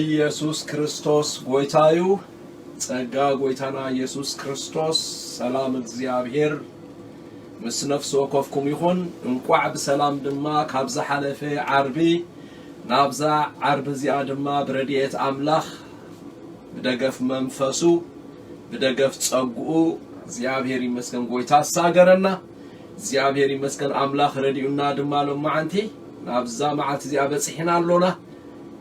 ኢየሱስ ክርስቶስ ጎይታ እዩ። ጸጋ ጎይታና ኢየሱስ ክርስቶስ፣ ሰላም እግዚኣብሔር ምስ ነፍሲ ወከፍኩም ይኹን። እንቋዕ ብሰላም ድማ ካብ ዝሓለፈ ዓርቢ ናብዛ ዓርቢ እዚኣ ድማ ብረድኤት ኣምላኽ፣ ብደገፍ መንፈሱ፣ ብደገፍ ጸግኡ እግዚኣብሔር ይመስገን፣ ጎይታ ኣሳገረና። እግዚኣብሔር ይመስገን፣ ኣምላኽ ረዲኡና ድማ ሎማዓንቲ ናብዛ መዓልቲ እዚኣ በጺሕና ኣሎና።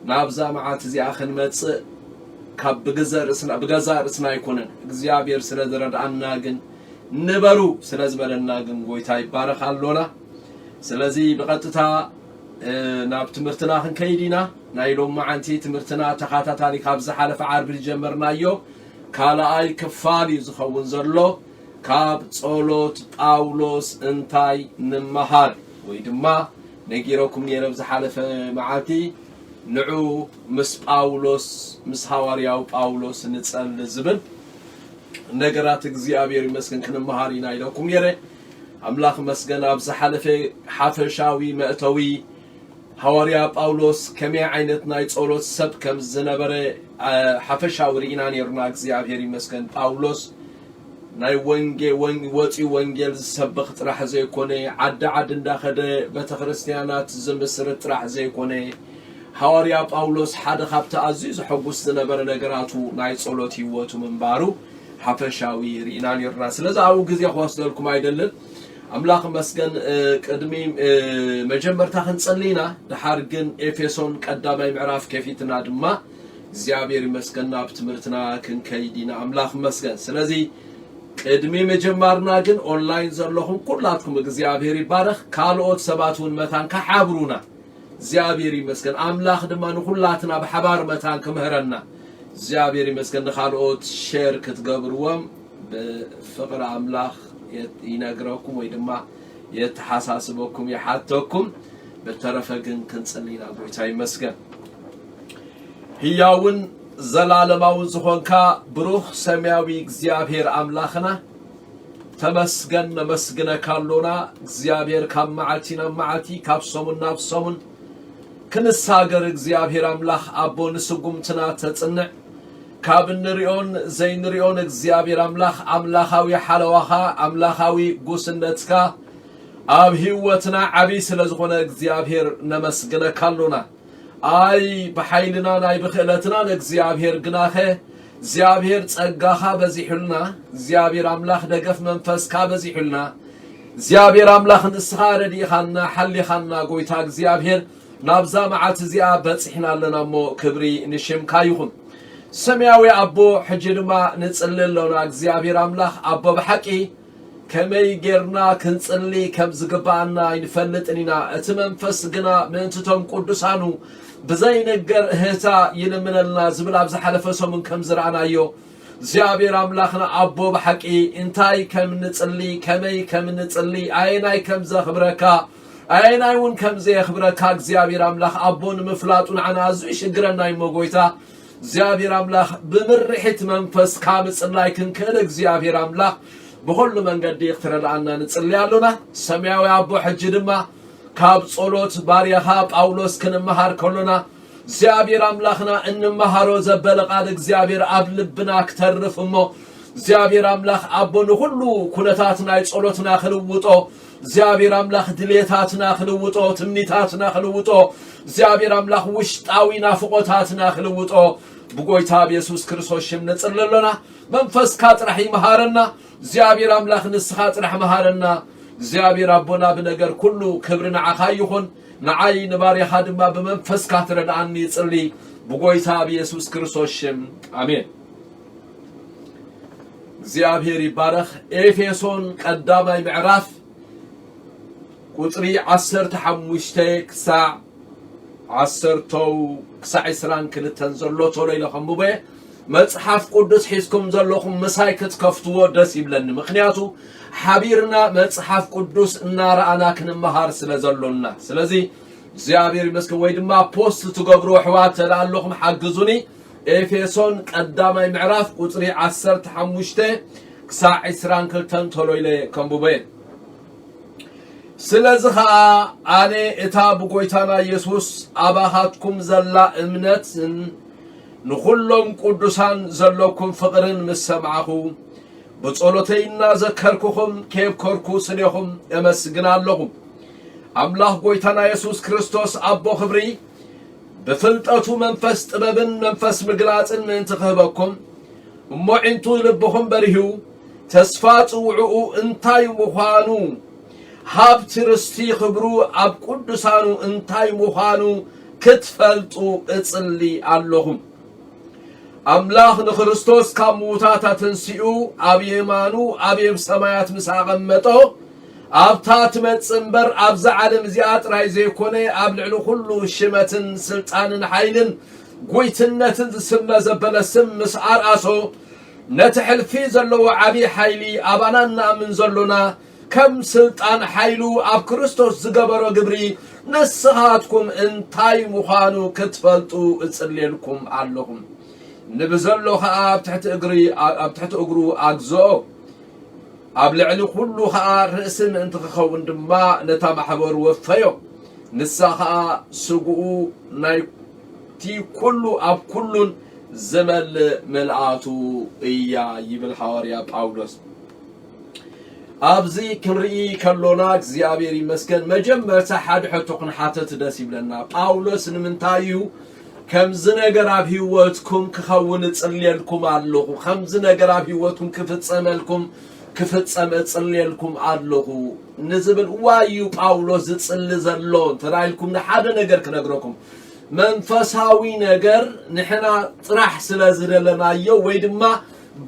ናብዛ መዓልቲ እዚኣ ክንመጽእ ካብ ብገዛእ ርእስና፣ ብገዛእ ርእስና ኣይኮነን፣ እግዚኣብሔር ስለ ዝረድኣና ግን፣ ንበሩ ስለ ዝበለና ግን፣ ጎይታ ይባረኽ ኣሎና። ስለዚ ብቐጥታ፣ እ፣ ናብ ትምህርትና ክንከይድ ኢና። ናይ ሎማዓንቲ ትምህርትና ተኸታታሊ ካብ ዝሓለፈ ዓርቢ ዝጀመርናዮ ካልኣይ ክፋል እዩ ዝኸውን ዘሎ። ካብ ጸሎት ጳውሎስ እንታይ ንመሃር? ወይ ድማ ነጊረኩም ነይረ ብዝሓለፈ መዓልቲ፣ ንዑ ምስ ጳውሎስ፣ ምስ ሃዋርያው ጳውሎስ ንጸሊ ዝብል ነገራት እግዚኣብሔር ይመስገን ክንመሃር ኢና ኢለኩም ነይረ። ኣምላኽ መስገን ኣብ ዝሓለፈ ሓፈሻዊ መእተዊ ሃዋርያ ጳውሎስ ከመይ ዓይነት ናይ ጸሎት ሰብ ከም ዝነበረ፣ አ፣ ሓፈሻዊ ርኢና ነይርና። እግዚኣብሔር ይመስገን። ጳውሎስ ናይ ወንጌ-፣ ወን-፣ ወጺኡ ወንጌል ዝሰብኽ ጥራሕ ዘይኮነ፣ ዓዲ ዓዲ እንዳኸደ ቤተ ክርስቲያናት ዝምስርት ጥራሕ ዘይኮነ፣ ሃዋርያ ጳውሎስ ሓደ ካብቲ ኣዝዩ ዘሐጉስ ዝነበረ ነገራቱ ናይ ጸሎት ህይወቱ ምንባሩ ሓፈሻዊ ርኢና ነይርና። ስለዚ ኣብኡ ግዜ ክወስደልኩም ኣይደልን። ኣምላኽ መስገን፣ እ፣ ቅድሚ፣ እ፣ መጀመርታ ክንጽሊ ኢና። ድሓር ግን ኤፌሶን ቀዳማይ ምዕራፍ ከፊትና ድማ እግዚኣብሔር ይመስገን ናብ ትምህርትና ክንከይድ ኢና። ኣምላኽ መስገን። ስለዚ ቅድሚ ምጅማርና ግን ኦንላይን ዘለኹም ኩላትኩም እግዚኣብሔር ይባረኽ። ካልኦት ሰባት እውን መታን ክሓብሩና እግዚኣብሔር ይመስገን። ኣምላኽ ድማ ንኹላትና ብሓባር መታን ክምህረና እግዚኣብሔር ይመስገን። ንኻልኦት ሼር ክትገብርዎም ብፍቕሪ ኣምላኽ የት-፣ ይነግረኩም ወይ ድማ የተሓሳስበኩም፣ ይሓተኩም። ብተረፈ ግን ክንጽሊ ኢና። ጎይታ ይመስገን። ህያውን ዘላለማውን ዝኾንካ ብሩኽ ሰማያዊ እግዚኣብሔር ኣምላኽና፣ ተመስገን፣ ነመስግነካ ኣሎና። እግዚኣብሔር ካብ መዓልቲ ናብ መዓልቲ፣ ካብ ሰሙን ናብ ሰሙን ክንሳገር እግዚኣብሔር ኣምላኽ ኣቦ ንስጉምትና ተጽንዕ። ካብ እንሪኦን ዘይንሪኦን እግዚኣብሔር ኣምላኽ ኣምላኻዊ ሓለዋኻ፣ ኣምላኻዊ ጉስነትካ ኣብ ህይወትና ዓብዪ ስለ ዝኾነ እግዚኣብሔር ነመስግነካ ኣሎና። ኣይ ብሓይልናን ኣይ ብኽእለትናን እግዚኣብሔር ግናኸ እግዚኣብሔር ጸጋኻ በዚሑልና፣ እግዚኣብሔር ኣምላኽ ደገፍ መንፈስካ በዚሑልና፣ እግዚኣብሔር ኣምላኽ ንስኻ ረዲእኻና፣ ሓሊኻና ጎይታ እግዚኣብሔር ናብዛ መዓልቲ እዚኣ በጺሕና ኣለና እሞ ክብሪ ንሽምካ ይኹን። ሰማያዊ ኣቦ ሕጂ ድማ ንጽሊ ኣሎና። እግዚኣብሔር ኣምላኽ ኣቦ ብሓቂ ከመይ ጌርና ክንጽሊ ከም ዝግብኣና ኣይንፈልጥን ኢና። እቲ መንፈስ ግና ምእንቲ እቶም ቅዱሳኑ ብዘይንገር እህህታ ይልምነልና ዝብል ኣብ ዝሓለፈ ሰሙን ከም ዝረኣናዮ እግዚኣብሔር ኣምላኽና ኣቦ ብሓቂ እንታይ ከም ንጽሊ፣ ከመይ ከም ንጽሊ፣ ኣየናይ ከም ዘኽብረካ፣ ኣየናይ እውን ከም ዘየኽብረካ እግዚኣብሔር ኣምላኽ ኣቦ ንምፍላጡ ንዓና ኣዝዩ ይሽግረና እዩ እሞ ጎይታ እግዚኣብሔር ኣምላኽ ብምርሒት መንፈስካ ምጽላይ ክንክእል እግዚኣብሔር ኣምላኽ ብኹሉ መንገዲ ክትረድኣና ንጽሊ ኣሎና። ሰማያዊ ኣቦ ሕጂ ድማ ካብ ጸሎት ባርያኻ ጳውሎስ ክንመሃር ከሎና እግዚኣብሔር ኣምላኽና እንመሃሮ ዘበለ ቃል እግዚኣብሔር ኣብ ልብና ክተርፍ እሞ እግዚኣብሔር ኣምላኽ ኣቦ ንኹሉ ኩነታት ናይ ጸሎትና ክልውጦ እግዚኣብሔር ኣምላኽ ድሌታትና ክልውጦ፣ ትምኒታትና ክልውጦ፣ እግዚኣብሔር ኣምላኽ ውሽጣዊ ናፍቖታትና ክልውጦ ብጎይታ ብየሱስ ክርስቶስ ሽም ንጽሊ ኣሎና። መንፈስካ ጥራሕ ይምሃረና። እግዚኣብሔር ኣምላኽ ንስኻ ጥራሕ መሃረና። እግዚኣብሔር ኣቦና ብነገር ኩሉ ክብሪ ንዓኻ ይኹን። ንዓይ ንባርያኻ ድማ ብመንፈስካ ትረድኣኒ ይጽሊ ብጎይታ ብየሱስ ክርስቶስ ሽም ኣሜን። እግዚኣብሔር ይባረኽ። ኤፌሶን ቀዳማይ ምዕራፍ ቁጽሪ ዓሰርተ ሓሙሽተ ክሳዕ ዓሰርተው ክሳዕ ዕስራን ክልተን ዘሎ ቶሎ ኢለ ከንብቦ እየ። መጽሓፍ ቅዱስ ሒዝኩም ዘለኹም ምሳይ ክትከፍትዎ ደስ ይብለኒ። ምኽንያቱ ሓቢርና መጽሓፍ ቅዱስ እናረኣና ክንመሃር ስለ ዘሎና። ስለዚ እግዚኣብሔር ይመስገን። ወይ ድማ ፖስት ትገብሩ ኣሕዋት ተደኣ ኣለኹም ሓግዙኒ። ኤፌሶን ቀዳማይ ምዕራፍ ቁጽሪ ዓሰርተ ሓሙሽተ ክሳዕ ዕስራን ክልተን ቶሎ ኢለ ከንብቦ እየ። ስለዚ ኸኣ ኣነ እታ ብጎይታና የሱስ ኣባኻትኩም ዘላ እምነትን ንኹሎም ቅዱሳን ዘለኩም ፍቕርን ምስ ሰማዕኹ፣ ብጸሎተይ እናዘከርኩኹም ከየብከርኩ ስሌኹም እመስግን ኣለኹ። ኣምላኽ ጐይታና የሱስ ክርስቶስ ኣቦ ኽብሪ፣ ብፍልጠቱ መንፈስ ጥበብን መንፈስ ምግላጽን ምእንቲ ክህበኩም፣ እሞ ዒንቱ ልብኹም በሪሁ፣ ተስፋ ጽውዕኡ እንታይ ምዃኑ፣ ሃብቲ ርስቲ ኽብሩ ኣብ ቅዱሳኑ እንታይ ምዃኑ ክትፈልጡ እጽሊ ኣለኹ። ኣምላኽ ንክርስቶስ ካብ ምዉታት ኣተንሲኡ ኣብ የማኑ ኣብ የብ ሰማያት ምስ ኣቐመጦ፣ ኣብታ ትመጽእ እምበር ኣብዛ ዓለም እዚኣ ጥራይ ዘይኮነ፣ ኣብ ልዕሊ ኩሉ ሽመትን ስልጣንን ሓይልን ጒይትነትን ዝስመ ዘበለ ስም ምስ ኣርኣሶ፣ ነቲ ሕልፊ ዘለዎ ዓቢ ሓይሊ ኣባና እንኣምን ዘሎና፣ ከም ስልጣን ሓይሉ ኣብ ክርስቶስ ዝገበሮ ግብሪ ንስኻትኩም እንታይ ምዃኑ ክትፈልጡ እጽልየልኩም ኣለኹ። ንብዘሎ ኸኣ ኣብ ትሕቲ እግሪ፣ ኣብ ትሕቲ እግሩ ኣግዝኦ። ኣብ ልዕሊ ኩሉ ኸኣ ርእሲ ምእንቲ ክኸውን ድማ ነታ ማሕበር ወፈዮ። ንሳ ኸኣ ስግኡ ናይቲ ኩሉ ኣብ ኩሉን ዝመልእ ምልኣቱ እያ ይብል ሃዋርያ ጳውሎስ። ኣብዚ ክንርኢ ከሎና እግዚኣብሔር ይመስገን፣ መጀመርታ ሓደ ሕቶ ክንሓተት ደስ ይብለና። ጳውሎስ ንምንታይ እዩ ከምዚ ነገር ኣብ ህይወትኩም ክኸውን እጽልየልኩም ኣለኹ፣ ከምዚ ነገር ኣብ ህይወትኩም ክፍጸመልኩም፣ ክፍጸም እጽልየልኩም ኣለኹ ንዝብል ዋይ እዩ ጳውሎስ ዝጽሊ ዘሎ እንተ ኢልኩም ንሓደ ነገር ክነግረኩም። መንፈሳዊ ነገር ንሕና ጥራሕ ስለ ዝደለናዮ ወይ ድማ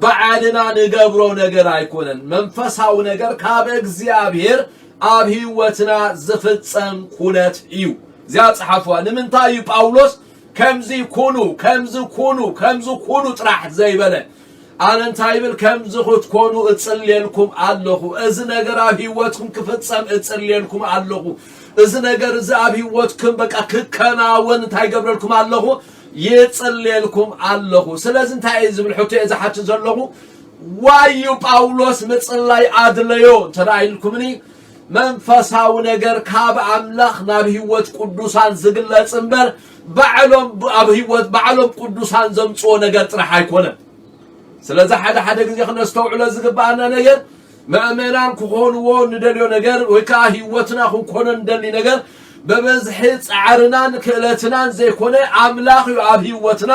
ባዕልና ንገብሮ ነገር ኣይኮነን። መንፈሳዊ ነገር ካብ እግዚኣብሔር ኣብ ህይወትና ዝፍጸም ኩነት እዩ። እዚኣ ጸሓፍዋ። ንምንታይ እዩ ጳውሎስ ከምዚ ኩኑ፣ ከምዚ ኩኑ፣ ከምዚ ኩኑ ጥራሕ ዘይበለ? ኣነ እንታይ ይብል? ከምዚ ክትኮኑ እጽልየልኩም ኣለኹ። እዚ ነገር ኣብ ህይወትኩም ክፍጸም እጽልየልኩም ኣለኹ። እዚ ነገር እዚ ኣብ ህይወትኩም በቃ ክከናወን እንታይ ገብረልኩም ኣለኹ? ይጽልየልኩም ኣለኹ። ስለዚ እንታይ እዩ ዝብል ሕቶ እየ ዝሓትት ዘለኹ? ዋይ እዩ ጳውሎስ ምጽላይ ኣድለዮ እንተ ደኣ ኢልኩምኒ፣ መንፈሳዊ ነገር ካብ ኣምላኽ ናብ ህይወት ቅዱሳን ዝግለጽ እምበር፣ ባዕሎም ብ-፣ ኣብ ህይወት ባዕሎም ቅዱሳን ዘምጽኦ ነገር ጥራሕ ኣይኮነን። ስለዚ ሓደ ሓደ ግዜ ክነስተውዕሎ ዝግብኣና ነገር፣ ምእመናን ክኾንዎ ንደልዮ ነገር፣ ወይ ከኣ ህይወትና ክንኮኖ ንደሊ ነገር፣ ብብዝሒ ጻዕርናን ክእለትናን ዘይኮነ፣ ኣምላኽ እዩ ኣብ ህይወትና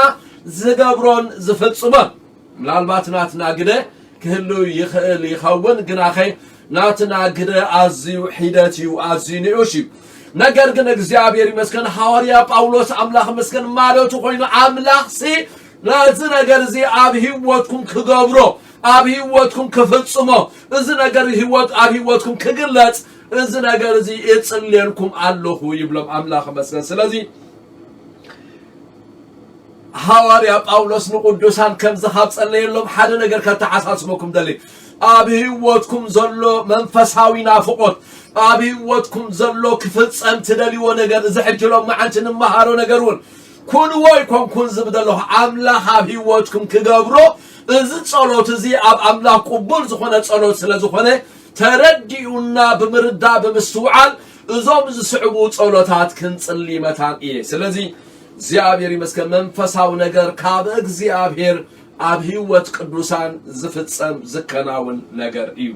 ዝገብሮን ዝፍጽሞን። ምናልባት ናትና ግደ ክህሉ ይኽእል ይኸውን፣ ግናኸ ናትና ግደ ኣዝዩ ሒደት እዩ፣ ኣዝዩ ንኡሽ እዩ። ነገር ግን እግዚኣብሔር ይመስገን፣ ሃዋርያ ጳውሎስ ኣምላኽ ይመስገን ማለቱ ኮይኑ፣ ኣምላኽሲ ነዚ ነገር እዚ ኣብ ህይወትኩም ክገብሮ፣ ኣብ ህይወትኩም ክፍጽሞ፣ እዚ ነገር ህይወት፣ ኣብ ህይወትኩም ክግለጽ፣ እዚ ነገር እዚ እጽልየልኩም ኣለኹ ይብሎም። ኣምላኽ ይመስገን። ስለዚ ሃዋርያ ጳውሎስ ንቅዱሳን ከምዚ ካብ ጸለየሎም ሓደ ነገር ከተሓሳስበኩም ደሊ። ኣብ ህይወትኩም ዘሎ መንፈሳዊ ናፍቆት፣ ኣብ ህይወትኩም ዘሎ ክፍጸም ትደልይዎ ነገር፣ እዚ ሕጂ ሎም መዓንቲ ንመሃሮ ነገር እውን ኩንዎ ኣይኮንኩን ዝብል ዘለኹ፣ ኣምላኽ ኣብ ህይወትኩም ክገብሮ፣ እዚ ጸሎት እዚ ኣብ ኣምላኽ ቅቡል ዝኾነ ጸሎት ስለ ዝኾነ፣ ተረዲኡና ብምርዳእ ብምስትውዓል እዞም ዝስዕቡ ጸሎታት ክንጽሊ መታን እየ። ስለዚ እግዚኣብሔር ይመስገን፣ መንፈሳዊ ነገር ካብ እግዚኣብሔር ኣብ ህይወት ቅዱሳን ዝፍጸም ዝከናወን ነገር እዩ።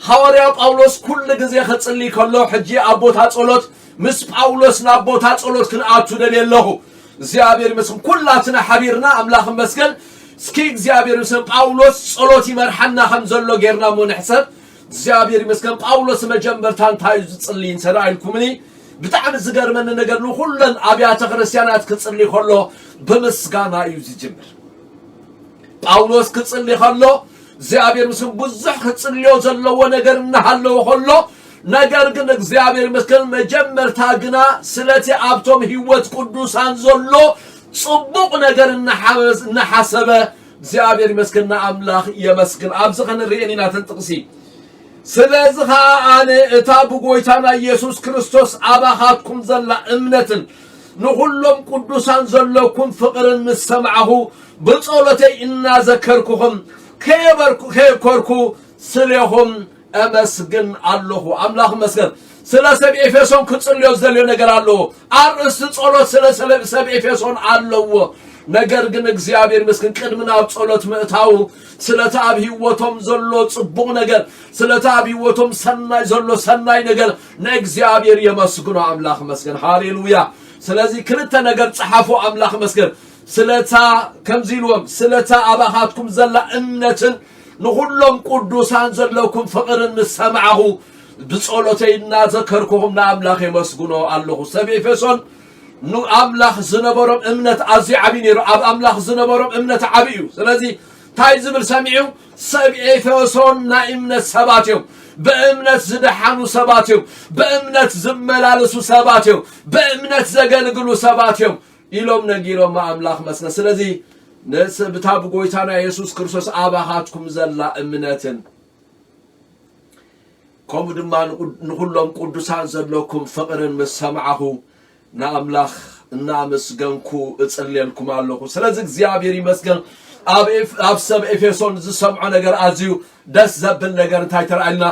ሃዋርያ ጳውሎስ ኩሉ ግዜ ክጽሊ ከሎ፣ ሕጂ ኣብ ቦታ ጸሎት ምስ ጳውሎስ ናብ ቦታ ጸሎት ክንኣቱ ደልየ ኣለኹ። እግዚኣብሔር ይመስገን፣ ኩላትና ሓቢርና ኣምላኽ ይመስገን። እስኪ እግዚኣብሔር ይመስገን፣ ጳውሎስ ጸሎት ይመርሓና ከም ዘሎ ጌርና እሞ ንሕሰብ። እግዚኣብሔር ይመስገን፣ ጳውሎስ መጀመርታ እንታይ እዩ ዝጽሊ እንተ ደኣ ኢልኩምኒ፣ ብጣዕሚ ዝገርመኒ ነገር፣ ንኹለን ኣብያተ ክርስቲያናት ክጽሊ ከሎ ብምስጋና እዩ ዝጅምር። ጳውሎስ ክጽሊ ከሎ፣ እግዚኣብሔር ምስም ብዙሕ ክጽልዮ ዘለዎ ነገር እናሃለወ ከሎ፣ ነገር ግን እግዚኣብሔር ይመስገን፣ መጀመርታ ግና ስለቲ ኣብቶም ህይወት ቅዱሳን ዘሎ ጽቡቕ ነገር እናሓበስ-፣ እናሓሰበ፣ እግዚኣብሔር ይመስገን፣ ንኣምላኽ የመስግን። ኣብዚ ኸንርእየን ኢና ተን ጥቕሲ። ስለዚ ኸኣ ኣነ እታ ብጐይታና ኢየሱስ ክርስቶስ ኣባኻትኩም ዘላ እምነትን ንኹሎም ቅዱሳን ዘለኩም ፍቕርን ምስ ሰማዕኹ፣ ብጸሎተይ እናዘከርኩኹም ከየበርኩ-፣ ከየብከርኩ ስሌኹም እመስግን ኣለኹ። ኣምላኽ ይመስገን። ስለ ሰብ ኤፌሶን ክጽልዮ ዝደልዮ ነገር ኣለዎ። ኣርእስቲ ጸሎት ስለ ስለ ሰብ ኤፌሶን ኣለዎ። ነገር ግን እግዚኣብሔር ይመስገን ቅድሚ ናብ ጸሎት ምእታው ስለቲ ኣብ ህይወቶም ዘሎ ጽቡቕ ነገር ስለቲ ኣብ ህይወቶም ሰናይ ዘሎ ሰናይ ነገር ንእግዚኣብሔር የመስግኖ። ኣምላኽ መስገን። ሃሌሉያ። ስለዚ ክልተ ነገር ጸሓፉ። ኣምላኽ መስገን። ስለታ ከምዚ ኢልዎም ስለታ ኣባኻትኩም ዘላ እምነትን ንኹሎም ቅዱሳን ዘለኩም ፍቕርን ምስ ሰማዕኹ ብጸሎተይ እናዘከርኩኹም ንኣምላኽ የመስግኖ ኣለኹ። ሰብ ኤፌሶን ንኣምላኽ ዝነበሮም እምነት ኣዝዩ ዓብዪ ነይሩ። ኣብ ኣምላኽ ዝነበሮም እምነት ዓብዪ እዩ። ስለዚ እንታይ ዝብል ሰሚዑ? ሰብ ኤፌሶን ናይ እምነት ሰባት እዮም፣ ብእምነት ዝደሓኑ ሰባት እዮም፣ ብእምነት ዝመላለሱ ሰባት እዮም፣ ብእምነት ዘገልግሉ ሰባት እዮም ኢሎም ነጊሮም ኣምላኽ መስገን። ስለዚ ነስ ብታ ብጎይታና የሱስ ክርስቶስ ኣባኻትኩም ዘላ እምነትን ከምኡ ድማ ንቁ- ንኹሎም ቅዱሳን ዘለኩም ፍቕርን ምስ ሰማዕኹ ንኣምላኽ እናመስገንኩ እጽልየልኩም ኣለኹ። ስለዚ እግዚኣብሔር ይመስገን። ኣብ ኤፍ- ኣብ ሰብ ኤፌሶን ዝሰምዖ ነገር ኣዝዩ ደስ ዘብል ነገር እንታይ ተራእልና?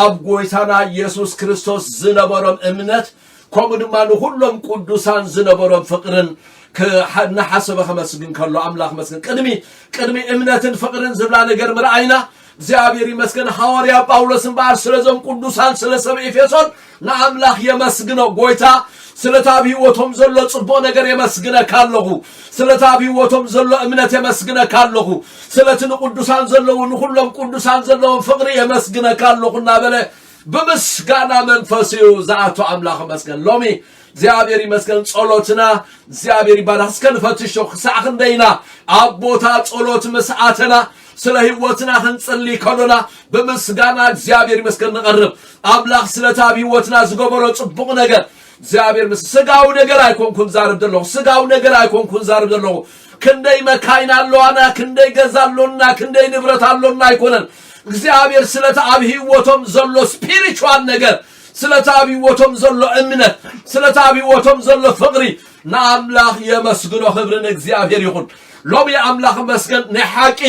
ኣብ ጎይታና ኢየሱስ ክርስቶስ ዝነበሮም እምነት ከምኡ ድማ ንኹሎም ቅዱሳን ዝነበሮም ፍቕርን ክሓ- እናሓሰበ ከመስግን ከሎ ኣምላኽ መስግን። ቅድሚ ቅድሚ እምነትን ፍቕርን ዝብላ ነገር ምርኣይና እግዚኣብሔር ይመስገን። ሃዋርያ ጳውሎስ እምበኣር ስለዞም ቅዱሳን ስለ ሰብ ኤፌሶን ንኣምላኽ የመስግኖ። ጎይታ ስለቲ ኣብ ህይወቶም ዘሎ ጽቡቕ ነገር የመስግነካ ኣለኹ። ስለቲ ኣብ ህይወቶም ዘሎ እምነት የመስግነካ ኣለኹ። ስለቲ ንቅዱሳን ዘለዉ ንኹሎም ቅዱሳን ዘለዎም ፍቕሪ የመስግነካ ኣለኹ እናበለ ብምስጋና መንፈስ እዩ ዝኣቱ። ኣምላኽ መስገን። ሎሚ እግዚኣብሔር ይመስገን ጸሎትና እግዚኣብሔር ይባረኽ። እስከ ንፈትሾ ክሳዕ ክንደይና ኣብ ቦታ ጸሎት ምስ ኣተና ስለ ህይወትና ክንጽሊ ከሎና ብምስጋና እግዚኣብሔር ይመስገን ንቐርብ። ኣምላኽ ስለቲ ኣብ ህይወትና ዝገበሮ ጽቡቕ ነገር እግዚኣብሔር ምስ ስጋዊ ነገር ኣይኮንኩን ዛርብ ዘለኹ ስጋዊ ነገር ኣይኮንኩን ዛርብ ዘለኹ። ክንደይ መካይን ኣለዋና፣ ክንደይ ገዛ ኣሎና፣ ክንደይ ንብረት ኣሎና ኣይኮነን። እግዚኣብሔር ስለቲ ኣብ ህይወቶም ዘሎ ስፒሪቹዋል ነገር ስለቲ ኣብ ህይወቶም ዘሎ እምነት ስለቲ ኣብ ህይወቶም ዘሎ ፍቕሪ ንኣምላኽ የመስግኖ። ክብሪ ንእግዚኣብሔር ይኹን። ሎሚ ኣምላኽ መስገን ናይ ሓቂ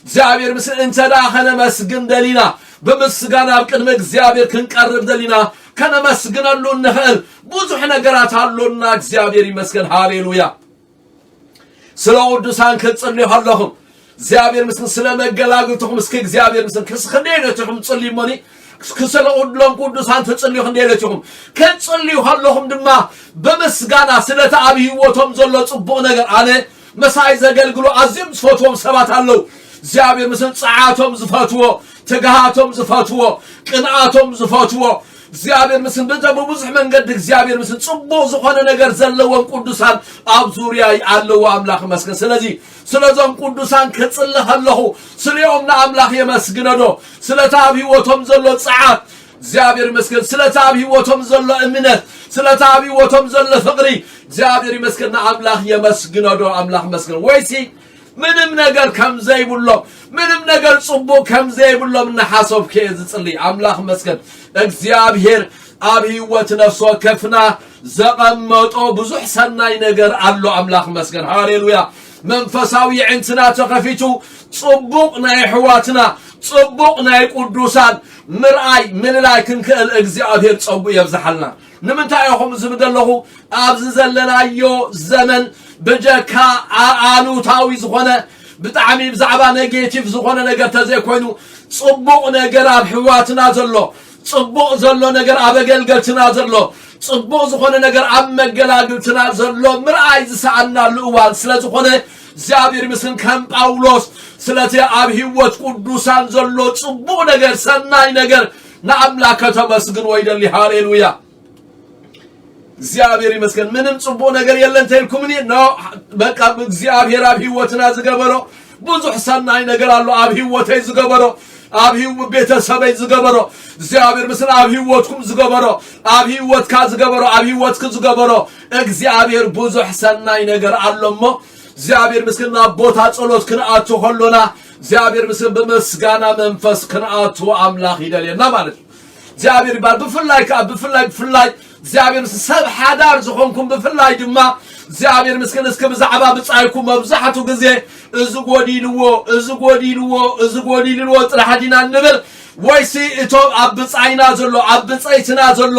እግዚኣብሔር ምስ እንተ ደኣ ከነመስግን ደሊና ብምስጋና ኣብ ቅድሚ እግዚኣብሔር ክንቀርብ ደሊና ከነመስግነሉ እንኽእል ብዙሕ ነገራት ኣሎና። እግዚኣብሔር ይመስገን። ሃሌሉያ። ስለ ቅዱሳን ክትጽልዩ ከለኹም እግዚኣብሔር ምስን ስለ መገላግልትኹም እስኪ እግዚኣብሔር ምስን ክስ ክንደይ ነትኹም ጽልዩ እሞኒ ክስለ ቅድሎም ቅዱሳን ትጽልዩ ክንደይ ነትኹም ክትጽልዩ ከለኹም ድማ ብምስጋና ስለቲ ኣብ ህይወቶም ዘሎ ጽቡቕ ነገር ኣነ መሳይ ዘገልግሉ ኣዝዮም ዝፈትዎም ሰባት ኣለዉ። እግዚኣብሔር ምስን ጸዓቶም ዝፈትዎ ትግሃቶም ዝፈትዎ ቅንኣቶም ዝፈትዎ እግዚኣብሔር ምስን ብዘ ብብዙሕ መንገዲ እግዚኣብሔር ምስን ጽቡቕ ዝኾነ ነገር ዘለዎም ቅዱሳን ኣብ ዙርያይ ኣለዉ። ኣምላኽ መስገን። ስለዚ ስለዞም ቅዱሳን ክጽሊ ከለኹ ስሊኦም ንኣምላኽ የመስግነዶ ስለቲ ኣብ ህይወቶም ዘሎ ጸዓት እግዚኣብሔር ይመስገን ስለቲ ኣብ ህይወቶም ዘሎ እምነት ስለቲ ኣብ ህይወቶም ዘሎ ፍቕሪ እግዚኣብሔር ይመስገን ንኣምላኽ የመስግነዶ ኣምላኽ መስገን ወይሲ ምንም ነገር ከም ዘይብሎም ምንም ነገር ጽቡቕ ከም ዘይብሎም እናሓሰብኩ እየ ዝጽሊ። ኣምላኽ መስገን እግዚኣብሔር ኣብ ህይወት ነፍሲ ወከፍና ዘቐመጦ ብዙሕ ሰናይ ነገር ኣሎ። ኣምላኽ መስገን ሃሌሉያ። መንፈሳዊ የዕንትና ተኸፊቱ ጽቡቕ ናይ ኣሕዋትና ጽቡቕ ናይ ቅዱሳን ምርኣይ ምልላይ ክንክእል እግዚኣብሔር ጸጉ የብዝሓልና። ንምንታይ ኢኹም ዝብል ዘለኹ ኣብዚ ዘለናዮ ዘመን ብጀካ ኣሉታዊ ዝኾነ ብጣዕሚ ብዛዕባ ኔጌቲቭ ዝኾነ ነገር ተዘይኮይኑ ጽቡቕ ነገር ኣብ ሕዋትና ዘሎ ጽቡቕ ዘሎ ነገር ኣብ ኣገልገልትና ዘሎ ጽቡቕ ዝኾነ ነገር ኣብ መገላግልትና ዘሎ ምርኣይ ዝሰኣናሉ እዋን ስለ ዝኾነ እግዚኣብሔር ይመስገን ከም ጳውሎስ ስለቲ ኣብ ህይወት ቅዱሳን ዘሎ ጽቡቕ ነገር ሰናይ ነገር ንኣምላክ ከተመስግን ወይደሊ ሃሌሉያ እግዚኣብሔር ይመስገን ምንም ጽቡቕ ነገር የለን ተይልኩምኒ ኖ በቃ እግዚኣብሔር ኣብ ህይወትና ዝገበሮ ብዙሕ ሰናይ ነገር ኣሎ ኣብ ህይወተይ ዝገበሮ ኣብ ህይወት ቤተሰበይ ዝገበሮ እግዚኣብሔር ምስል ኣብ ህይወትኩም ዝገበሮ ኣብ ህይወትካ ዝገበሮ ኣብ ህይወትክ ዝገበሮ እግዚኣብሔር ብዙሕ ሰናይ ነገር ኣሎ እሞ እግዚኣብሔር ምስል ናብ ቦታ ጸሎት ክንኣቱ ከሎና እግዚኣብሔር ምስል ብምስጋና መንፈስ ክንኣቱ ኣምላኽ ይደልየና ማለት እዩ እግዚኣብሔር ይባል ብፍላይ ከዓ ብፍላይ ብፍላይ እግዚኣብሔር ምስ ሰብ ሓዳር ዝኾንኩም ብፍላይ ድማ እግዚኣብሔር ምስክን እስኪ ብዛዕባ ብጻይኩም መብዛሕቱ ግዜ እዚ ጎዲልዎ እዚ ጎዲልዎ እዚ ጎዲልዎ ጥራሕ ዲና እንብል ወይሲ እቶም ኣብ ብጻይና ዘሎ፣ ኣብ ብጸይትና ዘሎ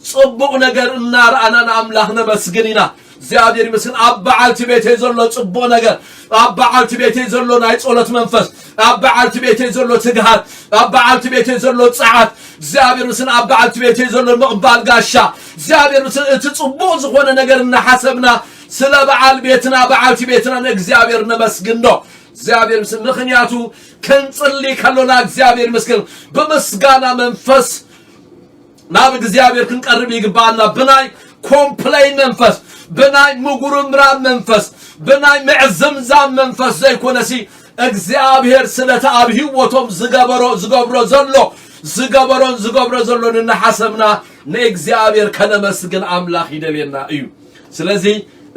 ጽቡቕ ነገር እናረኣና ንኣምላኽ ነመስግን ኢና? እግዚኣብሔር ይመስገን። ኣብ በዓልቲ ቤተይ ዘሎ ጽቡቕ ነገር፣ ኣብ በዓልቲ ቤተይ ዘሎ ናይ ጸሎት መንፈስ፣ ኣብ በዓልቲ ቤተይ ዘሎ ትግሃት፣ ኣብ በዓልቲ ቤተይ ዘሎ ጸዓት፣ እግዚኣብሔር ምስን ኣብ በዓልቲ ቤተይ ዘሎ ምቕባል ጋሻ፣ እግዚኣብሔር ምስን እቲ ጽቡቕ ዝኾነ ነገር እናሓሰብና ስለ በዓል ቤትና በዓልቲ ቤትና ንእግዚኣብሔር ነመስግኖ። እግዚኣብሔር ምስን ምኽንያቱ ክንጽሊ ከሎና እግዚኣብሔር ምስክን ብምስጋና መንፈስ ናብ እግዚኣብሔር ክንቀርብ ይግባኣና። ብናይ ኮምፕሌን መንፈስ፣ ብናይ ምጉርምራም መንፈስ፣ ብናይ ምዕዝምዛም መንፈስ ዘይኮነሲ እግዚኣብሔር ስለቲ ኣብ ህይወቶም ዝገበሮ ዝገብሮ ዘሎ ዝገበሮን ዝገብሮ ዘሎን እናሓሰብና ንእግዚኣብሔር ከነመስግን ኣምላኽ ይደልየና እዩ። ስለዚ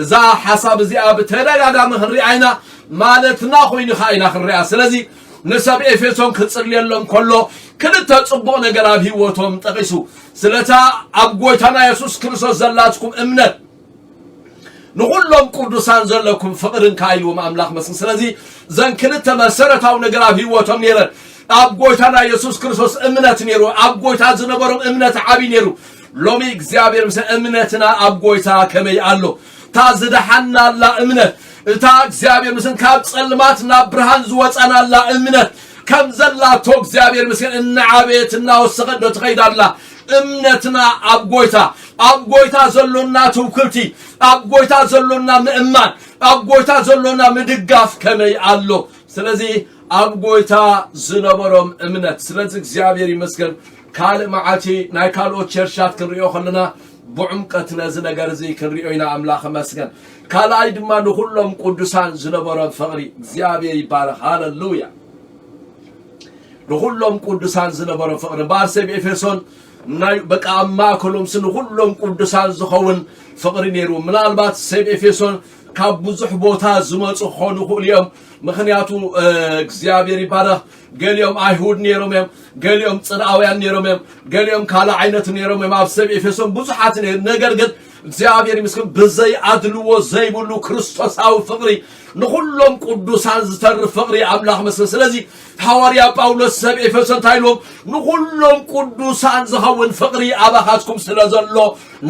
እዛ ሓሳብ እዚኣ ብተደጋጋሚ ክንሪኣ ኢና ማለትና ኮይኑ ኸዓ ኢና ክንሪኣ። ስለዚ ንሰብ ኤፌሶን ክጽልየሎም ከሎ ክልተ ጽቡቕ ነገር ኣብ ህይወቶም ጠቒሱ። ስለታ ኣብ ጎይታና የሱስ ክርስቶስ ዘላትኩም እምነት ንኹሎም ቅዱሳን ዘለኩም ፍቕርን ከኣ ኢልዎም ኣምላኽ መስል። ስለዚ እዘን ክልተ መሰረታዊ ነገር ኣብ ህይወቶም ነይረን። ኣብ ጎይታና የሱስ ክርስቶስ እምነት ነይሩ። ኣብ ጎይታ ዝነበሮም እምነት ዓቢ ነይሩ። ሎሚ እግዚኣብሔር ምስ እምነትና ኣብ ጎይታ ከመይ ኣሎ? እታ ዝደሓናላ እምነት፣ እታ እግዚኣብሔር ምስን ካብ ጸልማት ናብ ብርሃን ዝወጻናላ እምነት ከም ዘላቶ እግዚኣብሔር ምስን እናዓበየት እናወሰኸት ዶ ትኸይድ ኣላ? እምነትና ኣብ ጎይታ፣ ኣብ ጎይታ ዘሎና ትውክልቲ፣ ኣብ ጎይታ ዘሎና ምእማን፣ ኣብ ጎይታ ዘሎና ምድጋፍ ከመይ ኣሎ? ስለዚ ኣብ ጎይታ ዝነበሮም እምነት። ስለዚ እግዚኣብሔር ይመስገን። ካልእ መዓልቲ ናይ ካልኦት ቸርቻት ክንሪኦ ከለና ብዕምቀት ነዚ ነገር እዚ ክንሪኦ ኢና። ኣምላኽ መስገን። ካልኣይ ድማ ንኹሎም ቅዱሳን ዝነበሮም ፍቕሪ እግዚኣብሔር ይባረኽ። ሃለሉያ። ንኹሎም ቅዱሳን ዝነበሮም ፍቕሪ እምበኣር ሰብ ኤፌሶን ናይ በቃ ኣብ ማእከሎም ስ ንኹሎም ቅዱሳን ዝኸውን ፍቕሪ ነይሩ። ምናልባት ሰብ ኤፌሶን ካብ ብዙሕ ቦታ ዝመጹ ክኾኑ ይኽእሉ እዮም። ምኽንያቱ እግዚኣብሔር ይባረኽ። ገሊኦም ኣይሁድ ነይሮም እዮም፣ ገሊኦም ጽርኣውያን ነይሮም እዮም፣ ገሊኦም ካልእ ዓይነት ነይሮም እዮም። ኣብ ሰብ ኤፌሶን ብዙሓት ነይሩ። ነገር ግን እግዚኣብሔር ይመስገን ብዘይ ኣድልዎ ዘይብሉ ክርስቶሳዊ ፍቕሪ ንኹሎም ቅዱሳን ዝተርፍ ፍቕሪ ኣምላኽ መስል። ስለዚ ሃዋርያ ጳውሎስ ሰብ ኤፌሶን እንታይ ኢልዎም? ንኹሎም ቅዱሳን ዝኸውን ፍቕሪ ኣባኻትኩም ስለ ዘሎ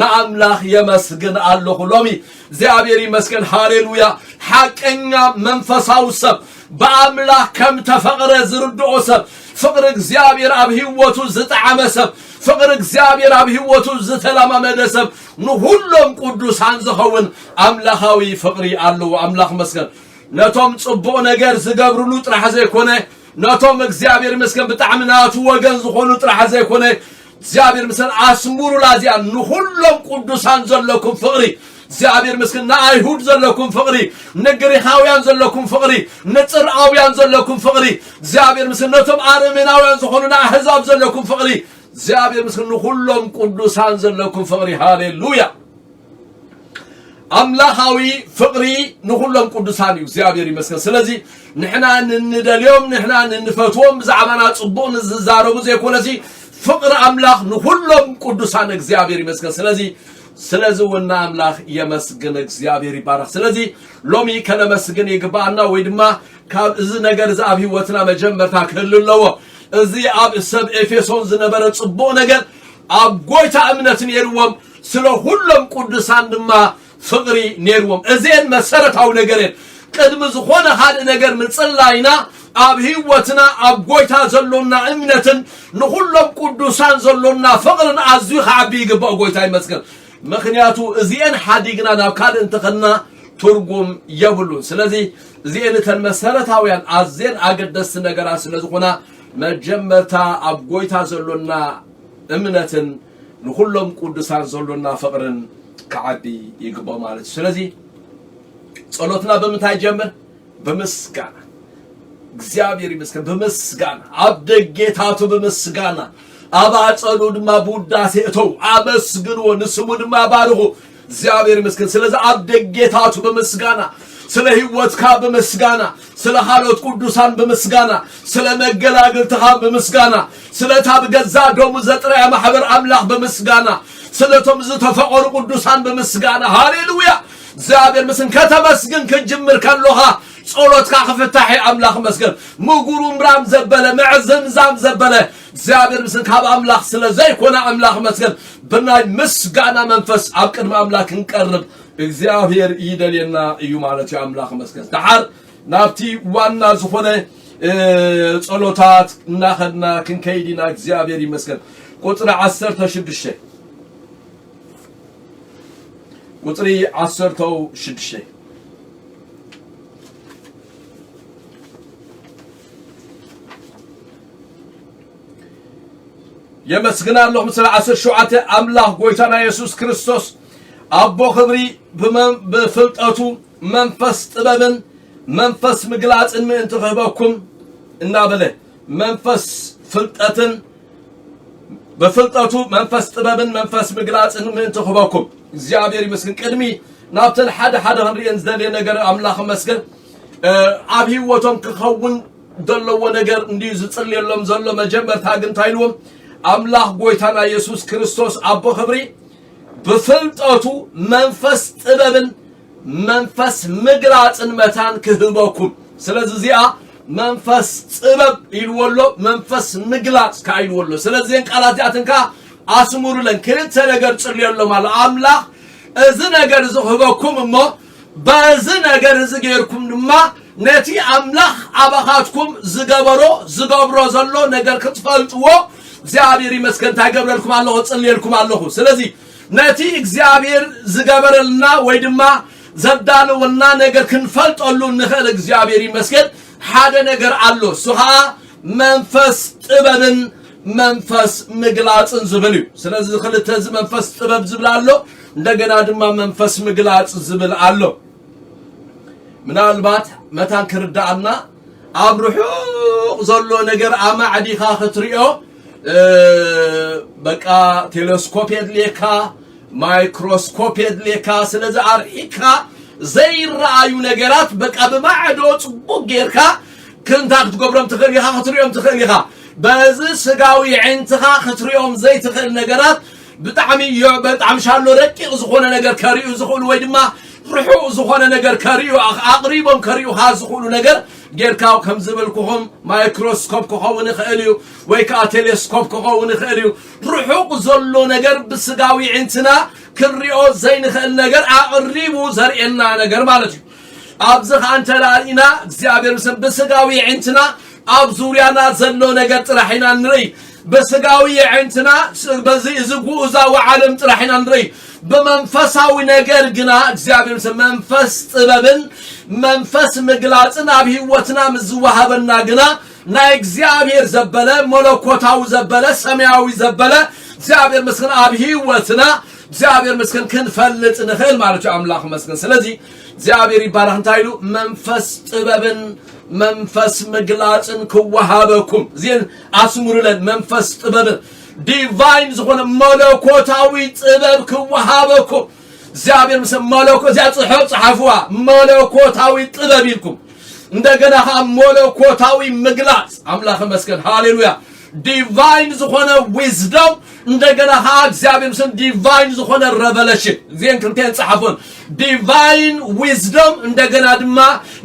ንኣምላኽ የመስግን ኣለኹ። ሎሚ እግዚኣብሔር ይመስገን፣ ሃሌሉያ። ሓቀኛ መንፈሳዊ ሰብ፣ ብኣምላኽ ከም ተፈቕረ ዝርድኦ ሰብ፣ ፍቕሪ እግዚኣብሔር ኣብ ህይወቱ ዝጠዓመ ሰብ፣ ፍቕሪ እግዚኣብሔር ኣብ ህይወቱ ዝተለማመደ ሰብ ንኹሎም ቅዱሳን ዝኸውን ኣምላኻዊ ፍቕሪ ኣለዎ። ኣምላኽ መስገን። ነቶም ጽቡቕ ነገር ዝገብርሉ ጥራሕ ዘይኮነ፣ ነቶም እግዚኣብሔር ይመስገን ብጣዕሚ ናቱ ወገን ዝኾኑ ጥራሕ ዘይኮነ፣ እግዚኣብሔር ምስን ኣስምሩላ እዚኣ ንኹሎም ቅዱሳን ዘለኩም ፍቕሪ፣ እግዚኣብሔር ምስክን ንኣይሁድ ዘለኩም ፍቕሪ፣ ንግሪኻውያን ዘለኩም ፍቕሪ፣ ንጽርኣውያን ዘለኩም ፍቕሪ፣ እግዚኣብሔር ምስክን ነቶም ኣረሜናውያን ዝኾኑ ንኣህዛብ ዘለኩም ፍቕሪ፣ እግዚኣብሔር ምስክን ንኹሎም ቅዱሳን ዘለኩም ፍቕሪ። ሃሌሉያ። ኣምላኻዊ ፍቕሪ ንኹሎም ቅዱሳን እዩ። እግዚኣብሔር ይመስገን። ስለዚ ንሕና ንንደልዮም፣ ንሕና ንንፈትዎም፣ ብዛዕባና ጽቡቕ ንዝዛረቡ ዘይኮነሲ ፍቕሪ ኣምላኽ ንኹሎም ቅዱሳን እግዚኣብሔር ይመስገን። ስለዚ ስለዚ እውን ንኣምላኽ የመስግን፣ እግዚኣብሔር ይባረኽ። ስለዚ ሎሚ ከነመስግን ይግባኣና ወይ ድማ ካብ እዚ ነገር እዚ ኣብ ህይወትና መጀመርታ ክህሉ ኣለዎ። እዚ ኣብ ሰብ ኤፌሶን ዝነበረ ጽቡቕ ነገር ኣብ ጎይታ እምነት ነይርዎም፣ ስለ ኩሎም ቅዱሳን ድማ ፍቕሪ ነይርዎም። እዚኤን መሰረታዊ ነገር እየን። ቅድሚ ዝኾነ ካልእ ነገር ምጽላይና ኣብ ህይወትና ኣብ ጎይታ ዘሎና እምነትን ንኹሎም ቅዱሳን ዘሎና ፍቕርን ኣዝዩ ክዓቢ ይግባእ። ጎይታ ይመስገን። ምኽንያቱ እዚኤን ሓዲግና ናብ ካልእ እንተኸድና ትርጉም የብሉን። ስለዚ እዚኤን እተን መሰረታውያን ኣዝየን ኣገደስቲ ነገራት ስለ ዝኾና መጀመርታ ኣብ ጎይታ ዘሎና እምነትን ንኹሎም ቅዱሳን ዘሎና ፍቕርን ክዓቢ ይግባእ ማለት እዩ። ስለዚ ጸሎትና ብምንታይ ይጀምር? ብምስጋና። እግዚኣብሔር ይመስገን። ብምስጋና፣ ኣብ ደጌታቱ ብምስጋና፣ ኣብ ኣጸዱ ድማ ብውዳሴ እተው፣ ኣመስግንዎ፣ ንስሙ ድማ ባርኹ። እግዚኣብሔር ይመስገን። ስለዚ ኣብ ደጌታቱ ብምስጋና፣ ስለ ህይወትካ ብምስጋና፣ ስለ ካልኦት ቅዱሳን ብምስጋና፣ ስለ መገላግልትኻ ብምስጋና፣ ስለታ ብገዛ ደሙ ዘጥረያ ማሕበር ኣምላኽ ብምስጋና፣ ስለቶም ዝተፈቐሩ ቅዱሳን ብምስጋና። ሃሌሉያ። እግዚኣብሔር ምስን ከተመስግን ክትጅምር ከሎኻ ጸሎትካ ክፍታሕ እዩ። ኣምላኽ መስገን። ምጉርምራም ዘበለ፣ ምዕዝምዛም ዘበለ፣ እግዚኣብሔር ምስን ካብ ኣምላኽ ስለ ዘይኮነ ኣምላኽ መስገን ብናይ ምስጋና መንፈስ ኣብ ቅድሚ ኣምላኽ ክንቀርብ እግዚኣብሔር ይደልየና እዩ ማለት እዩ። ኣምላኽ መስገን ደሓር ናብቲ ዋና ዝኾነ ጸሎታት እናኸድና ክንከይድ ኢና። እግዚኣብሔር ይመስገን። ቁፅሪ ዓሰርተ ሽዱሽተ ቁፅሪ ዓሰርተ ሽዱሽተ የመስግና ኣለኹ። ስለ ዓሰርተ ሸውዓተ ኣምላኽ ጎይታና የሱስ ክርስቶስ ኣቦ ክብሪ ብፍልጠቱ መንፈስ ጥበብን መንፈስ ምግላጽን ምእንቲ ክህበኩም እናበለ መንፈስ ፍልጠትን ብፍልጠቱ መንፈስ ጥበብን መንፈስ ምግላጽን ምእንቲ ክህበኩም እግዚኣብሔር ይመስገን። ቅድሚ ናብተን ሓደ ሓደ ክንርእየን ዝደልየ ነገር ኣምላኽ መስገን ኣብ ህይወቶም ክኸውን ዘለዎ ነገር እንዲዩ ዝጽልየሎም ዘሎ። መጀመርታ ግን እንታይ ኢልዎም? ኣምላኽ ጎይታና የሱስ ክርስቶስ ኣቦ ክብሪ ብፍልጠቱ መንፈስ ጥበብን መንፈስ ምግላጽን መታን ክህበኩም። ስለዚ እዚኣ መንፈስ ጥበብ ኢልዎ ኣሎ፣ መንፈስ ምግላጽ ከኣ ኢልዎ ኣሎ። ስለዚ እዘን ቃላት እዚኣትን ከኣ ኣስምሩለን። ክልተ ነገር ጽልየሎም ኣሎ። ኣምላኽ እዚ ነገር እዚ ክህበኩም እሞ በዚ ነገር እዚ ጌርኩም ድማ ነቲ ኣምላኽ ኣባኻትኩም ዝገበሮ ዝገብሮ ዘሎ ነገር ክትፈልጥዎ እግዚኣብሔር ይመስገን እንታይ ገብረልኩም ኣለኹ ጽልየልኩም ኣለኹ። ስለዚ ነቲ እግዚኣብሔር ዝገበረልና ወይ ድማ ዘዳለወልና ነገር ክንፈልጠሉ እንኽእል እግዚኣብሔር ይመስገን ሓደ ነገር ኣሎ። እሱ ኸዓ መንፈስ ጥበብን መንፈስ ምግላጽን ዝብል እዩ። ስለዚ ክልተ እዚ መንፈስ ጥበብ ዝብል ኣሎ፣ እንደገና ድማ መንፈስ ምግላጽ ዝብል ኣሎ። ምናልባት መታን ክርዳኣና ኣብ ርሑቕ ዘሎ ነገር ኣማዕዲኻ ክትሪኦ በቃ ቴሌስኮፕ የድልየካ፣ ማይክሮስኮፕ የድልየካ። ስለዚ ኣርሒቕካ ዘይረኣዩ ነገራት በቃ ብማዕዶ ጽቡቕ ጌርካ ክንታ ክትገብሮም ትኽእል ኢኻ፣ ክትሪኦም ትኽእል ኢኻ። በዚ ስጋዊ ዕንትኻ ክትሪኦም ዘይትኽእል ነገራት ብጣዕሚ ብጣዕሚ ሻሎ ረቂቕ ዝኾነ ነገር ከርእዩ ዝኽእሉ ወይ ድማ ርሑቕ ዝኾነ ነገር ከርእዩ ኣቕሪቦም ከርእዩኻ ዝኽእሉ ነገር ጌርካ ከም ዝበልኩኹም ማይክሮስኮፕ ክኸውን ይኽእል እዩ ወይ ከዓ ቴሌስኮፕ ክኸውን ይኽእል እዩ። ርሑቕ ዘሎ ነገር ብስጋዊ ዕንትና ክንሪኦ ዘይንኽእል ነገር ኣቕሪቡ ዘርእየና ነገር ማለት እዩ። ኣብዚ ኸዓ እንተላኢና እግዚኣብሔር ምስም ብስጋዊ ዕንትና ኣብ ዙርያና ዘሎ ነገር ጥራሕ ኢና ንርኢ። ብስጋዊ የዕንትና በዚ እዚ ጉኡዛዊ ዓለም ጥራሕ ኢና ንርኢ። ብመንፈሳዊ ነገር ግና እግዚኣብሔር መንፈስ ጥበብን መንፈስ ምግላጽን ኣብ ህይወትና ምስ ዝወሃበና ግና ናይ እግዚኣብሔር ዘበለ መለኮታዊ ዘበለ ሰማያዊ ዘበለ እግዚኣብሔር ምስክን ኣብ ህይወትና እግዚኣብሔር ምስክን ክንፈልጥ ንኽእል ማለት እዩ። ኣምላኽ መስክን። ስለዚ እግዚኣብሔር ይባረኽ። እንታይ ኢሉ? መንፈስ ጥበብን መንፈስ ምግላጽን ክወሃበኩም። እዚን ኣስምሩለን። መንፈስ ጥበብን ዲቫይን ዝኾነ መለኮታዊ ጥበብ ክወሃበኩም። እግዚኣብሔር ምስ መለኮ እዚኣ ጽሖ ጽሓፍዋ መለኮታዊ ጥበብ ኢልኩም እንደገና ከዓ መለኮታዊ ምግላጽ ኣምላኽ መስገን ሃሌሉያ። ዲቫይን ዝኾነ ዊዝደም እንደገና ከዓ እግዚኣብሔር ምስን ዲቫይን ዝኾነ ረቨለሽን እዚአን ክልተን ጸሓፉን። ዲቫይን ዊዝደም እንደገና ድማ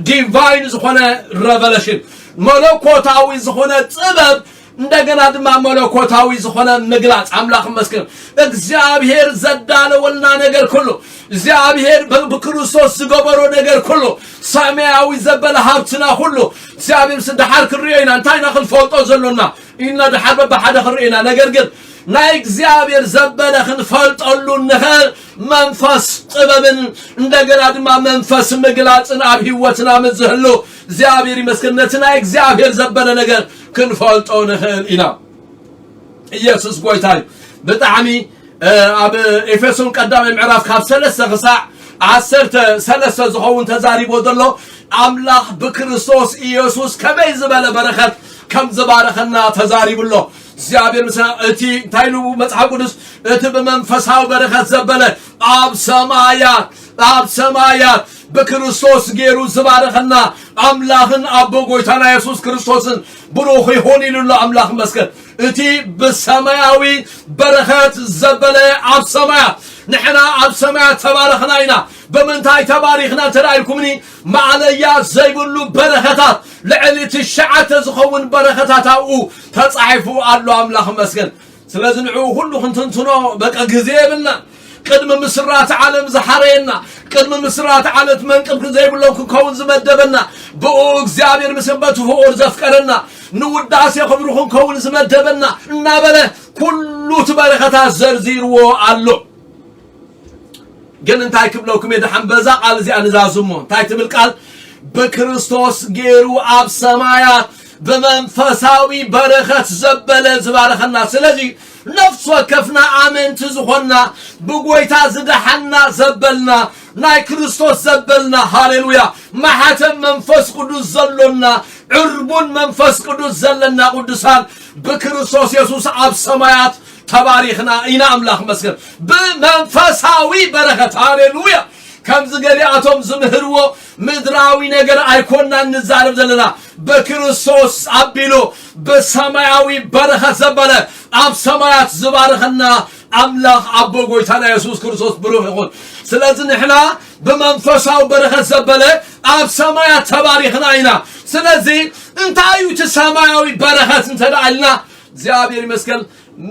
ዲቫይን ዝኾነ ረቨለሽን መለኮታዊ ዝኾነ ጥበብ እንደገና ድማ መለኮታዊ ዝኾነ ምግላጽ ኣምላኽ መስክን። እግዚኣብሔር ዘዳለወልና ነገር ኩሉ እግዚኣብሔር ብክርስቶስ ዝገበሮ ነገር ኩሉ ሰማያዊ ዘበለ ሃብትና ኩሉ እግዚኣብሔር ምስ ድሓር ክንሪኦ ኢና። እንታይ ኢና ክንፈልጦ ዘሎና? ኢና ድሓር በብሓደ ክንርኢ ኢና። ነገር ግን ናይ እግዚኣብሔር ዘበለ ክንፈልጠሉ ንኽእል መንፈስ ጥበብን እንደገና ድማ መንፈስ ምግላጽን ኣብ ህይወትና ምስ ዝህሉ እግዚኣብሔር ይመስገን ነቲ ናይ እግዚኣብሔር ዘበለ ነገር ክንፈልጦ ንኽእል ኢና። ኢየሱስ ጎይታ እዩ። ብጣዕሚ ኣብ ኤፌሶን ቀዳማይ ምዕራፍ ካብ ሰለስተ ክሳዕ ዓሰርተ ሰለስተ ዝኸውን ተዛሪቦ ዘሎ ኣምላኽ ብክርስቶስ ኢየሱስ ከመይ ዝበለ በረኸት ከም ዝባረኸና ተዛሪቡ ኣሎ። እግዚኣብሔር ምሳና። እቲ እንታይ ኢሉ መጽሓፍ ቅዱስ? እቲ ብመንፈሳዊ በረኸት ዘበለ ኣብ ሰማያት ኣብ ሰማያት ብክርስቶስ ገይሩ ዝባረኸና ኣምላኽን ኣቦ ጎይታና የሱስ ክርስቶስን ብሩኽ ይኹን ኢሉ ኣሎ። ኣምላኽ መስገን። እቲ ብሰማያዊ በረኸት ዘበለ ኣብ ሰማያት ንሕና ኣብ ሰማያት ተባረኽና ኢና። ብምንታይ ተባሪኽና እንተ ኢልኩምኒ ማዕለያ ዘይብሉ በረኸታት ልዕሊ ትሽዓተ ዝኸውን በረኸታት ኣብኡ ተጻሒፉ ኣሎ። ኣምላኽ ይመስገን። ስለዚ ንዕኡ ኩሉ ክንትንትኖ በቃ ግዜ የብልና። ቅድሚ ምስራት ዓለም ዝሓረየና፣ ቅድሚ ምስራት ዓለት መንቅብ ዘይብሎም ክንከውን ዝመደበና፣ ብኡ እግዚኣብሔር ምስ በቲ ፍቑር ዘፍቀረና፣ ንውዳሴ ክብሩ ክንከውን ዝመደበና እናበለ ኩሉ እቲ በረኸታት ዘርዚርዎ ኣሎ። ግን እንታይ ክብለኩም እየ ደሓን በዛ ቃል እዚኣ ንዛዝሞ። እንታይ ትብል ቃል? ብክርስቶስ ገይሩ ኣብ ሰማያት ብመንፈሳዊ በረኸት ዘበለ ዝባረኸና። ስለዚ ነፍሲ ወከፍና ኣመንቲ ዝኾንና፣ ብጎይታ ዝደሓና ዘበልና፣ ናይ ክርስቶስ ዘበልና፣ ሃሌሉያ፣ ማሕተም መንፈስ ቅዱስ ዘሎና፣ ዕርቡን መንፈስ ቅዱስ ዘለና ቅዱሳን ብክርስቶስ የሱስ ኣብ ሰማያት ተባሪኽና ኢና። ኣምላኽ መስገን ብመንፈሳዊ በረኸት፣ ሃሌሉያ። ከምዚ ገሊኣቶም ዝምህርዎ ምድራዊ ነገር ኣይኮናን ንዛረብ ዘለና። ብክርስቶስ ኣቢሉ ብሰማያዊ በረኸት ዘበለ ኣብ ሰማያት ዝባረኸና ኣምላኽ ኣቦ ጎይታና የሱስ ክርስቶስ ብሩኽ ይኹን። ስለዚ ንሕና ብመንፈሳዊ በረኸት ዘበለ ኣብ ሰማያት ተባሪኽና ኢና። ስለዚ እንታይ እዩ እቲ ሰማያዊ በረኸት እንተ ደኣ ኢልና፣ እግዚኣብሔር ይመስገን፣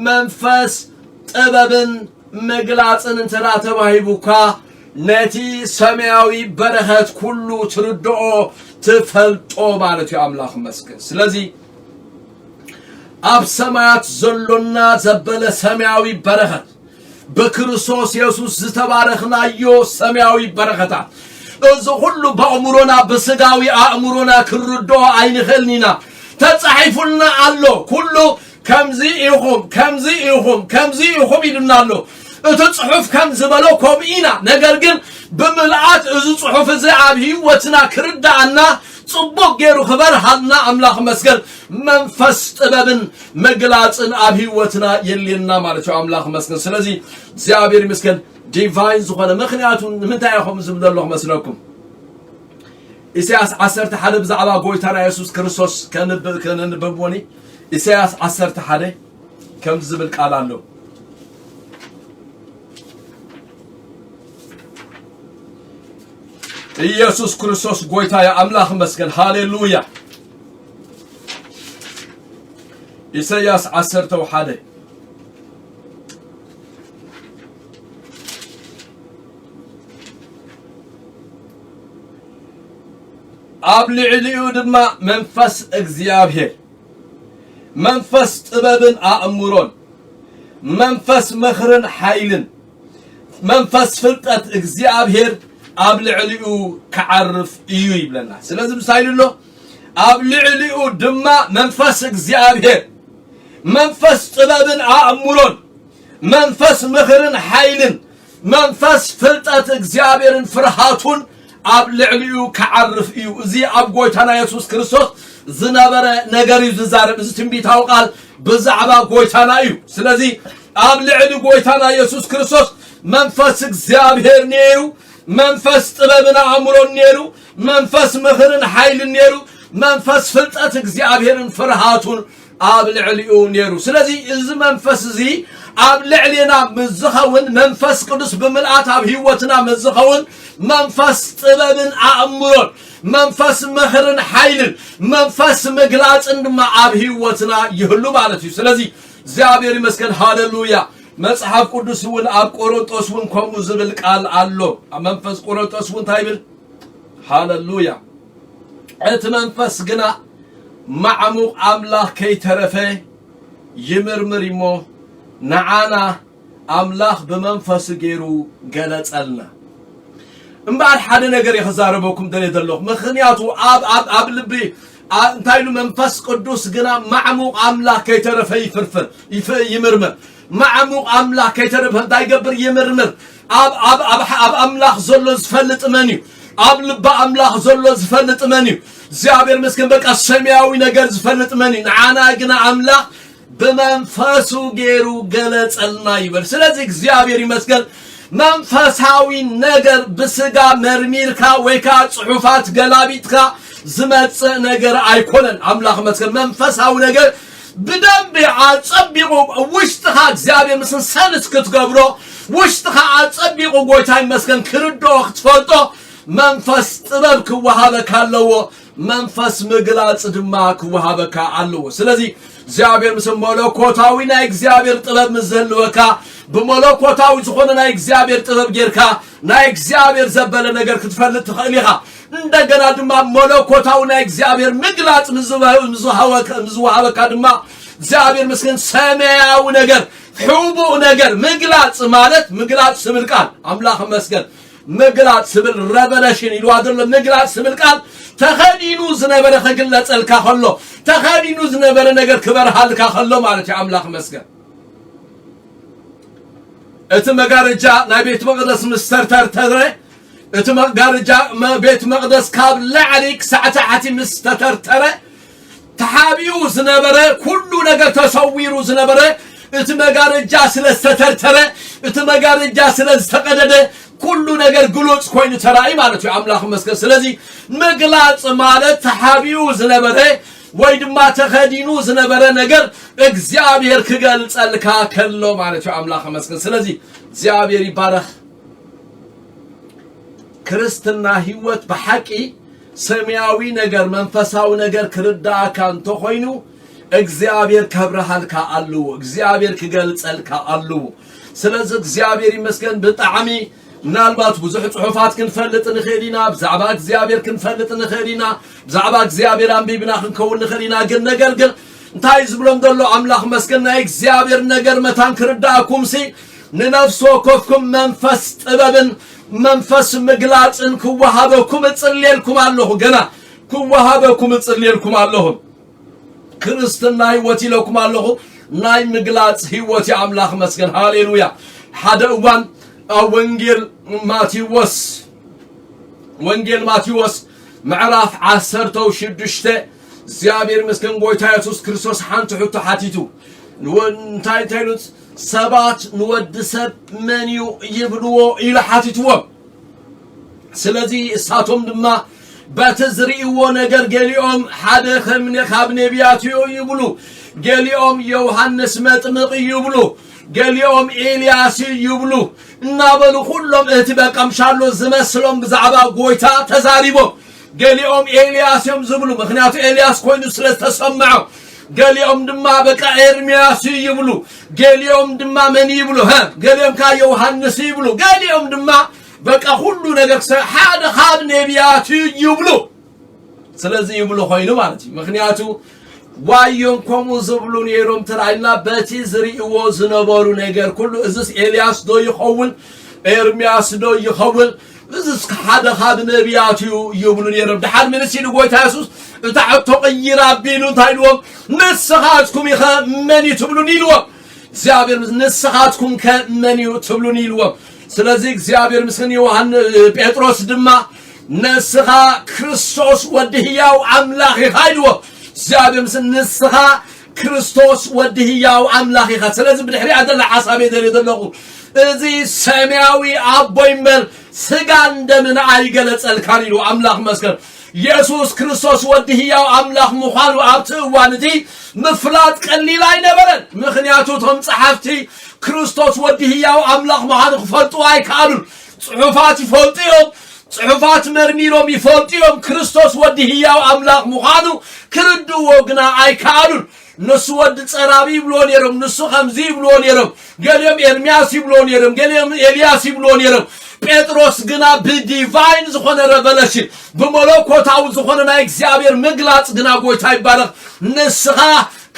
መንፈስ ጥበብን ምግላጽን እንተ ደኣ ተዋሂቡካ፣ ነቲ ሰማያዊ በረኸት ኩሉ ትርድኦ፣ ትፈልጦ ማለት እዩ። ኣምላኽ ይመስገን። ስለዚ ኣብ ሰማያት ዘሎና ዘበለ ሰማያዊ በረኸት፣ ብክርስቶስ የሱስ ዝተባረኽናዮ ሰማያዊ በረኸታት፣ እዚ ኩሉ በኣእምሮና፣ ብስጋዊ ኣእምሮና ክንርድኦ ኣይንኽእልን ኢና። ተጻሒፉልና ኣሎ። ኩሉ ከምዚ ኢኹም፣ ከምዚ ኢኹም፣ ከምዚ ኢኹም ኢሉና ኣሎ። እቲ ጽሑፍ ከም ዝበሎ ከምኡ ኢና። ነገር ግን ብምልኣት እዚ ጽሑፍ እዚ ኣብ ህይወትና ክርድኣና፣ ጽቡቕ ገይሩ ክበርሃልና ኣምላኽ መስገን መንፈስ ጥበብን ምግላጽን ኣብ ህይወትና የልየና ማለት እዩ። ኣምላኽ መስገን። ስለዚ እግዚኣብሔር ይመስገን ዲቫይን ዝኾነ ምኽንያቱ ንምንታይ ኢኹም ዝብል ዘለኹ መስለኩም? ኢሳያስ ዓሰርተ ሓደ ብዛዕባ ጎይታና የሱስ ክርስቶስ ከንብ-፣ ከነንበብ ወኒ ኢሳያስ ዓሰርተ ሓደ ከም ዝብል ቃል ኣሎ። ኢየሱስ ክርስቶስ ጎይታ እዩ። ኣምላኽ መስገን። ሃሌሉያ። ኢሳያስ ዓሰርተ ሓደ ኣብ ልዕሊኡ ድማ መንፈስ እግዚኣብሔር፣ መንፈስ ጥበብን ኣእምሮን፣ መንፈስ ምኽርን ሓይልን፣ መንፈስ ፍልጠት እግዚኣብሔር ኣብ ልዕሊኡ ክዓርፍ እዩ ይብለና። ስለዚ ምሳይ ኢሉ ኣሎ፣ ኣብ ልዕሊኡ ድማ መንፈስ እግዚኣብሔር፣ መንፈስ ጥበብን ኣእምሮን፣ መንፈስ ምኽርን ሓይልን፣ መንፈስ ፍልጠት እግዚኣብሔርን ፍርሃቱን ኣብ ልዕሊኡ ክዓርፍ እዩ። እዚ ኣብ ጎይታና የሱስ ክርስቶስ ዝነበረ ነገር እዩ ዝዛረብ። እዚ ትንቢታዊ ቃል ብዛዕባ ጎይታና እዩ። ስለዚ ኣብ ልዕሊ ጎይታና የሱስ ክርስቶስ መንፈስ እግዚኣብሔር ነይሩ፣ መንፈስ ጥበብን ኣእምሮን ነይሩ፣ መንፈስ ምኽርን ሓይልን ነይሩ፣ መንፈስ ፍልጠት እግዚኣብሔርን ፍርሃቱን ኣብ ልዕሊኡ ነይሩ። ስለዚ እዚ መንፈስ እዚ ኣብ ልዕሌና ምስ ዝኸውን፣ መንፈስ ቅዱስ ብምልኣት ኣብ ህይወትና ምስ ዝኸውን፣ መንፈስ ጥበብን ኣእምሮን፣ መንፈስ ምኽርን ሓይልን፣ መንፈስ ምግላጽን ድማ ኣብ ህይወትና ይህሉ ማለት እዩ። ስለዚ እግዚኣብሔር ይመስገን፣ ሃሌሉያ። መጽሓፍ ቅዱስ እውን ኣብ ቆሮንጦስ እውን ከምኡ ዝብል ቃል ኣሎ። ኣብ መንፈስ ቆሮንጦስ እውን እንታይ ይብል? ሃሌሉያ። እቲ መንፈስ ግና ማዕሙቕ ኣምላኽ ከይተረፈ ይምርምር እሞ፣ ንዓና ኣምላኽ ብመንፈሱ ገይሩ ገለጸልና። እምበኣር ሓደ ነገር እየ ክዛረበኩም ደልየ ዘለኹ። ምኽንያቱ ኣብ፣ ኣብ፣ ኣብ ልቢ፣ ኣ-፣ እንታይ ኢሉ? መንፈስ ቅዱስ ግና ማዕሙቕ ኣምላኽ ከይተረፈ ይፍርፍር፣ ይፍ-፣ ይምርምር። ማዕሙቕ ኣምላኽ ከይተረፈ እንታይ ይገብር? ይምርምር። ኣብ፣ ኣብ፣ ኣብ፣ ኣብ ኣምላኽ ዘሎ ዝፈልጥ መን እዩ? ኣብ ልቢ ኣምላኽ ዘሎ ዝፈልጥ መን እዩ? እግዚኣብሔር ምስክር፣ በቃ ሰማያዊ ነገር ዝፈልጥ መን እዩ? ንዓና ግና ኣምላኽ ብመንፈሱ ገይሩ ገለጸልና ይበል። ስለዚ እግዚኣብሔር ይመስገን። መንፈሳዊ ነገር ብስጋ መርሚርካ ወይ ከዓ ጽሑፋት ገላቢጥካ ዝመጽእ ነገር ኣይኮነን። ኣምላኽ መስገን። መንፈሳዊ ነገር ብደንቢ ኣጸቢቑ ውሽጥኻ እግዚኣብሔር ምስን ሰንስ ክትገብሮ፣ ውሽጥኻ ኣጸቢቑ ጎይታ ይመስገን ክርድኦ ክትፈልጦ መንፈስ ጥበብ ክወሃበካ ኣለዎ። መንፈስ ምግላጽ ድማ ክወሃበካ ኣለዎ። ስለዚ እግዚኣብሔር ምስ መለኮታዊ ናይ እግዚኣብሔር ጥበብ ምስ ዝህልወካ፣ ብመለኮታዊ ዝኾነ ናይ እግዚኣብሔር ጥበብ ጌርካ ናይ እግዚኣብሔር ዘበለ ነገር ክትፈልጥ ትኽእል ኢኻ። እንደገና ድማ መለኮታዊ ናይ እግዚኣብሔር ምግላጽ ምስ ዝወሃበካ ድማ እግዚኣብሔር ምስክን ሰማያዊ ነገር፣ ሕቡእ ነገር ምግላጽ ማለት፣ ምግላጽ ስብል ቃል ኣምላኽ መስገን ምግላጽ ስብል ረቨለሽን ኢልዋ ዘሎ ምግላጽ ስብል ቃል ተኸዲኑ ዝነበረ ክግለጸልካ ከሎ፣ ተኸዲኑ ዝነበረ ነገር ክበርሃልካ ከሎ ማለት እዩ። ኣምላኽ መስገን። እቲ መጋረጃ ናይ ቤት መቕደስ ምስ ተርተርተረ፣ እቲ መጋረጃ መ-፣ ቤት መቕደስ ካብ ላዕሊ ክሳዕ ታሕቲ ምስ ተተርተረ፣ ተሓቢኡ ዝነበረ ኩሉ ነገር፣ ተሰዊሩ ዝነበረ፣ እቲ መጋረጃ ስለ ዝተተርተረ፣ እቲ መጋረጃ ስለ ዝተቐደደ፣ ኩሉ ነገር ግሉጽ ኮይኑ ተራእዩ ማለት እዩ። ኣምላኽ መስገን። ስለዚ ምግላጽ ማለት ተሓቢኡ ዝነበረ ወይ ድማ ተኸዲኑ ዝነበረ ነገር እግዚኣብሔር ክገልጸልካ ከሎ ማለት እዩ። ኣምላኽ መስገን። ስለዚ እግዚኣብሔር ይባረኽ። ክርስትና ህይወት ብሓቂ ሰማያዊ ነገር፣ መንፈሳዊ ነገር ክርዳእካ እንተኾይኑ፣ እግዚኣብሔር ከብርሃልካ ኣለዎ፣ እግዚኣብሔር ክገልጸልካ ኣለዎ። ስለዚ እግዚኣብሔር ይመስገን። ብጣዕሚ ምናልባት ብዙሕ ጽሑፋት ክንፈልጥ ንኽእል ኢና፣ ብዛዕባ እግዚኣብሔር ክንፈልጥ ንኽእል ኢና፣ ብዛዕባ እግዚኣብሔር ኣንቢብና ክንከውን ንኽእል ኢና። ግን ነገር ግን እንታይ ዝብሎም ዘሎ ኣምላኽ መስገን፣ ናይ እግዚኣብሔር ነገር መታን ክርዳእኩምሲ ንነፍሲ ወከፍኩም መንፈስ ጥበብን መንፈስ ምግላጽን ክወሃበኩም እጽልየልኩም ኣለኹ። ገና ክወሃበኩም እጽልየልኩም ኣለኹ። ክርስትና ህይወት ኢለኩም ኣለኹ። ናይ ምግላጽ ህይወት እዩ። ኣምላኽ መስገን። ሃሌሉያ። ሓደ እዋን ኣብ ወንጌል ማቴዎስ፣ ወንጌል ማቴዎስ ምዕራፍ ዓሰርተ ሽዱሽተ እግዚኣብሔር ይመስገን፣ ጎይታ የሱስ ክርስቶስ ሓንቲ ሕቶ ሓቲቱ። ንወ-፣ እንታይ፣ እንታይ ኢሉ? ሰባት ንወዲ ሰብ መን እዩ ይብልዎ ኢሉ ሓቲትዎም። ስለዚ እሳቶም ድማ በቲ ዝርእይዎ ነገር ገሊኦም ሓደ ከም ነ-፣ ካብ ነቢያት እዩ ይብሉ፣ ገሊኦም ዮሃንስ መጥምቕ እዩ ይብሉ፣ ገሊኦም ኤልያስ እዩ ይብሉ እናበሉ ኩሎም እቲ በቃ ምሻሎ ዝመስሎም ብዛዕባ ጎይታ ተዛሪቦም። ገሊኦም ኤልያስ እዮም ዝብሉ፣ ምኽንያቱ ኤልያስ ኮይኑ ስለ ዝተሰምዖ። ገሊኦም ድማ በቃ ኤርምያስ እዩ ይብሉ፣ ገሊኦም ድማ መን ይብሉ? ሀ፣ ገሊኦም ከኣ ዮሃንስ ይብሉ፣ ገሊኦም ድማ በቃ ኩሉ ነገር ክሰ-፣ ሓደ ካብ ነቢያት እዩ ይብሉ። ስለዚ ይብሉ ኮይኑ ማለት እዩ። ምኽንያቱ ዋዮም ከምኡ ዝብሉ ነይሮም ተራእዩና፣ በቲ ዝርእይዎ ዝነበሩ ነገር ኩሉ፣ እዝስ ኤልያስ ዶ ይኸውን? ኤርምያስ ዶ ይኸውን? እዝስ ሓደ ካብ ነቢያት እዩ ይብሉ ነይሮም። ድሓር ምንስ ኢሉ ጎይታ የሱስ እታ ሕቶ ቅይር ኣቢሉ እንታይ ኢልዎም? ንስኻትኩም ኢኸ መን እዩ ትብሉኒ ኢልዎም። እግዚኣብሔር ምስ-፣ ንስኻትኩም ከ መን እዩ ትብሉኒ ኢልዎም። ስለዚ እግዚኣብሔር ምስን ዮሃን-፣ ጴጥሮስ ድማ ንስኻ ክርስቶስ ወዲ ህያው ኣምላኽ ኢኻ ኢልዎ። እግዚኣብሔር ምስን ንስኻ ክርስቶስ ወዲ ህያው ኣምላኽ ኢኻ። ስለዚ ብድሕሪኣ ዘላ ሓሳብ እየ ዘርኢ ዘለኹ። እዚ ሰማያዊ ኣቦይ እምበር ስጋን ደምን ኣይገለጸልካን ኢሉ ኣምላኽ መስከር። የሱስ ክርስቶስ ወዲ ህያው ኣምላኽ ምዃኑ ኣብቲ እዋን እቲ ምፍላጥ ቀሊል ኣይነበረን። ምኽንያቱ እቶም ጸሓፍቲ ክርስቶስ ወዲ ህያው ኣምላኽ ምዃኑ ክፈልጡ ኣይከኣሉን። ጽሑፋት ይፈልጡ እዮም። ጽሑፋት መርሚሮም ይፈልጡ እዮም። ክርስቶስ ወዲ ህያው ኣምላኽ ምዃኑ ክርድእዎ ግና ኣይከኣሉን። ንሱ ወዲ ጸራቢ ይብልዎ ነይሮም፣ ንሱ ከምዚ ይብልዎ ነይሮም፣ ገሊኦም ኤርምያስ ይብልዎ ነይሮም፣ ገሊኦም ኤልያስ ይብልዎ ነይሮም። ጴጥሮስ ግና ብዲቫይን ዝኾነ ረቨለሽን፣ ብመለኮታዊ ዝኾነ ናይ እግዚኣብሔር ምግላጽ ግና ጎይታ ይባረኽ፣ ንስኻ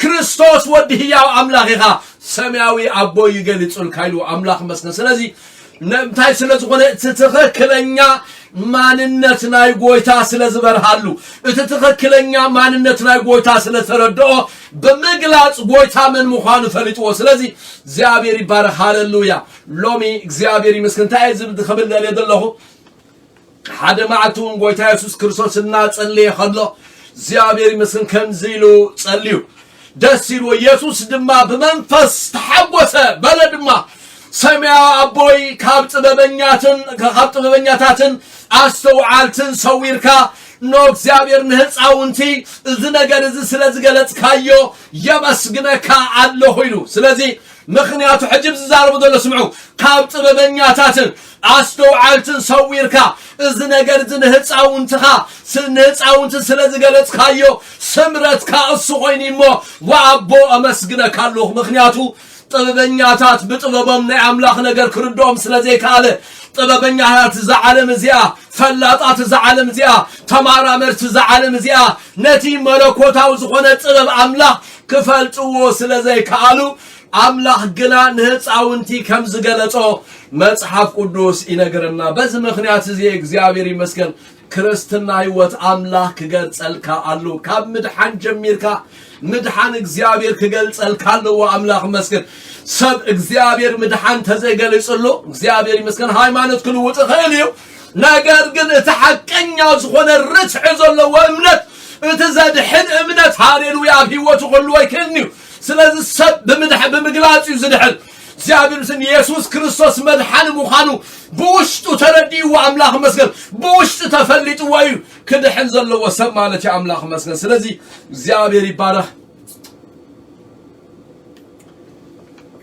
ክርስቶስ ወዲ ህያው ኣምላኽ ኢኻ፣ ሰማያዊ ኣቦይ ይገሊጹልካ ኢሉ ኣምላኽ መስገን። ስለዚ ነ-፣ እንታይ ስለ ዝኾነ? እቲ ትኽክለኛ ማንነት ናይ ጎይታ ስለ ዝበርሃሉ፣ እቲ ትኽክለኛ ማንነት ናይ ጎይታ ስለ ተረድኦ፣ ብምግላጽ ጎይታ መን ምዃኑ ፈሊጥዎ። ስለዚ እግዚኣብሔር ይባረኽ። ሃሌሉያ። ሎሚ እግዚኣብሔር ይመስገን። እንታይ እየ ዝብል ክብል ደልየ ዘለኹ? ሓደ መዓልቲ እውን ጎይታ የሱስ ክርስቶስ እናጸለየ ከሎ፣ እግዚኣብሔር ይመስገን ከምዚ ኢሉ ጸልዩ። ደስ ኢልዎ። የሱስ ድማ ብመንፈስ ተሓጎሰ፣ በለ ድማ፣ ሰማያዊ ኣቦይ፣ ካብ ጥበበኛትን፣ ካብ ጥበበኛታትን ኣስተውዓልትን ሰዊርካ እኖ እግዚኣብሔር ንህፃውንቲ እዚ ነገር እዚ ስለ ዝገለጽካዮ የመስግነካ ኣለኹ ኢሉ። ስለዚ ምኽንያቱ ሕጂ ዝዛረቡ ዘሎ ስምዑ፣ ካብ ጥበበኛታትን ኣስተውዓልትን ሰዊርካ እዚ ነገር እዚ ንህፃውንትኻ ስ- ንህፃውንቲ ስለ ዝገለጽካዮ ስምረትካ እሱ ኮይኑ እሞ ወኣቦ ኣመስግነካ ኣለኹ። ምኽንያቱ ጥበበኛታት ብጥበቦም ናይ ኣምላኽ ነገር ክርድኦም ስለ ዘይከኣለ፣ ጥበበኛታት እዛ ዓለም እዚኣ፣ ፈላጣት እዛ ዓለም እዚኣ፣ ተማራመርቲ እዛ ዓለም እዚኣ ነቲ መለኮታዊ ዝኾነ ጥበብ ኣምላኽ ክፈልጥዎ ስለ ዘይከኣሉ፣ ኣምላኽ ግና ንህፃውንቲ ከም ዝገለጾ መጽሓፍ ቅዱስ ይነግረና። በዚ ምኽንያት እዚ እግዚኣብሔር ይመስገን። ክርስትና ህይወት ኣምላኽ ክገልጸልካ ኣሎ። ካብ ምድሓን ጀሚርካ ምድሓን እግዚኣብሔር ክገልጸልካ ኣለዎ። ኣምላኽ ይመስገን። ሰብ እግዚኣብሔር ምድሓን ተዘይገሊጽሉ እግዚኣብሔር ይመስገን ሃይማኖት ክልውጥ ይኽእል እዩ። ነገር ግን እቲ ሓቀኛ ዝኾነ ርትዒ ዘለዎ እምነት፣ እቲ ዘድሕን እምነት ሃሌሉያ ኣብ ህይወቱ ክህልዎ ኣይክእልን እዩ። ስለዚ ሰብ ብምድሕ- ብምግላጽ እዩ ዝድሕን። እግዚኣብሔር ምስን የሱስ ክርስቶስ መድሓኒ ምዃኑ ብውሽጡ ተረዲእዎ ኣምላኽ መስገን ብውሽጡ ተፈሊጥዎ እዩ ክድሕን ዘለዎ ሰብ ማለት እዩ ኣምላኽ መስገን። ስለዚ እግዚኣብሔር ይባረኽ።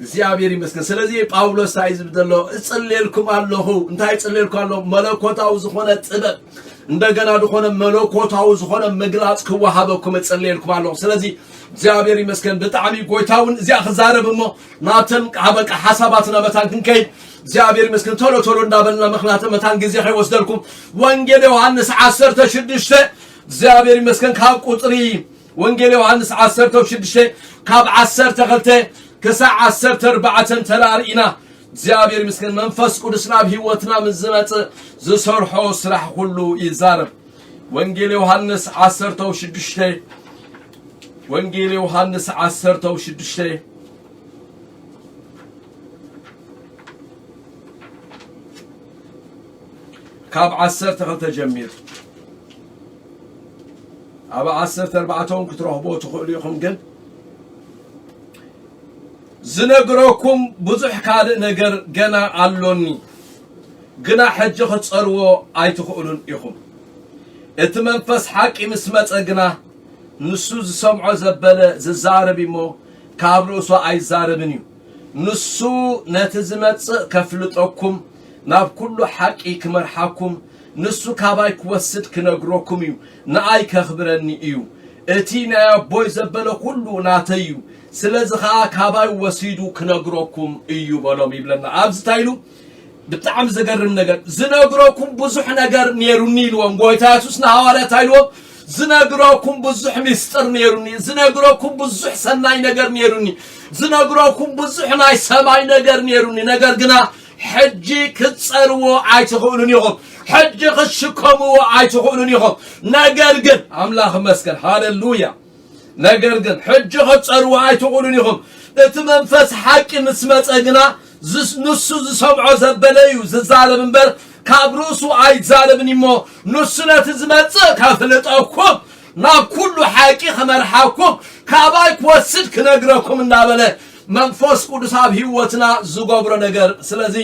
እግዚኣብሔር ይመስገን። ስለዚ ጳውሎስ እንታይ ዝብል ዘሎ እጽልየልኩም ኣለኹ። እንታይ እጽልየልኩም ኣለኹ? መለኮታዊ ዝኾነ ጥበብ እንደገና ዝኾነ መለኮታዊ ዝኾነ ምግላጽ ክወሃበኩም እጽልየልኩም ኣለኹ። ስለዚ እግዚኣብሔር ይመስገን። ብጣዕሚ ጎይታ እውን እዚኣ ክዛረብ እሞ ናብተን በቃ ሓሳባትና መታን ክንከይድ እግዚኣብሔር ይመስገን። ቶሎ ቶሎ እንዳበልና ምኽንያቱ መታን ግዜ ከይወስደልኩም ወንጌል ዮሃንስ ዓሰርተ ሽዱሽተ እግዚኣብሔር ይመስገን ካብ ቁፅሪ ወንጌል ዮሃንስ ዓሰርተ ሽዱሽተ ካብ ዓሰርተ ክልተ ክሳዕ ዓሰርተ ኣርባዕተ ተራርኢና እግዚኣብሔር ይመስገን። መንፈስ ቅዱስ ናብ ህይወትና ምስ ዝመጽእ ዝሰርሖ ስራሕ ኩሉ ይዛረብ። ወንጌል ዮሃንስ ዓሰርተ ሽዱሽተ ወንጌል ዮሃንስ ዓሰርተ ሽዱሽተ ካብ ዓሰርተ ክልተ ጀሚር ኣብ ዓሰርተ ኣርባዕተ እውን ክትረኽቦ ትኽእሉ ኢኹም። ግን ዝነግረኩም ብዙሕ ካልእ ነገር ገና ኣሎኒ፣ ግና ሕጂ ክትጸርዎ ኣይትኽእሉን ኢኹም። እቲ መንፈስ ሓቂ ምስ መጸ ግና ንሱ ዝሰምዖ ዘበለ ዝዛረብ እሞ ካብ ርእሱ ኣይዛረብን እዩ። ንሱ ነቲ ዝመጽእ ከፍልጠኩም ናብ ኩሉ ሓቂ ክመርሓኩም ንሱ ካባይ ክወስድ ክነግረኩም እዩ። ንኣይ ከኽብረኒ እዩ። እቲ ናይ ኣቦይ ዘበለ ኩሉ ናተይ እዩ። ስለዚ ኸኣ ካባይ ወሲዱ ክነግረኩም እዩ በሎም ይብለና። ኣብዚ እንታይ ኢሉ? ብጣዕሚ ዘገርም ነገር ዝነግረኩም ብዙሕ ነገር ነይሩኒ ኢልዎም ጎይታ የሱስ ንሃዋርያት እንታይ ኢልዎም? ዝነግረኩም ብዙሕ ሚስጥር ነይሩኒ፣ ዝነግረኩም ብዙሕ ሰናይ ነገር ነይሩኒ፣ ዝነግረኩም ብዙሕ ናይ ሰማይ ነገር ነይሩኒ። ነገር ግና ሕጂ ክትጸርዎ ኣይትኽእሉን ኢኹም፣ ሕጂ ክትሽከምዎ ኣይትኽእሉን ኢኹም። ነገር ግን ኣምላኽ ይመስገን፣ ሃሌሉያ። ነገር ግን ሕጂ ክትጸርዎ ኣይትኽእሉን ኢኹም። እቲ መንፈስ ሓቂ ምስ መጸ ግና ዝስ- ንሱ ዝሰምዖ ዘበለ እዩ ዝዛረብ እምበር ካብ ርእሱ ኣይዛረብን እሞ ንሱ ነቲ ዝመጽእ ከፍልጠኩም ናብ ኩሉ ሓቂ ክመርሓኩም ካባይ ክወስድ ክነግረኩም እንዳበለ መንፈስ ቅዱስ ኣብ ህይወትና ዝገብሮ ነገር። ስለዚ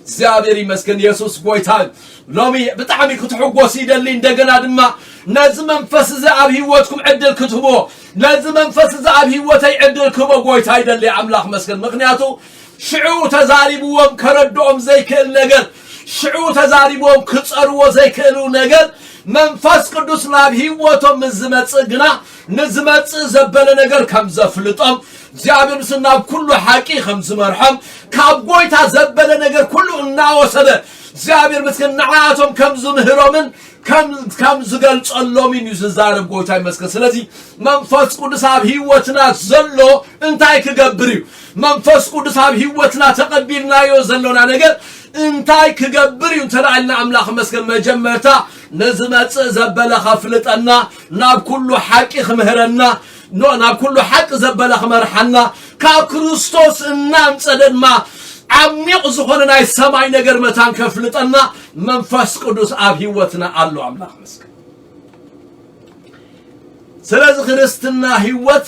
እግዚኣብሔር ይመስገን የሱስ ጎይታ እዩ። ሎሚ ብጣዕሚ ክትሕጎስ ይደሊ። እንደገና ድማ ነዚ መንፈስ እዚ ኣብ ህይወትኩም ዕድል ክትህብዎ፣ ነዚ መንፈስ እዚ ኣብ ህይወተይ ዕድል ክህቦ ጎይታ ይደሊ። ኣምላኽ መስገን። ምክንያቱ ሽዑ ተዛሪብዎም ከረድኦም ዘይክእል ነገር፣ ሽዑ ተዛሪብዎም ክጸርዎ ዘይክእሉ ነገር መንፈስ ቅዱስ ናብ ህይወቶም ምስ ዝመጽእ ግና ንዝመጽእ ዘበለ ነገር ከም ዘፍልጦም እግዚኣብሔር ምስ ናብ ኩሉ ሓቂ ከም ዝመርሖም ካብ ጎይታ ዘበለ ነገር ኩሉ እናወሰደ እግዚኣብሔር ምስ ንዓቶም ከም ዝምህሮምን ከም ከም ዝገልጸሎም እዩ ዝዛረብ። ጎይታ ይመስገን። ስለዚ መንፈስ ቅዱስ ኣብ ህይወትና ዘሎ እንታይ ክገብር እዩ? መንፈስ ቅዱስ ኣብ ህይወትና ተቐቢልናዮ ዘሎና ነገር እንታይ ክገብር እዩ እንተ ደኣ ኢልና ኣምላኽ መስገን መጀመርታ ንዝመጽእ ዘበለ ከፍልጠና ናብ ኩሉ ሓቂ ክምህረና ኖ ናብ ኩሉ ሓቂ ዘበለ ክመርሓና ካብ ክርስቶስ እናምጸ ድማ ዓሚቕ ዝኾነ ናይ ሰማይ ነገር መታን ከፍልጠና መንፈስ ቅዱስ ኣብ ህይወትና ኣሎ። ኣምላኽ መስገን። ስለዚ ክርስትና ህይወት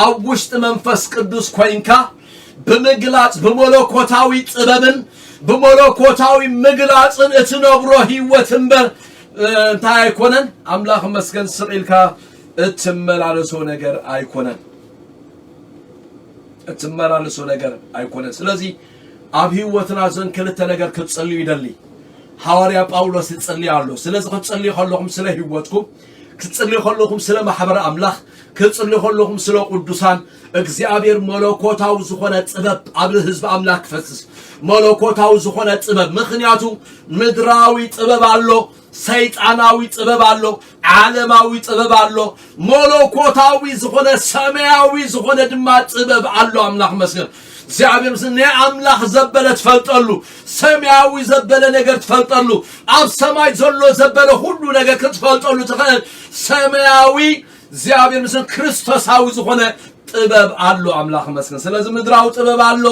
ኣብ ውሽጢ መንፈስ ቅዱስ ኮይንካ ብምግላጽ ብመለኮታዊ ጥበብን ብመለኮታዊ ምግላጽን እትነብሮ ህይወት እምበር እንታይ ኣይኮነን? ኣምላኽ መስገን ስቕ ኢልካ እትመላለሶ ነገር ኣይኮነን። እትመላለሶ ነገር ኣይኮነን። ስለዚ ኣብ ህይወትና ዘን ክልተ ነገር ክትጽልዩ ይደሊ። ሃዋርያ ጳውሎስ ይጽልይ ኣሎ። ስለዚ ክትጽልዩ ከለኹም ስለ ህይወትኩም፣ ክትጽልዩ ከለኹም ስለ ማሕበር ኣምላኽ፣ ክትጽልዩ ከለኹም ስለ ቅዱሳን፣ እግዚኣብሔር መለኮታዊ ዝኾነ ጥበብ ኣብ ህዝቢ ኣምላኽ ክፈስስ፣ መለኮታዊ ዝኾነ ጥበብ። ምኽንያቱ ምድራዊ ጥበብ ኣሎ፣ ሰይጣናዊ ጥበብ ኣሎ፣ ዓለማዊ ጥበብ ኣሎ፣ መለኮታዊ ዝኾነ ሰማያዊ ዝኾነ ድማ ጥበብ ኣሎ። ኣምላኽ መስገን እግዚኣብሔር ምስ ናይ ኣምላኽ ዘበለ ትፈልጠሉ፣ ሰማያዊ ዘበለ ነገር ትፈልጠሉ፣ ኣብ ሰማይ ዘሎ ዘበለ ሁሉ ነገር ክትፈልጠሉ ትኽእል ሰማያዊ እግዚኣብሔር ምስን ክርስቶሳዊ ዝኾነ ጥበብ ኣሎ። ኣምላኽ መስገን። ስለዚ ምድራዊ ጥበብ ኣሎ፣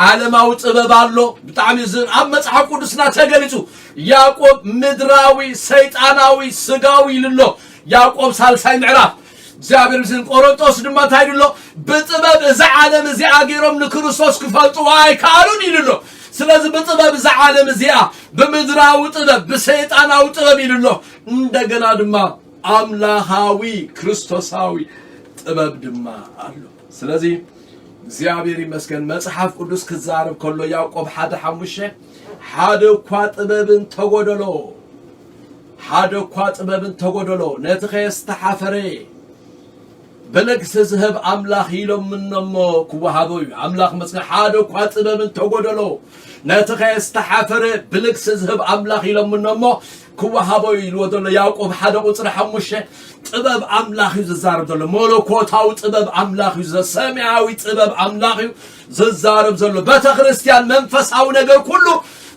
ዓለማዊ ጥበብ ኣሎ። ብጣዕሚ እዚ ኣብ መጽሓፍ ቅዱስና ተገሊጹ። ያዕቆብ ምድራዊ ሰይጣናዊ ስጋዊ ኢሉ ኣሎ። ያዕቆብ ሳልሳይ ምዕራፍ እግዚኣብሔር ምስን። ቆሮንጦስ ድማ እንታይ ኢሉ ኣሎ? ብጥበብ እዛ ዓለም እዚኣ ገይሮም ንክርስቶስ ክፈልጥዎ ኣይከኣሉን ኢሉ ኣሎ። ስለዚ ብጥበብ እዛ ዓለም እዚኣ፣ ብምድራዊ ጥበብ፣ ብሰይጣናዊ ጥበብ ኢሉ ኣሎ። እንደገና ድማ ኣምላኻዊ ክርስቶሳዊ ጥበብ ድማ ኣሎ። ስለዚ እግዚኣብሔር ይመስገን። መጽሓፍ ቅዱስ ክዛረብ ከሎ ያዕቆብ ሓደ ሓሙሽተ ሓደ እኳ ጥበብ እንተጎደሎ፣ ሓደ እኳ ጥበብ እንተጎደሎ፣ ነቲ ከየስተሓፈረ ብልግሲ ዝህብ ኣምላኽ ኢሎም እሞ ክወሃቦ እዩ። ኣምላኽ መስገን። ሓደ እኳ ጥበብ እንተጎደሎ፣ ነቲ ከየስተሓፈረ ብልግሲ ዝህብ ኣምላኽ ኢሎም እሞ ክወሃቦ እዩ ኢልዎ ዘሎ ያዕቆብ ሓደ ቁጽሪ ሓሙሽተ። ጥበብ ኣምላኽ እዩ ዝዛረብ ዘሎ። መለኮታዊ ጥበብ ኣምላኽ እዩ፣ ዘሰማያዊ ጥበብ ኣምላኽ እዩ ዝዛረብ ዘሎ። ቤተ ክርስቲያን መንፈሳዊ ነገር ኩሉ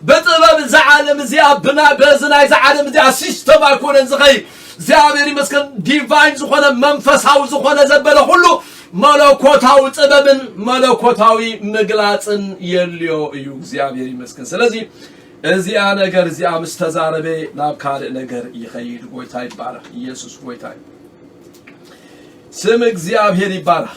ብጥበብ እዛ ዓለም እዚኣ፣ ብና-፣ በዚ ናይዛ ዓለም እዚኣ ሲስተም ኣይኮነን ዝኸይድ። እግዚኣብሔር ይመስገን። ዲቫይን ዝኾነ መንፈሳዊ ዝኾነ ዘበለ ኩሉ መለኮታዊ ጥበብን መለኮታዊ ምግላጽን የልዮ እዩ። እግዚኣብሔር ይመስገን። ስለዚ እዚኣ ነገር እዚኣ ምስ ተዛረበ ናብ ካልእ ነገር ይኸይድ። ጎይታ ይባረኽ። ኢየሱስ ጎይታ እዩ። ስም እግዚኣብሔር ይባረኽ።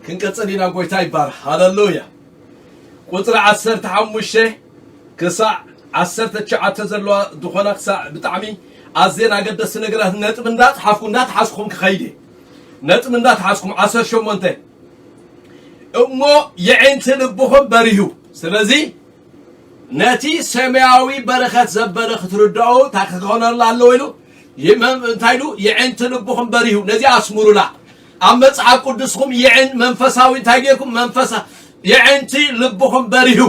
ክንቀጽል ኢና። ጎይታ ይባረኽ። ሃሌሉያ። ቁጽሪ ዓሰርተ ሓሙሽተ ክሳዕ ዓሰርተ ትሽዓተ ዘለዋ ዝኾና ክሳዕ ብጣዕሚ ኣዝየን ኣገደስቲ ነገራት ነጥቢ እንዳጽሓፍኩ እንዳትሓዝኩም ክኸይድ እየ። ነጥቢ እንዳትሓዝኩም ዓሰርተ ሸሞንተ እሞ የዒንቲ ልብኹም በሪሁ። ስለዚ ነቲ ሰማያዊ በረኸት ዘበለ ክትርድኦ እንታይ ክኾነላ ኣለዎ ኢሉ ይመም-፣ እንታይ ኢሉ? የዒንቲ ልብኹም በሪሁ። ነዚ ኣስምሩላ። ኣብ መጽሓፍ ቅዱስኩም የዒን-፣ መንፈሳዊ እንታይ ጌርኩም? መንፈሳ-፣ የዒንቲ ልብኹም በሪሁ።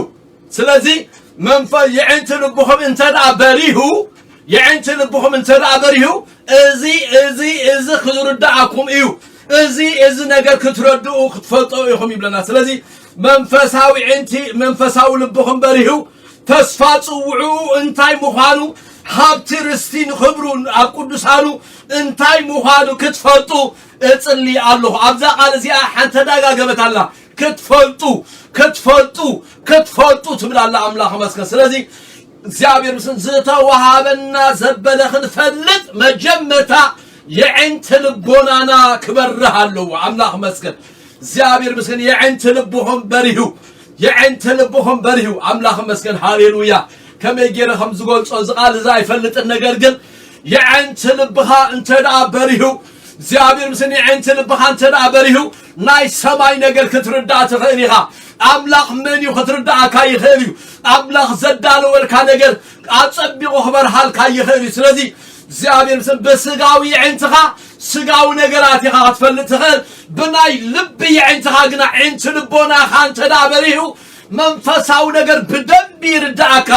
ስለዚ መንፈ-፣ የዒንቲ ልብኹም እንተ ደኣ በሪሁ፣ የዒንቲ ልብኹም እንተ ደኣ በሪሁ፣ እዚ፣ እዚ፣ እዚ ክርድኣኩም እዩ። እዚ፣ እዚ ነገር ክትረድኡ፣ ክትፈልጦ ኢኹም ይብለና። ስለዚ መንፈሳዊ ዕንቲ፣ መንፈሳዊ ልብኹም በሪሁ፣ ተስፋ ጽውዕኡ እንታይ ምዃኑ፣ ሃብቲ ርስቲ ንኽብሩ ኣብ ቅዱሳኑ እንታይ ምዃኑ ክትፈልጡ እጽሊ ኣለኹ። ኣብዛ ቃል እዚኣ ሓንቲ ተደጋገመት ኣላ። ክትፈልጡ፣ ክትፈልጡ፣ ክትፈልጡ ትብል ኣላ። ኣምላኽ መስገን። ስለዚ እግዚኣብሔር ምስን ዝተዋሃበና ዘበለ ክንፈልጥ መጀመርታ የዕንቲ ልቦናና ክበርህ ኣለዎ። ኣምላኽ መስገን። እግዚኣብሔር ምስገን። የዕንቲ ልብኹም በሪሁ፣ የዕንቲ ልብኹም በሪሁ። ኣምላኽ መስገን። ሃሌሉያ። ከመይ ገይረ ከም ዝገልጾ እዚ ቃል እዚ ኣይፈልጥን፣ ነገር ግን የዕንቲ ልብኻ እንተ ደኣ በሪሁ፣ እግዚኣብሔር ምስን የዕንቲ ልብኻ እንተ ደኣ በሪሁ፣ ናይ ሰማይ ነገር ክትርዳእ ትኽእል ኢኻ። ኣምላኽ መን እዩ ክትርዳእካ ይኽእል እዩ። ኣምላኽ ዘዳለወልካ ነገር ኣጸቢቑ ክበርሃልካ ይኽእል እዩ። ስለዚ እግዚኣብሔር ምስን ብስጋዊ የዕንትኻ ስጋዊ ነገራት ኢኻ ክትፈልጥ ትኽእል። ብናይ ልቢ የዕንትኻ ግና፣ ዕንቲ ልቦናኻ እንተ ደኣ በሪሁ፣ መንፈሳዊ ነገር ብደንቢ ይርዳእካ፣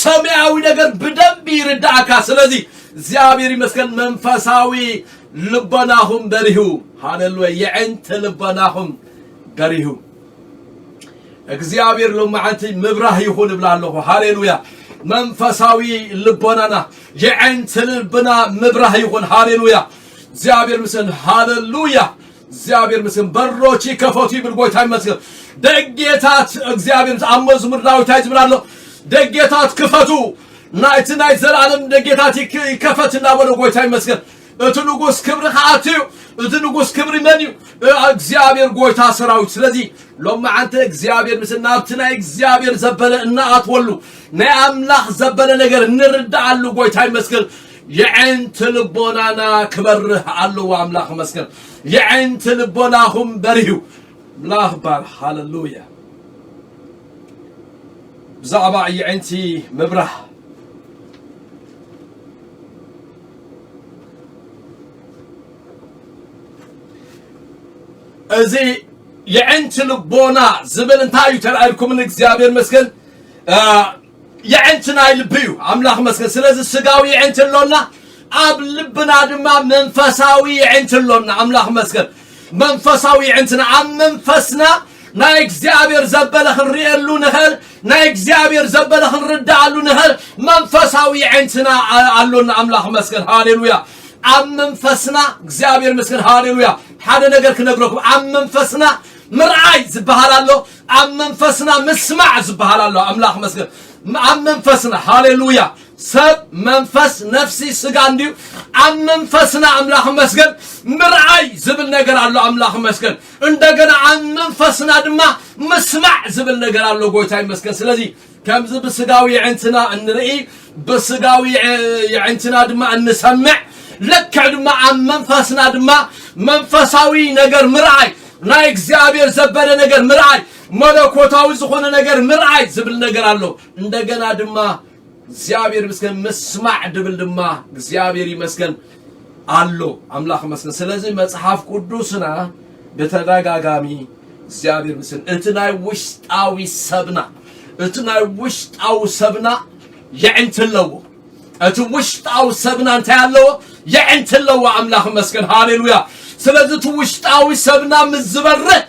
ሰማያዊ ነገር ብደንቢ ይርዳእካ። ስለዚ እግዚኣብሔር ይመስገን፣ መንፈሳዊ ልቦናኹም በሪሁ። ሃሌሉያ። የዕንቲ ልቦናኹም በሪሁ። እግዚኣብሔር ሎማዓንቲ ምብራህ ይኹን እብላ ኣለኹ። ሃሌሉያ። መንፈሳዊ ልቦናና፣ የዕንቲ ልብና ምብራህ ይኹን። ሃሌሉያ። እግዚኣብሔር ምስን። ሃሌሉያ። እግዚኣብሔር ምስን። በሮች ይከፈቱ ይብል ጎይታ ይመስገን። ደጌታት እግዚኣብሔር ምስ-፣ ኣብ መዝሙር ዳዊት እንታይ ዝብል ኣሎ? ደጌታት ክፈቱ፣ ናይቲ ናይ ዘላለም ደጌታት ይክ- ይከፈት እናበለ ጎይታ ይመስገን። እቲ ንጉስ ክብሪ ከኣቱ እዩ። እቲ ንጉስ ክብሪ መን እዩ? እ- እግዚኣብሔር ጎይታ ሰራዊት። ስለዚ ሎም መዓንቲ እግዚኣብሔር ምስ ናብቲ ናይ እግዚኣብሔር ዘበለ እናኣትወሉ ናይ ኣምላኽ ዘበለ ነገር እንርዳኣሉ ጎይታ ይመስገን። የዕንቲ ልቦናና ክበርህ ኣለዎ። ኣምላኽ ይመስገን። የዕንቲ ልቦናኹም በርሁ። ኣምላኽ ባር ሃለሉያ። ብዛዕባ የዕንቲ ምብራህ እዚ የዕንቲ ልቦና ዝብል እንታይ እዩ ተራእልኩም? እግዚኣብሔር መስገን የዕንቲ ናይ ልቢ እዩ። ኣምላኽ መስገን። ስለዚ ስጋዊ የዕንቲ ኣሎና፣ ኣብ ልብና ድማ መንፈሳዊ የዕንቲ ኣሎና። ኣምላኽ መስገን። መንፈሳዊ የዕንትና ኣብ መንፈስና ናይ እግዚኣብሔር ዘበለ ክንርእየሉ ንኽእል፣ ናይ እግዚኣብሔር ዘበለ ክንርዳኣሉ ንኽእል መንፈሳዊ የዕንትና ኣ- ኣሎና። ኣምላኽ መስገን። ሃሌሉያ። ኣብ መንፈስና እግዚኣብሔር መስገን። ሃሌሉያ። ሓደ ነገር ክነግረኩም፣ ኣብ መንፈስና ምርኣይ ዝበሃል ኣሎ፣ ኣብ መንፈስና ምስማዕ ዝበሃል ኣሎ። ኣምላኽ መስገን። ኣብ መንፈስና፣ ሃሌሉያ። ሰብ መንፈስ፣ ነፍሲ፣ ስጋ እንዲዩ። ኣብ መንፈስና ኣምላኽ መስገን ምርኣይ ዝብል ነገር ኣሎ። ኣምላኽ መስገን። እንደገና ኣብ መንፈስና ድማ ምስማዕ ዝብል ነገር ኣሎ። ጎይታ ይመስገን። ስለዚ ከምዚ ብስጋዊ የዕንትና እንርኢ፣ ብስጋዊ የዕንትና ድማ እንሰምዕ፣ ልክዕ ድማ ኣብ መንፈስና ድማ መንፈሳዊ ነገር ምርኣይ፣ ናይ እግዚኣብሔር ዘበለ ነገር ምርኣይ፣ መለኮታዊ ዝኾነ ነገር ምርኣይ ዝብል ነገር ኣሎ። እንደገና ድማ እግዚኣብሔር ይመስገን ምስማዕ ድብል ድማ እግዚኣብሔር ይመስገን ኣሎ። ኣምላኽ ይመስገን። ስለዚ መጽሓፍ ቅዱስና ብተደጋጋሚ እግዚኣብሔር ይመስገን እቲ ናይ ውሽጣዊ ሰብና፣ እቲ ናይ ውሽጣዊ ሰብና የዕንቲ ኣለዎ። እቲ ውሽጣዊ ሰብና እንታይ ኣለዎ? የዕንቲ ኣለዎ። ኣምላኽ ይመስገን። ሃሌሉያ። ስለዚ እቲ ውሽጣዊ ሰብና ምስ ዝበርህ፣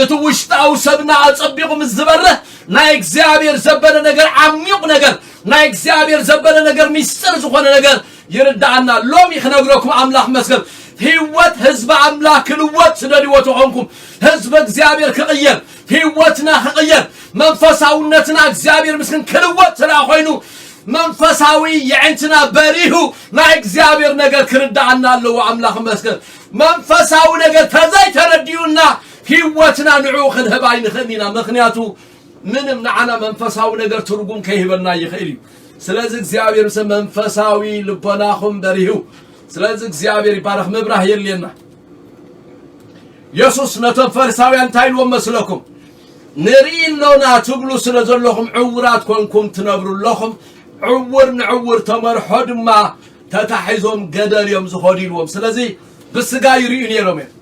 እቲ ውሽጣዊ ሰብና ኣጸቢቑ ምስ ዝበርህ፣ ናይ እግዚኣብሔር ዘበለ ነገር፣ ዓሚቕ ነገር፣ ናይ እግዚኣብሔር ዘበለ ነገር፣ ሚስጥር ዝኾነ ነገር ይርዳኣና። ሎሚ ክነግረኩም ኣምላኽ መስገን ህይወት ህዝቢ ኣምላኽ ክልወጥ ስደድዎ ተኾንኩም፣ ህዝቢ እግዚኣብሔር ክቕየር፣ ህይወትና ክቕየር፣ መንፈሳውነትና እግዚኣብሔር ምስክን ክልወጥ ስለ ኮይኑ መንፈሳዊ የዕንትና በሪሁ ናይ እግዚኣብሔር ነገር ክርዳኣና ኣለዎ። ኣምላኽ መስገን መንፈሳዊ ነገር ተዘይተረዲኡና ህይወትና ንዑ ክንህብ ኣይንኽእል ኢና። ምኽንያቱ ምንም ንዓና መንፈሳዊ ነገር ትርጉም ከይህበና ይኽእል እዩ። ስለዚ እግዚኣብሔር ምስ መንፈሳዊ ልቦናኹም በሪሁ። ስለዚ እግዚኣብሔር ይባረኽ። ምብራህ የድልየና። የሱስ ነቶም ፈሪሳውያን እንታይ ኢልዎም መስለኩም? ንርኢ ኣሎና ትብሉ ስለ ዘለኹም ዕውራት ኮንኩም ትነብሩ ኣለኹም። ዕውር ንዕውር ተመርሖ ድማ ተታሒዞም ገደል እዮም ዝኸዱ ኢልዎም። ስለዚ ብስጋ ይርእዩ ነይሮም እዮም።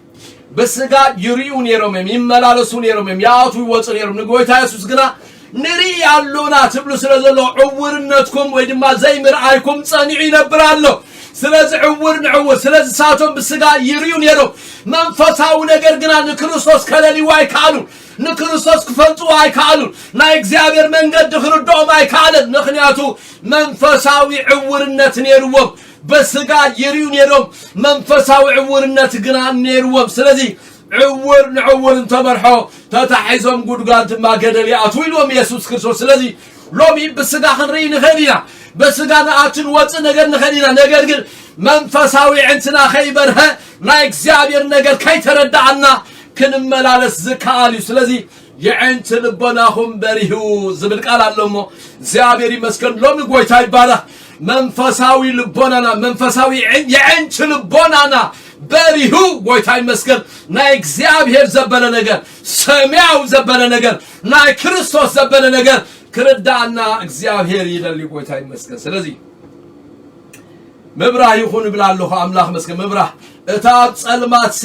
ብስጋ ይርእዩ ነይሮም እዮም፣ ይመላለሱ ነይሮም እዮም፣ ይኣትዉ ይወፁ ነይሮም። ንጎይታ የሱስ ግና ንርኢ ኣሎና ትብሉ ስለ ዘሎ ዕውርነትኩም ወይ ድማ ዘይምርኣይኩም ጸኒዑ ይነብር ኣሎ። ስለዚ ዕውር ንዕውር፣ ስለዚ ሳቶም ብስጋ ይርእዩ ነይሮም። መንፈሳዊ ነገር ግና ንክርስቶስ ከለልይዎ ኣይከኣሉን። ንክርስቶስ ክፈልጥዎ ኣይከኣሉን። ናይ እግዚኣብሔር መንገዲ ክርድኦም ኣይከኣለን። ምኽንያቱ መንፈሳዊ ዕውርነት ነይርዎም። ብስጋ ይርእዩ ነይሮም፣ መንፈሳዊ ዕውርነት ግና ነይርዎም። ስለዚ ዕውር ንዕውር እንተመርሖ ተታሒዞም ጉድጓድ ድማ ገደል ይኣትዉ ኢልዎም የሱስ ክርስቶስ። ስለዚ ሎሚ ብስጋ ክንርኢ ንኽእል ኢና፣ ብስጋ ንኣትን ወፅእ ነገር ንኽእል ኢና። ነገር ግን መንፈሳዊ ዕንትና ከይበርሀ ናይ እግዚኣብሔር ነገር ከይተረዳኣና ክንመላለስ ዝከኣል እዩ። ስለዚ የዕንቲ ልቦናኹም በሪሁ ዝብል ቃል ኣሎ እሞ እግዚኣብሔር ይመስገን። ሎሚ ጎይታ ይባረኽ። መንፈሳዊ ልቦናና መንፈሳዊ የዕን- የዕንቲ ልቦናና በሪሁ ጎይታ ይመስገን። ናይ እግዚኣብሔር ዘበለ ነገር ሰማያዊ ዘበለ ነገር ናይ ክርስቶስ ዘበለ ነገር ክርዳኣና እግዚኣብሔር ይደሊ። ጎይታ ይመስገን። ስለዚ ምብራህ ይኹን እብል ኣለኹ። ኣምላኽ መስገን ምብራህ እታ ኣብ ጸልማትሲ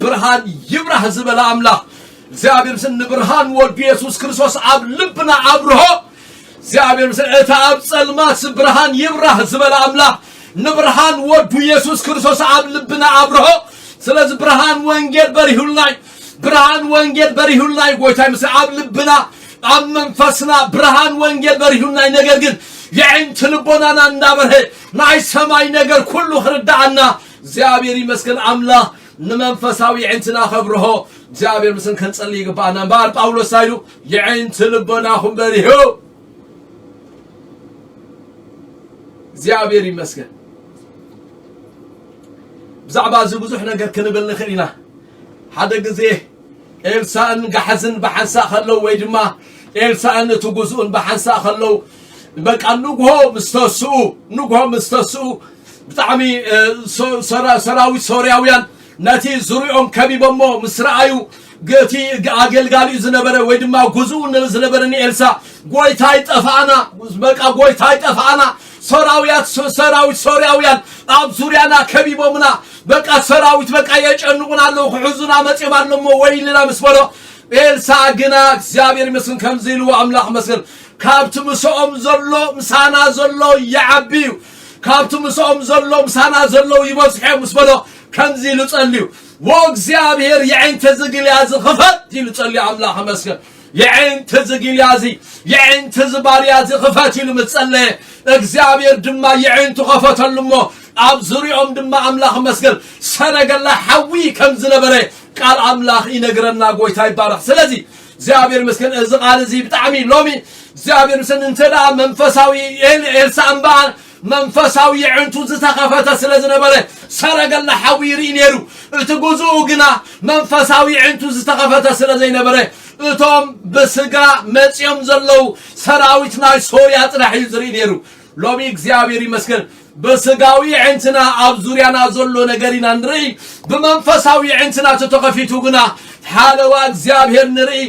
ብርሃን ይብራህ ዝበለ ኣምላኽ እግዚኣብሔር ምስን ንብርሃን ወዱ የሱስ ክርስቶስ ኣብ ልብና ኣብርሆ። እግዚኣብሔር ምስን እታ ኣብ ጸልማትሲ ብርሃን ይብራህ ዝበለ ኣምላኽ ንብርሃን ወዱ የሱስ ክርስቶስ ኣብ ልብና ኣብርሆ። ስለዚ ብርሃን ወንጌል በሪሁልናይ ብርሃን ወንጌል በሪሁልናይ ጎይታይ ምስን ኣብ ልብና ኣብ መንፈስና ብርሃን ወንጌል በሪሁልናይ። ነገር ግን የዕንቲ ልቦናና እንዳበርሀ ናይ ሰማይ ነገር ኩሉ ክርዳኣና እግዚኣብሔር ይመስገን። ኣምላኽ ንመንፈሳዊ የዕንትና ከብርሆ እግዚኣብሔር ምስን ከንጸሊ ይግባኣና። እምበኣር ጳውሎስ ሳይሉ የዕንቲ ልቦናኹም በሪሁ እግዚኣብሔር ይመስገን። ብዛዕባ እዚ ብዙሕ ነገር ክንብል ንኽእል ኢና። ሓደ ግዜ ኤልሳእን ጋሓዝን ብሓንሳእ ከለዉ፣ ወይ ድማ ኤልሳእን እቲ ጉዝኡን ብሓንሳእ ከለዉ፣ በቃ ንግሆ ምስ ተስኡ፣ ንግሆ ምስ ተስኡ፣ ብጣዕሚ፣ እ፣ ሶ-፣ ሰራ-፣ ሰራዊት ሶርያውያን ነቲ ዙርያኦም ከቢቦሞ ምስ ረኣዩ፣ እቲ ኣገልጋሊኡ ዝነበረ ወይ ድማ ጉዝኡ ዝነበረ ንኤልሳ፣ "ጎይታይ ጠፋእና፣ በቃ ጎይታይ ጠፋእና፣ ሰራውያት፣ ሰራዊት ሶርያውያን ኣብ ዙርያና ከቢቦምና፣ በቃ ሰራዊት በቃ የጨንቑና ኣለዉ፣ ክሕዙና መጺኦም ኣለሞ ወይልና" ምስ በሎ፣ ኤልሳ ግና እግዚኣብሔር ይመስገን ከምዚ ኢልዎ፣ ኣምላኽ ይመስገን፣ "ካብቲ ምስኦም ዘሎ ምሳና ዘሎ ይዓቢ እዩ፣ ካብቲ ምስኦም ዘሎ ምሳና ዘሎ ይበዝሑ እዮም" ምስ በሎ፣ ከምዚ ኢሉ ጸልዩ፣ "ወእግዚኣብሔር የዒንቲ እዚ ግልያዚ ክፈት" ኢሉ ጸልዩ፣ ኣምላኽ ይመስገን። የዒንቲ እዚ ግልያዚ፣ የዒንቲ እዚ ባርያዚ ክፈት ኢሉ ምስ ጸለየ፣ እግዚኣብሔር ድማ የዒንቱ ከፈተሉ እሞ፣ ኣብ ዙርያኦም ድማ ኣምላኽ ይመስገን ሰረገላ ሓዊ ከም ዝነበረ ቃል ኣምላኽ ይነግረና። ጎይታ ይባረኽ። ስለዚ እግዚኣብሔር ይመስገን፣ እዚ ቃል እዚ ብጣዕሚ ሎሚ እግዚኣብሔር ይመስገን፣ እንተ ደኣ መንፈሳዊ ኤል-፣ ኤልሳ እምበኣር መንፈሳዊ የዒንቱ ዝተኸፈተ ስለ ዝነበረ፣ ሰረገላ ሓዊ ይርኢ ነይሩ። እቲ ጉዝኡ ግና መንፈሳዊ የዒንቱ ዝተኸፈተ ስለ ዘይነበረ፣ እቶም ብስጋ መጺኦም ዘለዉ ሰራዊት ናይ ሶርያ ጥራሕ እዩ ዝርኢ ነይሩ። ሎሚ እግዚኣብሔር ይመስገን፣ ብስጋዊ የዒንትና ኣብ ዙርያና ዘሎ ነገር ኢና ንርኢ፣ ብመንፈሳዊ የዒንትና ተተኸፊቱ ግና ሓለዋ እግዚኣብሔር ንርኢ።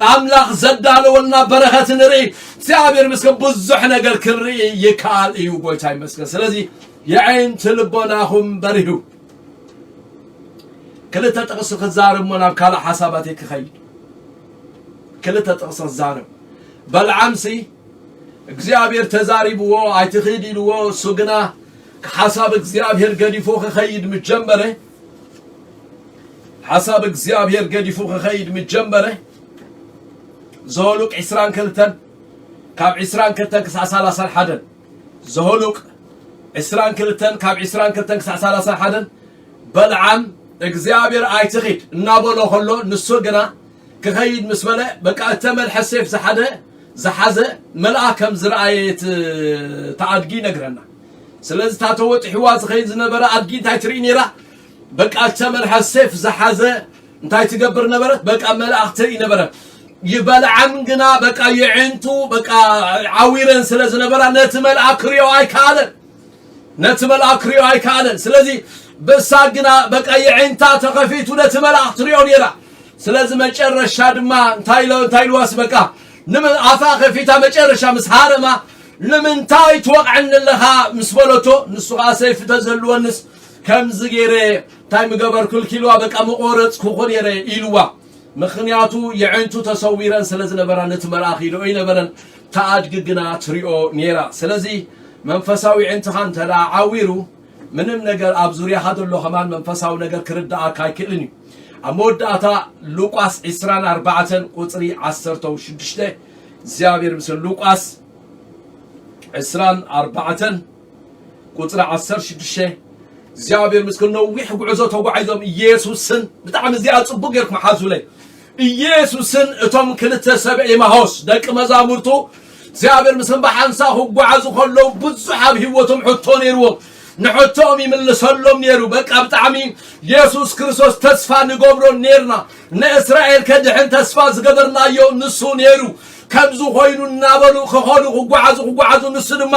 ኣምላኽ ዘዳለወልና በረኸት ንርኢ። እግዚኣብሔር ይመስገን፣ ብዙሕ ነገር ክንርኢ ይከኣል እዩ። ጎይታ ይመስገን። ስለዚ የዒንቲ ልቦናኹም በሪሁ። ክልተ ጥቕሲ ክዛረብ እሞ ናብ ካልእ ሓሳባተይ ክኸይድ። ክልተ ጥቕሲ ክዛረብ። በልዓምሲ እግዚኣብሔር ተዛሪብዎ፣ "ኣይትኺድ" ኢልዎ፣ እሱ ግና ሓሳብ እግዚኣብሔር ገዲፉ ክኸይድ ምስ ጀመረ፣ ሓሳብ እግዚኣብሔር ገዲፉ ክኸይድ ምስ ጀመረ፣ ዘኍልወቅ ዕስራን ክልተን ካብ ዕስራን ክልተን ክሳዕ ሰላሳን ሓደን፣ ዘኍልወቅ ዕስራን ክልተን ካብ ዕስራን ክልተን ክሳዕ ሰላሳን ሓደን፣ በልዓም እግዚኣብሔር "ኣይትኺድ" እናበሎ ከሎ፣ ንሱ ግና ክኸይድ ምስ በለ፣ በቃ እተመልሐ ሴፍ ዝሓደ፣ ዝሓዘ መልኣኽ ከም ዝረኣየ እቲ፣ እቲ ኣድጊ ይነግረና። ስለዚ እታ ተወጢሕዋ ዝኸይድ ዝነበረ ኣድጊ እንታይ ትርኢ ነይራ? በቃ እተመልሐ ሴፍ ዝሓዘ እንታይ ትገብር ነበረት? በቃ መልኣኽ ትርኢ ነበረት። ይበልዓም ግና በቃ የዒንቱ በቃ ዓዊረን ስለ ዝነበራ ነቲ መልኣኽ ክሪኦ ኣይከኣለን። ነቲ መልኣኽ ክሪኦ ኣይከኣለን። ስለዚ ብሳ ግና በቃ የዒንታ ተኸፊቱ ነቲ መልኣኽ ትሪኦ ነይራ። ስለዚ መጨረሻ ድማ እንታይ ኢሎ-፣ እንታይ ኢልዋስ በቃ ንም-፣ ኣፋ ከፊታ መጨረሻ ምስ ሃረማ፣ "ንምንታይ ትወቕዐኒ ኣለኻ?" ምስ በለቶ፣ ንሱ ኸዓ "ሰይፊ ተዝህልወንስ ከምዚ ገይረ እንታይ ምገበርኩልኪ?" ኢልዋ፣ "በቃ ምቖረጽኩኹ ነይረ" ኢልዋ። ምኽንያቱ የዒንቱ ተሰዊረን ስለ ዝነበራ ነቲ መልኣኽ ይሪኦ ኣይነበረን፣ እታ ኣድጊ ግና ትሪኦ ነይራ። ስለዚ መንፈሳዊ የዒንትኻ እንተ ደኣ ዓዊሩ፣ ምንም ነገር ኣብ ዙርያኻ ዘሎ ከማን መንፈሳዊ ነገር ክርድኣካ ኣይክእልን እዩ። ኣብ መወዳእታ ሉቃስ ዕስራን ኣርባዕተን ቁጽሪ ዓሰርተ ሽዱሽተ፣ እግዚኣብሔር ምስለ ሉቃስ ዕስራን ኣርባዕተን ቁጽሪ ዓሰርተ ሽዱሽተ፣ እግዚኣብሔር ምስክር ነዊሕ ጉዕዞ ተጓዒዞም ኢየሱስን፣ ብጣዕሚ እዚኣ ጽቡቅ ጌርኩም ሓዙለይ፣ ኢየሱስን እቶም ክልተ ሰብ ኤማሆስ ደቂ መዛሙርቱ እግዚኣብሔር ምስክር ብሓንሳእ ክጓዓዙ ከለዉ ብዙሕ ኣብ ህይወቶም ሕቶ ነይርዎም። ንሕቶኦም ይምልሰሎም ነይሩ። በቃ ብጣዕሚ ኢየሱስ ክርስቶስ ተስፋ ንገብሮ ነይርና። ንእስራኤል ከድሕን ተስፋ ዝገበርናዮ ንሱ ነይሩ። ከምዚ ኮይኑ እናበሉ ክኸዱ ክጓዓዙ ክጓዓዙ ንሱ ድማ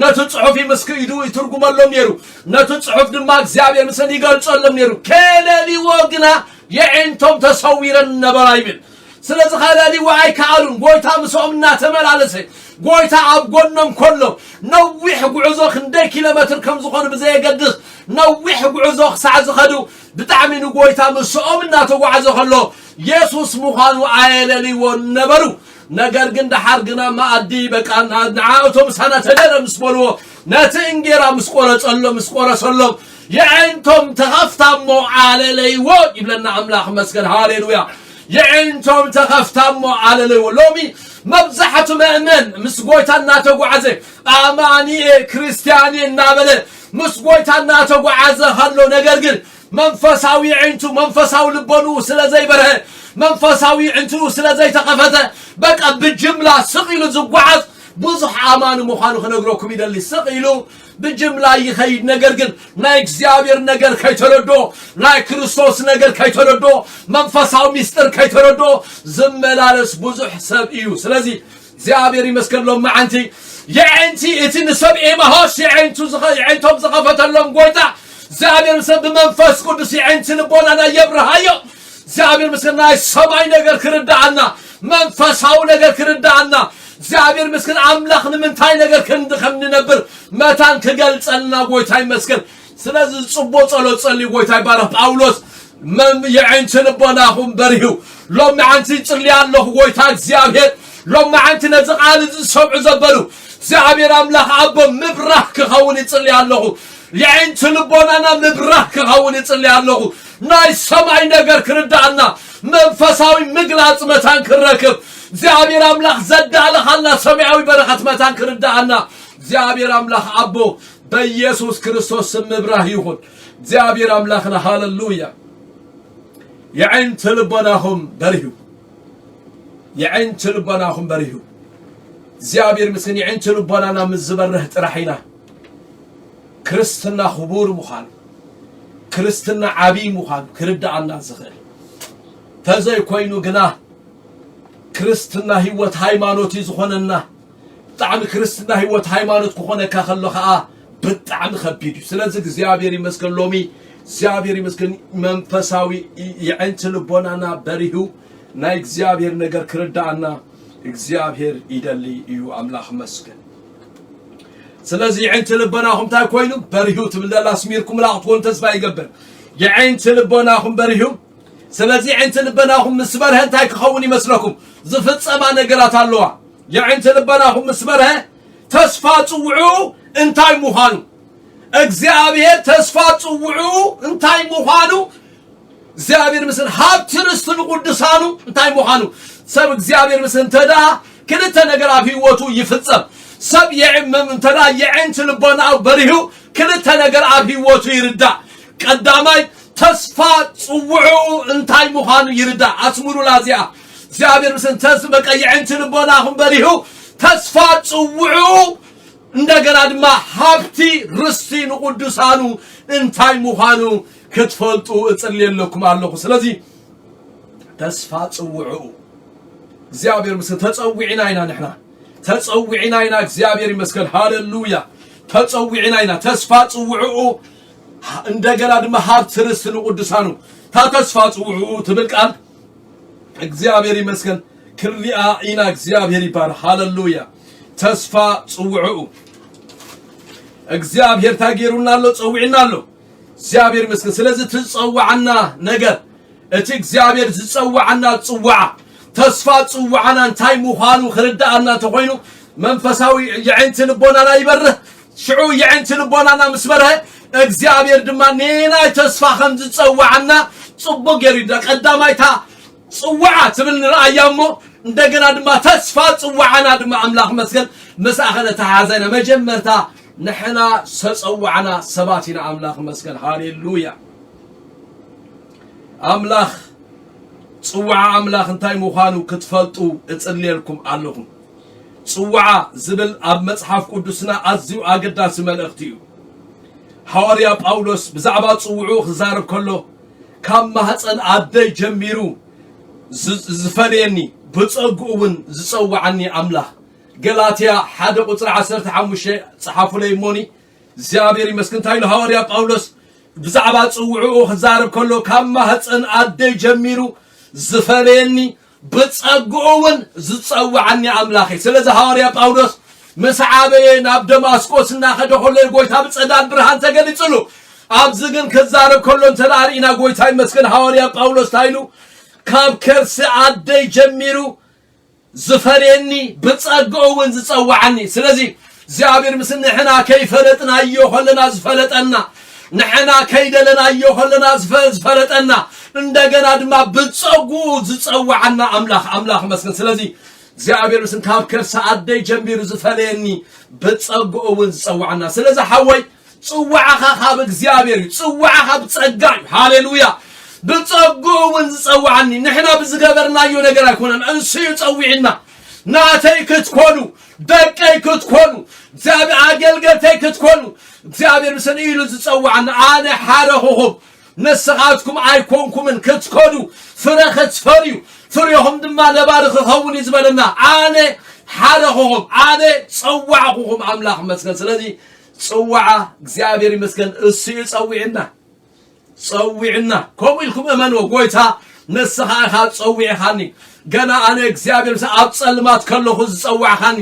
ነቲ ጽሑፍ ይምስክ ኢዱ ይትርጉመሎም ነይሩ። ነቲ ጽሑፍ ድማ እግዚኣብሔር ምስል ይገልጸሎም ነይሩ። ከለሊዎ ግና የዒንቶም ተሰዊረን ነበራ ይብል። ስለዚ ከለሊዎ ኣይከኣሉን። ጎይታ ምስኦም እናተመላለሰ፣ ጎይታ ኣብ ጎኖም ከሎ፣ ነዊሕ ጉዕዞ ክንደይ ኪሎ ሜትር ከም ዝኾኑ ብዘየገድስ፣ ነዊሕ ጉዕዞ ክሳዕ ዝኸዱ፣ ብጣዕሚ ንጎይታ ምስኦም እናተጓዓዘ ከሎ፣ የሱስ ምዃኑ ኣየለልይዎን ነበሩ። ነገር ግን ደሓር ግና መኣዲ በቃ ና-፣ ንዓእቶም ምሳና ተደረ ምስ በልዎ፣ ነቲ እንጌራ ምስ ቆረጸሎም፣ ምስ ቆረሰሎም፣ የዒንቶም ተኸፍታ እሞ ኣለለይዎ ይብለና ኣምላኽ መስገን። ሃሌሉያ። የዒንቶም ተኸፍታ እሞ ኣለለይዎ። ሎሚ መብዛሕቱ መእመን ምስ ጎይታ እናተጓዓዘ፣ ኣማኒኤ ክርስቲያኔ እናበለ ምስ ጎይታ እናተጓዓዘ ከሎ፣ ነገር ግን መንፈሳዊ የዒንቱ፣ መንፈሳዊ ልቦንኡ ስለ ዘይበርሀ፣ መንፈሳዊ የዒንቱ ስለ ዘይተኸፈተ፣ በቃ ብጅምላ ስቕ ኢሉ ዝጓዓዝ፣ ብዙሕ ኣማኒ ምዃኑ ክነግረኩም ይደሊ። ስቕ ኢሉ ብጅምላ ይኸይድ፣ ነገር ግን ናይ እግዚኣብሔር ነገር ከይተረዶ፣ ናይ ክርስቶስ ነገር ከይተረዶ፣ መንፈሳዊ ሚስጥር ከይተረዶ ዝመላለስ ብዙሕ ሰብ እዩ። ስለዚ እግዚኣብሔር ይመስገን፣ ሎም መዓንቲ የዕንቲ እቲ ንሰብ ኤማሆስ የዕንቱ ዝኸ- የዕንቶም ዝኸፈተሎም ጎይታ እግዚኣብሔር ሰብ ብመንፈስ ቅዱስ የዕንቲ ልቦናና የብርሃዮ። እግዚኣብሔር ምስክር፣ ናይ ሰማይ ነገር ክርዳኣና፣ መንፈሳዊ ነገር ክርዳኣና፣ እግዚኣብሔር ምስክር፣ ኣምላኽ ንምንታይ ነገር ክንዲ ከም ንነብር መታን ክገልጸልና ጎይታ ይመስገን። ስለዚ ጽቦ ጸሎት ጸልዩ ጎይታ ይባረኽ። ጳውሎስ መም የዕንቲ ልቦናኹም በሪሁ። ሎም መዓንቲ ይጽሊ ኣለኹ ጎይታ እግዚኣብሔር፣ ሎም መዓንቲ ነዚ ቃል እዚ ዝሰምዑ ዘበሉ እግዚኣብሔር ኣምላኽ ኣቦ ምብራህ ክኸውን ይጽሊ ኣለኹ። የዕንቲ ልቦናና ምብራህ ክኸውን ይጽሊ ኣለኹ። ናይ ሰማይ ነገር ክርዳኣና፣ መንፈሳዊ ምግላጽ መታን ክረክብ፣ እግዚኣብሔር ኣምላኽ ዘዳለኻልና ሰማያዊ በረኸት መታን ክርዳኣና እግዚኣብሔር ኣምላኽ ኣቦ በኢየሱስ ክርስቶስ ስም ምብራህ ይኹን። እግዚኣብሔር ኣምላኽና ሃለሉያ። የዕንቲ ልቦናኹም በሪሁ። የዕንቲ ልቦናኹም በሪሁ። እግዚኣብሔር ምስን የዕንቲ ልቦናና ምስ ዝበርህ ጥራሕ ኢና ክርስትና ክቡር ምዃኑ፣ ክርስትና ዓብይ ምዃኑ ክርዳኣና ዝኽእል። ተዘይኮይኑ ግና ክርስትና ህይወት ሃይማኖት እዩ ዝኾነና። ብጣዕሚ ክርስትና ህይወት ሃይማኖት ክኾነካ ከሎ ከዓ ብጣዕሚ ከቢድ እዩ። ስለዚ እግዚኣብሔር ይመስገን፣ ሎሚ እግዚኣብሔር ይመስገን መንፈሳዊ የዕንቲ ልቦናና በሪሁ ናይ እግዚኣብሔር ነገር ክርዳኣና እግዚኣብሔር ይደሊ እዩ። ኣምላኽ መስገን። ስለዚ የዕንቲ ልቦናኹም እንታይ ኮይኑ በሪሁ ትብል ዘላ ኣስሚርኩምላ ክትኮኑ ተስፋ ይገብር። የዕንቲ ልቦናኹም በሪሁ። ስለዚ የዕንቲ ልቦናኹም ምስ በርሀ እንታይ ክኸውን ይመስለኩም? ዝፍጸማ ነገራት ኣለዋ። የዕንቲ ልቦናኹም ምስ በርሀ ተስፋ ጽውዑ እንታይ ምዃኑ፣ እግዚኣብሔር ተስፋ ጽውዑ እንታይ ምዃኑ እግዚኣብሔር ምስል ሃብቲ ርስቲ ንቅዱሳኑ እንታይ ምዃኑ ሰብ እግዚኣብሔር ምስል እንተ ደኣ ክልተ ነገር ኣብ ህይወቱ ይፍጸም። ሰብ የዕምም እንተ ደኣ የዕንቲ ልቦናኡ በሪሁ ክልተ ነገር ኣብ ህይወቱ ይርዳእ። ቀዳማይ ተስፋ ጽውዑ እንታይ ምዃኑ ይርዳእ። ኣስምሩላ እዚኣ እግዚኣብሔር ምስል ተስ በቃ የዕንቲ ልቦናኹም በሪሁ ተስፋ ጽውዑ እንደገና ድማ ሃብቲ ርስቲ ንቅዱሳኑ እንታይ ምዃኑ ክትፈልጡ እጽልየለኩም ኣለኹ። ስለዚ ተስፋ ጽውዕኡ እግዚኣብሔር ምስ ተጸዊዕና ኢና ንሕና ተጸዊዕና ኢና። እግዚኣብሔር ይመስገን ሃሌሉያ። ተጸዊዕና ኢና ተስፋ ጽውዕኡ እንደገና ድማ ሃብቲ ርስቲ ንቅዱሳኑ እታ ተስፋ ጽውዕኡ ትብል ቃል እግዚኣብሔር ይመስገን ክሪኣ ኢና። እግዚኣብሔር ይባረክ ሃሌሉያ። ተስፋ ጽውዕኡ እግዚኣብሔር ታጌሩና ኣሎ ጸዊዕና ኣሎ። እግዚኣብሔር ይመስገን። ስለዚ ትጸዋዓና ነገር እቲ እግዚኣብሔር ዝጸዋዓና ጽዋዓ ተስፋ ጽዋዓና እንታይ ምዃኑ ክርዳኣና ተኾይኑ መንፈሳዊ የዕንቲ ልቦናና ይበርህ። ሽዑ የዕንቲ ልቦናና ምስ በርሀ እግዚኣብሔር ድማ ንናይ ተስፋ ከም ዝጸዋዓና ጽቡቅ ገይሩ ይዳ ቀዳማይታ ጽዋዓ ትብል ንርኣያ እሞ እንደገና ድማ ተስፋ ጽዋዓና ድማ ኣምላኽ መስገን ምስ ኣኸለ ተሓዘነ መጀመርታ ንሕና ዝተጸዋዕና ሰባት ኢና። ኣምላኽ መስገን ሃሌሉያ። ኣምላኽ ጽዋዓ ኣምላኽ እንታይ ምዃኑ ክትፈልጡ እጽልየልኩም ኣለኹ። ጽዋዓ ዝብል ኣብ መጽሓፍ ቅዱስና ኣዝዩ ኣገዳሲ መልእኽቲ እዩ። ሃዋርያ ጳውሎስ ብዛዕባ ጽውዑ ክዛረብ ከሎ ካብ ማህፀን ኣደይ ጀሚሩ ዝፈለየኒ ብፀግኡ እውን ዝፀዋዓኒ ኣምላኽ ገላትያ ሓደ ቁፅሪ ዓሰርተ ሓሙሽተ ፀሓፉለይ እሞኒ እግዚኣብሔር ይመስግን እንታይ ኢሉ ሃዋርያ ጳውሎስ ብዛዕባ ፅውዕኡ ክዛረብ ከሎ ካብ ማህፀን ኣደይ ጀሚሩ ዝፈለየኒ ብጸግኡ እውን ዝጸውዓኒ ኣምላኸይ። ስለዚ ሃዋርያ ጳውሎስ ምስ ዓበየ ናብ ደማስቆስ እናኸደ ከሎ ጎይታ ብጸዳል ብርሃን ተገሊጹሉ። ኣብዚ ግን ክዛረብ ከሎ እንተ ደኣ ርኢና ጎይታ ይመስገን ሃዋርያ ጳውሎስ እንታይ ኢሉ ካብ ከርሲ ኣደይ ጀሚሩ ዝፈለየኒ ብጸግኡ እውን ዝጸውዓኒ። ስለዚ እግዚኣብሔር ምስ ንሕና ከይፈለጥናዮ ከለና ዝፈለጠና ንሕና ከይደለናዮ ከለና ዝፈ- ዝፈለጠና እንደገና ድማ ብጸጉኡ ዝጸዋዓና ኣምላኽ ኣምላኽ መስገን ስለዚ እግዚኣብሔር ምስን ካብ ከርሳ ኣደይ ጀሚሩ ዝፈለየኒ ብጸጉኡ እውን ዝጸዋዓና ስለዚ ሓወይ ጽዋዓኻ ካብ እግዚኣብሔር እዩ ጽዋዓኻ ብጸጋ እዩ ሃሌሉያ ብጸጉኡ እውን ዝጸዋዓኒ ንሕና ብዝገበርናዮ ነገር ኣይኮነን እንሱ እዩ ጸዊዕና ናተይ ክትኮኑ፣ ደቀይ ክትኮኑ፣ እግዚኣብሔር ኣገልገልተይ ክትኮኑ፣ እግዚኣብሔር ምስን ኢሉ ዝጸዋዕና፣ ኣነ ሓረኹኹም፣ ንስኻትኩም ኣይኮንኩምን ክትከዱ፣ ፍረ ክትፈርዩ፣ ፍሬኹም ድማ ነባሪ ክኸውን እዩ ዝበለና። ኣነ ሓረኹኹም፣ ኣነ ጸዋዕኹኹም፣ ኣምላኽ መስገን። ስለዚ ጽዋዓ እግዚኣብሔር ይመስገን፣ እሱ እዩ ጸዊዕና። ጸዊዕና። ከምኡ ኢልኩም እመንዎ፣ ጎይታ ንስኻ ኢኻ ጸዊዕኻኒ። ገና ኣነ እግዚኣብሔር ምስ ኣብ ጸልማት ከለኹ ዝጸዋዕኻኒ፣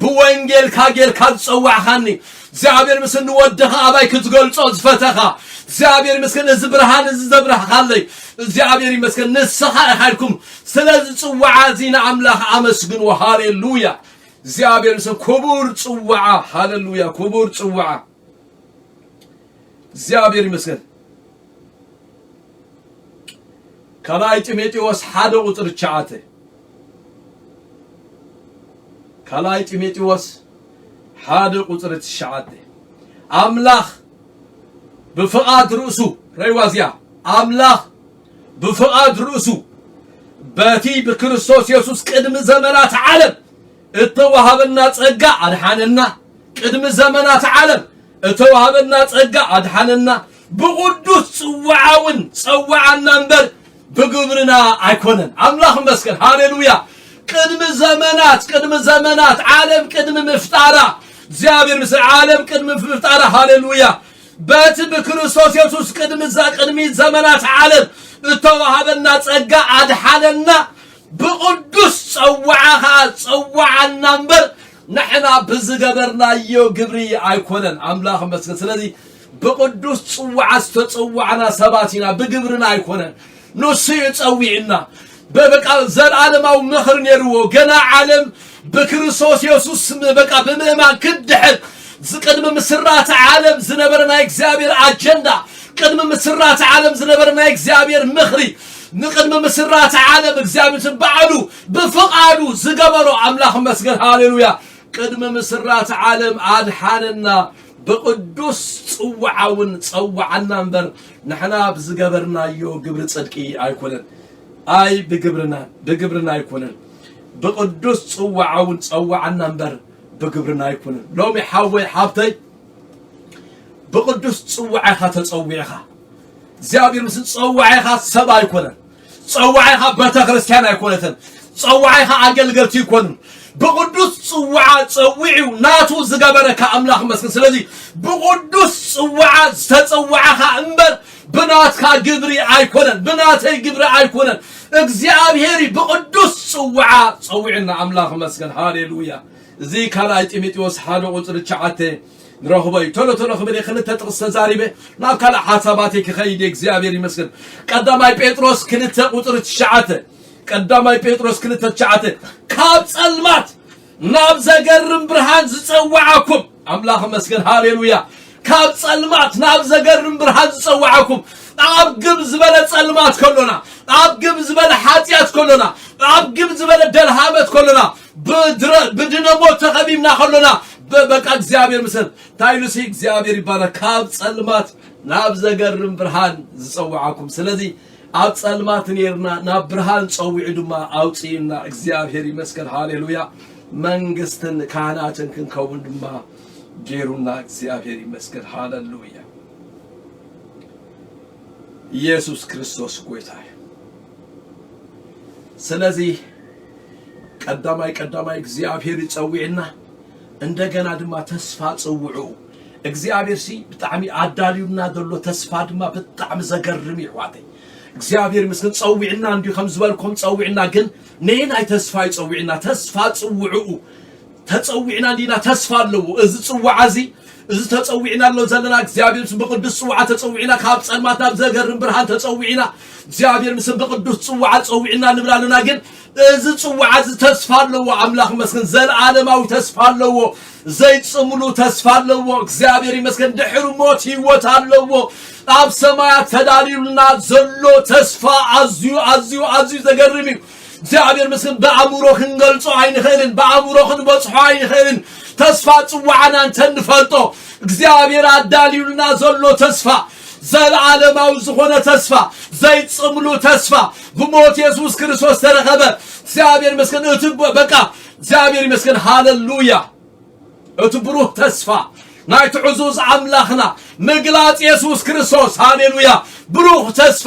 ብወንጌልካ ጌርካ ዝጸዋዕኻኒ፣ እግዚኣብሔር ምስ ንወድኻ ኣባይ ክትገልጾ ዝፈተኻ፣ እግዚኣብሔር ምስ እዚ ብርሃን እዚ ዘብራህኻለይ፣ እግዚኣብሔር ይመስገን ንስኻ ኢኻ ኢልኩም። ስለዚ ጽዋዓ እዚ ንኣምላኽ ኣመስግንዎ። ሃሌሉያ። እግዚኣብሔር ምስ ክቡር ጽዋዓ፣ ሃሌሉያ፣ ክቡር ጽዋዓ። እግዚኣብሔር ይመስገን። ካልኣይ ጢሞቴዎስ ሓደ ቁፅሪ ትሽዓተ። ካልኣይ ጢሞቴዎስ ሓደ ቁፅሪ ትሽዓተ። ኣምላኽ ብፍቓድ ርእሱ፣ ረይዋ እዚኣ፣ ኣምላኽ ብፍቓድ ርእሱ በቲ ብክርስቶስ የሱስ ቅድሚ ዘመናት ዓለም እተዋሃበና ጸጋ ኣድሓነና። ቅድሚ ዘመናት ዓለም እተዋሃበና ጸጋ ኣድሓነና። ብቕዱስ ጽዋዓውን ጸዋዓና እምበር ብግብርና ኣይኮነን። ኣምላኽ ይመስገን። ሃሌሉያ። ቅድሚ ዘመናት፣ ቅድሚ ዘመናት፣ ዓለም ቅድሚ ምፍጣራ፣ እግዚኣብሔር ምስ ዓለም ቅድሚ ምፍጣራ፣ ሃሌሉያ። በቲ ብክርስቶስ የሱስ ቅድሚ ዘ-፣ ቅድሚ ዘመናት ዓለም እተዋሃበና ጸጋ ኣድሓነና። ብቕዱስ ጸዋዓ ኸዓ ጸዋዓና እምበር፣ ንሕና ብዝገበርናዮ ግብሪ ኣይኮነን። ኣምላኽ ይመስገን። ስለዚ ብቕዱስ ጽዋዓ ዝተጸዋዕና ሰባት ኢና፣ ብግብርና ኣይኮነን። ንሱ እዩ ጸዊዕና። በበቃ ዘልዓለማዊ ምኽሪ ነይርዎ። ገና ዓለም ብክርስቶስ የሱስ ም-፣ በቃ ብምእማን ክድሕን፣ ዝ-፣ ቅድሚ ምስራት ዓለም ዝነበረ ናይ እግዚኣብሔር ኣጀንዳ፣ ቅድሚ ምስራት ዓለም ዝነበረ ናይ እግዚኣብሔር ምኽሪ፣ ንቅድሚ ምስራት ዓለም እግዚኣብሔር ባዕሉ ብፍቓዱ ዝገበሮ ኣምላኽ መስገን። ሃሌሉያ። ቅድሚ ምስራት ዓለም ኣድሓነና፣ ብቕዱስ ጽዋዓ እውን ጸዋዓና እምበር፣ ንሕና ብዝገበርናዮ ግብሪ ጽድቂ ኣይኮነን። ኣይ ብግብርና፣ ብግብርና ኣይኮነን። ብቕዱስ ጽዋዓ እውን ጸዋዓና እምበር፣ ብግብርና ኣይኮነን። ሎሚ ሓወይ ሓብተይ፣ ብቕዱስ ጽዋዓ ኢኻ ተጸዊዕኻ። እግዚኣብሔር ምስ ጸዋዒኻ ሰብ ኣይኮነን። ጸዋዒኻ ቤተ ክርስቲያን ኣይኮነትን። ጸዋዒኻ ኣገልገልቲ ኣይኮኑን። ብቕዱስ ጽዋዓ ጸዊዑ ናቱ ዝገበረካ ኣምላኽ መስገን። ስለዚ ብቕዱስ ጽዋዓ ዝተጸዋዕኻ እምበር ብናትካ ግብሪ ኣይኮነን፣ ብናተይ ግብሪ ኣይኮነን። እግዚኣብሔር ብቕዱስ ጽዋዓ ጸዊዕና። ኣምላኽ መስገን። ሃሌሉያ። እዚ ካልኣይ ጢሞቴዎስ ሓደ ቁጽሪ ትሽዓተ ንረኽቦ እዩ። ቶሎ ቶሎ ክብል እየ፣ ክልተ ጥቕሲ ተዛሪበ ናብ ካልእ ሓሳባተይ ክኸይድ እየ። እግዚኣብሔር ይመስገን። ቀዳማይ ጴጥሮስ ክልተ ቁጽሪ ትሽዓተ፣ ቀዳማይ ጴጥሮስ ክልተ ትሽዓተ፣ ካብ ጸልማት ናብ ዘገርም ብርሃን ዝጸዋዓኩም ኣምላኽ ይመስገን። ሃሌሉያ። ካብ ጸልማት ናብ ዘገርም ብርሃን ዝጸዋዓኩም፣ ኣብ ግብ ዝበለ ጸልማት ከሎና፣ ኣብ ግብ ዝበለ ሓጢኣት ከሎና፣ ኣብ ግብ ዝበለ ደልሃመት ከሎና፣ ብድረ-፣ ብድነ ሞት ተኸቢብና ከሎና፣ በ-፣ በቃ እግዚኣብሔር ምስል እንታይ ኢሉሲ እግዚኣብሔር ይባላል። ካብ ጸልማት ናብ ዘገርም ብርሃን ዝጸውዓኩም። ስለዚ ኣብ ጸልማት ነይርና ናብ ብርሃን ጸዊዑ ድማ ኣውጽኡና። እግዚኣብሔር ይመስገን። ሃሌሉያ። መንግስትን ካህናትን ክንከውን ድማ ገይሩና። እግዚኣብሔር ይመስገን። ሃሌሉያ። ኢየሱስ ክርስቶስ ጎይታ እዩ። ስለዚ ቀዳማይ ቀዳማይ እግዚኣብሔር ይጸውዕና፣ እንደገና ድማ ተስፋ ጽውዑ። እግዚኣብሔር ሲ ብጣዕሚ ኣዳልዩና ዘሎ ተስፋ ድማ ብጣዕሚ ዘገርም እዩ ኣሕዋተይ። እግዚኣብሔር ምስክን ጸዊዕና እንዲዩ ከም ዝበልኩም ጸዊዕና፣ ግን ነየናይ ተስፋ ይጸዊዕና? ተስፋ ጽውዑ። ተጸዊዕና እንዲና፣ ተስፋ ኣለዎ። እዚ ጽዋዓ እዚ፣ እዚ ተጸዊዕና ኣሎ ዘለና እግዚኣብሔር ምስ ብቅዱስ ጽዋዓ ተጸዊዕና፣ ካብ ጸልማት ናብ ዘገርም ብርሃን ተጸዊዕና፣ እግዚኣብሔር ምስ ብቅዱስ ጽዋዓ ጸዊዕና ንብል ኣለና። ግን እዚ ጽዋዓ እዚ ተስፋ ኣለዎ። ኣምላኽ ይመስገን፣ ዘለዓለማዊ ተስፋ ኣለዎ። ዘይጽምሉ ተስፋ ኣለዎ። እግዚኣብሔር ይመስገን፣ ድሕሪ ሞት ህይወት ኣለዎ። ኣብ ሰማያት ተዳልዩልና ዘሎ ተስፋ ኣዝዩ፣ ኣዝዩ፣ ኣዝዩ ዘገርም እዩ። እግዚኣብሔር ምስም ብኣእምሮ ክንገልጾ ኣይንኽእልን፣ ብኣእምሮ ክንበጽሖ ኣይንኽእልን። ተስፋ ጽዋዓና እንተ ንፈልጦ፣ እግዚኣብሔር ኣዳልዩልና ዘሎ ተስፋ፣ ዘለዓለማዊ ዝኾነ ተስፋ፣ ዘይጽምሉ ተስፋ ብሞት የሱስ ክርስቶስ ተረኸበ። እግዚኣብሔር ይመስገን። እቲ በ-፣ በቃ እግዚኣብሔር ይመስገን። ሃሌሉያ። እቲ ብሩህ ተስፋ ናይ ትዕዙዝ ኣምላኽና ምግላጽ የሱስ ክርስቶስ። ሃሌሉያ። ብሩህ ተስፋ፣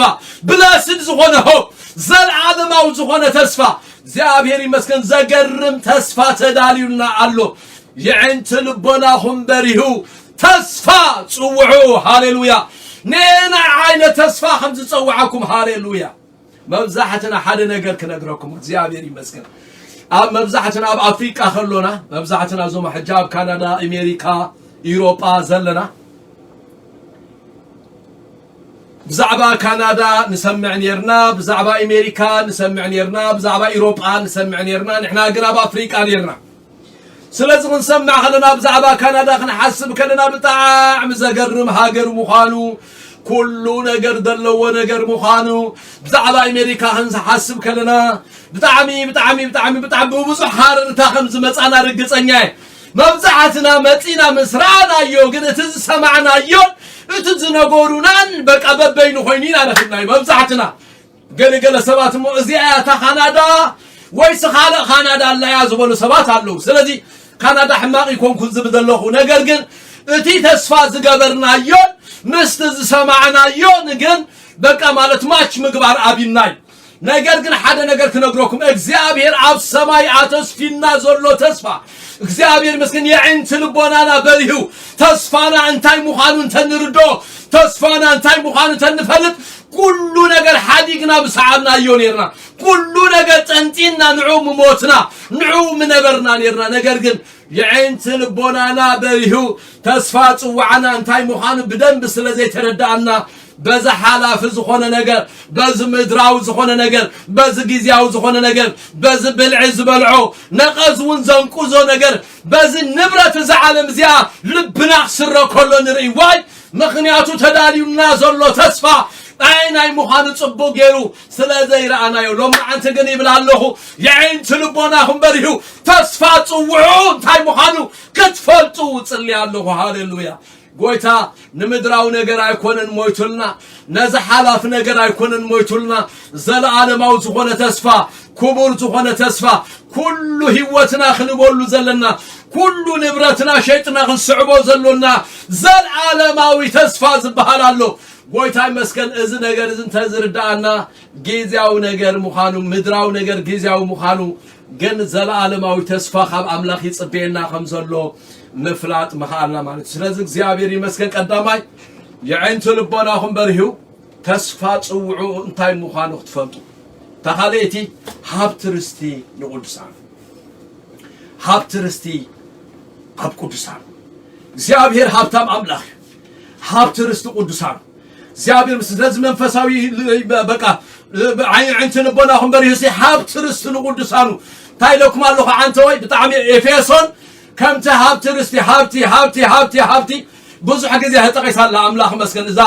ብለስድ ዝኾነ ሆፕ፣ ዘለዓለማዊ ዝኾነ ተስፋ። እግዚኣብሔር ይመስገን። ዘገርም ተስፋ ተዳልዩልና ኣሎ። የዕንቲ ልቦናኹም በሪሁ ተስፋ ጽውዑ። ሃሌሉያ። ነየናይ ዓይነት ተስፋ ከም ዝጸውዓኩም። ሃሌሉያ። መብዛሕትና ሓደ ነገር ክነግረኩም፣ እግዚኣብሔር ይመስገን። ኣብ መብዛሕትና ኣብ ኣፍሪቃ ከሎና፣ መብዛሕትና እዞም ሕጂ ኣብ ካናዳ፣ ኣሜሪካ፣ ኢሮጳ ዘለና፣ ብዛዕባ ካናዳ ንሰምዕ ኔርና፣ ብዛዕባ ኣሜሪካ ንሰምዕ ኔርና፣ ብዛዕባ ኢሮጳ ንሰምዕ ኔርና፣ ንሕና ግን ኣብ ኣፍሪቃ ኔርና። ስለዚ ክንሰምዕ ከለና፣ ብዛዕባ ካናዳ ክንሓስብ ከለና፣ ብጣዕሚ ዘገርም ሃገር ምዃኑ፣ ኩሉ ነገር ዘለዎ ነገር ምዃኑ፣ ብዛዕባ ኣሜሪካ ክንሓስብ ከለና፣ ብጣዕሚ፣ ብጣዕሚ፣ ብጣዕሚ፣ ብጣዕሚ ብብዙሕ ሃረርታ ከም ዝመጻና ርግጸኛ እየ። መብዛሕትና መጺና ምስ ረኣናዮ፣ ግን እቲ ዝሰማዕናዮን እቲ ዝነገሩናን በቃ በበይኑ ኮይኑ ኢና ረኺብናዮ። መብዛሕትና ገለገለ ሰባት እሞ፣ "እዚኣ እያ እታ ካናዳ ወይስ ካልእ ካናዳ ኣላ እያ?" ዝበሉ ሰባት ኣለዉ። ስለዚ ካናዳ ሕማቕ ይኮንኩን ዝብል ዘለኹ፣ ነገር ግን እቲ ተስፋ ዝገበርናዮን ምስቲ ዝሰማዕናዮን ግን በቃ ማለት ማች ምግባር ኣብይናይ። ነገር ግን ሓደ ነገር ክነግረኩም፣ እግዚኣብሔር ኣብ ሰማይ ኣተስፊና ዘሎ ተስፋ፣ እግዚኣብሔር ምስግን፣ የዕንቲ ልቦናና በሪሁ፣ ተስፋና እንታይ ምዃኑ እንተንርዶ፣ ተስፋና እንታይ ምዃኑ እንተንፈልጥ፣ ኩሉ ነገር ሓዲግና ብሰዓብናዮ ኔርና። ኩሉ ነገር ጠንጢንና ንዑ ምሞትና፣ ንዑ ምነበርና ኔርና። ነገር ግን የዕንቲ ልቦናና በሪሁ፣ ተስፋ ጽዋዕና እንታይ ምዃኑ ብደንብ ስለ ዘይተረዳእና፣ በዚ ሓላፊ ዝኾነ ነገር፣ በዚ ምድራዊ ዝኾነ ነገር፣ በዚ ግዜያዊ ዝኾነ ነገር፣ በዚ ብልዒ ዝበልዖ፣ ነቐዝ እውን ዘንቁዞ ነገር፣ በዚ ንብረት እዛ ዓለም እዚኣ ልብና ክስረ ከሎ ንርኢ። ዋይ? ምኽንያቱ ተዳልዩና ዘሎ ተስፋ ኣየናይ ምዃኑ ጽቡቕ ገይሩ ስለ ዘይረኣናዮ። ሎማዓንቲ ግን ይብል ኣለኹ፣ የዕንቲ ልቦናኹም በሪሁ፣ ተስፋ ጽውዑ እንታይ ምዃኑ ክትፈልጡ ጽሊ ኣለኹ። ሃሌሉያ። ጎይታ ንምድራዊ ነገር ኣይኮነን ሞይቱልና፣ ነዚ ሓላፍ ነገር ኣይኮነን ሞይቱልና። ዘለዓለማዊ ዝኾነ ተስፋ፣ ክቡር ዝኾነ ተስፋ፣ ኩሉ ህይወትና ክንበሉ ዘለና፣ ኩሉ ንብረትና ሸይጥና ክንስዕቦ ዘሎና ዘለዓለማዊ ተስፋ ዝበሃል ኣሎ። ጎይታ ይመስገን። እዚ ነገር እዚ እንተዝርዳኣና፣ ግዝያዊ ነገር ምዃኑ፣ ምድራዊ ነገር ግዝያዊ ምዃኑ፣ ግን ዘለዓለማዊ ተስፋ ካብ ኣምላኽ ይጽበየና ከም ዘሎ ምፍላጥ ምኽኣልና ማለት እዩ። ስለዚ እግዚኣብሔር ይመስገን። ቀዳማይ የዕንቲ ልቦናኹም በሪሁ፣ ተስፋ ጽውዑ እንታይ ምዃኑ ክትፈልጡ። ተኻልእቲ ሃብቲ ርስቲ ንቕዱሳኑ። ሃብቲ ርስቲ ኣብ ቅዱሳኑ። እግዚኣብሔር ሃብታም ኣምላኽ እዩ። ሃብቲ ርስቲ ቅዱሳኑ። እግዚኣብሔር ምስ-፣ ስለዚ መንፈሳዊ ል-፣ በቃ፣ ዓይኒ ዕንቲ ልቦናኹም በሪሁ ሲ ሃብቲ ርስቲ ንቅዱሳኑ። እንታይ ኢለኩም ኣለኹ ዓንተወይ? ብጣዕሚ ኤፌሶን ከምቲ ሃብቲ ርስቲ፣ ሃብቲ፣ ሃብቲ፣ ሃብቲ፣ ሃብቲ ብዙሕ ግዜ ተጠቂሳ ኣላ። ኣምላኽ መስገን። እዛ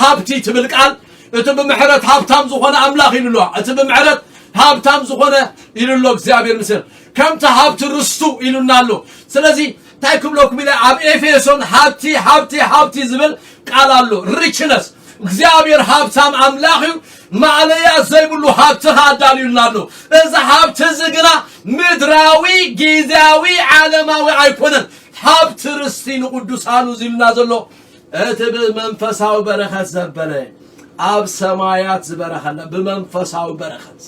ሃብቲ ትብል ቃል እቲ ብምሕረት ሃብታም ዝኾነ ኣምላኽ ኢሉ ኣሎ። እቲ ብምሕረት ሃብታም ዝኾነ ኢሉ ኣሎ እግዚኣብሔር ምስል። ከምቲ ሃብቲ ርስቱ ኢሉና ኣሎ። ስለዚ እንታይ ክብለኩም ኢለ ኣብ ኤፌሶን ሃብቲ፣ ሃብቲ፣ ሃብቲ ዝብል ቃል ኣሎ። ሪችነስ። እግዚኣብሔር ሃብታም ኣምላኽ እዩ። ማእለያ ዘይብሉ ሃብቲ ኸኣ ኣዳልዩልና ኣሎ። እዚ ሃብቲ እዚ ግና ምድራዊ፣ ግዝያዊ፣ ዓለማዊ ኣይኮነን። ሃብቲ ርስቲ ንቅዱሳኑ ዝብልና ዘሎ እቲ ብመንፈሳዊ በረኸት ዘበለ ኣብ ሰማያት ዝበረኸና ብመንፈሳዊ በረኸት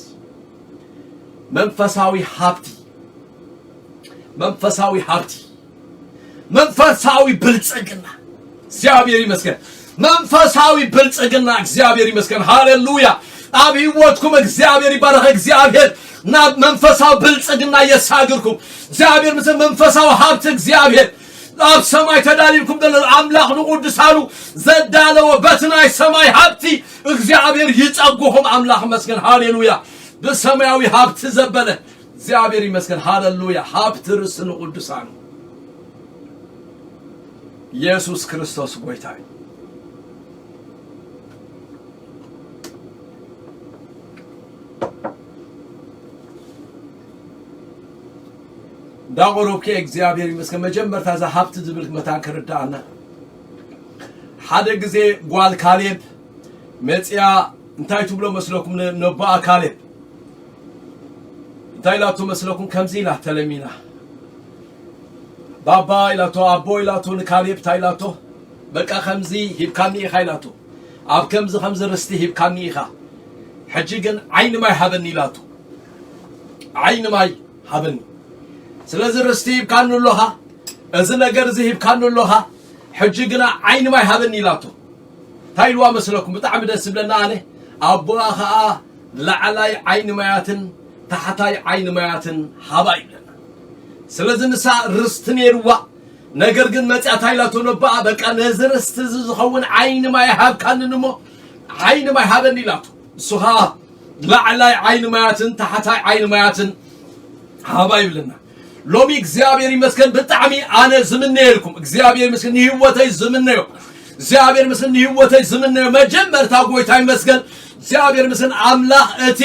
መንፈሳዊ ሃብቲ መንፈሳዊ ሃብቲ፣ መንፈሳዊ ብልጽግና። እግዚኣብሔር ይመስገን። መንፈሳዊ ብልጽግና። እግዚኣብሔር ይመስገን። ሃሌሉያ። ኣብ ህይወትኩም እግዚኣብሔር ይባረኽ። እግዚኣብሔር ናብ መንፈሳዊ ብልጽግና የሳግርኩም። እግዚኣብሔር ምስ መንፈሳዊ ሃብቲ እግዚኣብሔር ኣብ ሰማይ ተዳሊልኩም ዘሎ ኣምላኽ ንቅዱሳኑ ዘዳለዎ በቲ ናይ ሰማይ ሃብቲ እግዚኣብሔር ይጸጉኹም። ኣምላኽ መስገን። ሃሌሉያ። ብሰማያዊ ሃብቲ ዘበለ እግዚኣብሔር ይመስገን። ሃሌሉያ። ሃብቲ ርስቲ ንቅዱሳኑ። ኢየሱስ ክርስቶስ ጎይታ እዩ። እንዳቆረብኩ እግዚኣብሔር ይመስገን። መጀመርታ እዛ ሃብቲ ዝብል መታን ክርዳኣና። ሓደ ግዜ ጓል ካሌብ መጽያ እንታይ ትብሎ መስለኩም? ነ- ነቦኣ ካሌብ እንታይ ኢላቶ መስለኩም? ከምዚ ኢላ ተለሚና፣ ባባ ኢላቶ፣ ኣቦ ኢላቶ፣ ንካሌብ እንታይ ኢላቶ? በቃ ከምዚ ሂብካኒ ኢኻ ኢላቶ። ኣብ ከምዚ ከምዚ ርስቲ ሂብካኒ ኢኻ፣ ሕጂ ግን ዓይኒ ማይ ሃበኒ ኢላቶ። ዓይኒ ማይ ሃበኒ። ስለዚ ርስቲ ሂብካኒ ኣለኻ፣ እዚ ነገር እዚ ሂብካኒ ኣለኻ፣ ሕጂ ግና ዓይኒ ማይ ሃበኒ ኢላቶ። እንታይ ኢልዋ መስለኩም? ብጣዕሚ ደስ ዝብለና ኣነ፣ ኣቦኣ ኸኣ ላዕላይ ዓይኒ ማያትን ታሕታይ ዓይኒ ማያትን ሃባ ይብለና። ስለዚ ንሳ ርስቲ ነይርዋ፣ ነገር ግን መጽያ እንታይ ኢላቶ ነቦኣ? በቃ ነዚ ርስቲ እዚ ዝኸውን ዓይኒ ማይ ሃብካንን እሞ ዓይኒ ማይ ሃበኒ ኢላቶ። እሱ ኸኣ ላዕላይ ዓይኒ ማያትን ታሕታይ ዓይኒ ማያትን ሃባ ይብለና። ሎሚ እግዚኣብሔር ይመስገን ብጣዕሚ ኣነ ዝምነየልኩም፣ እግዚኣብሔር ይመስገን ንህይወተይ ዝምነዮ፣ እግዚኣብሔር ይመስገን ንህይወተይ ዝምነዮ መጀመርታ ጎይታ ይመስገን። እግዚኣብሔር ይመስገን ኣምላኽ እቲ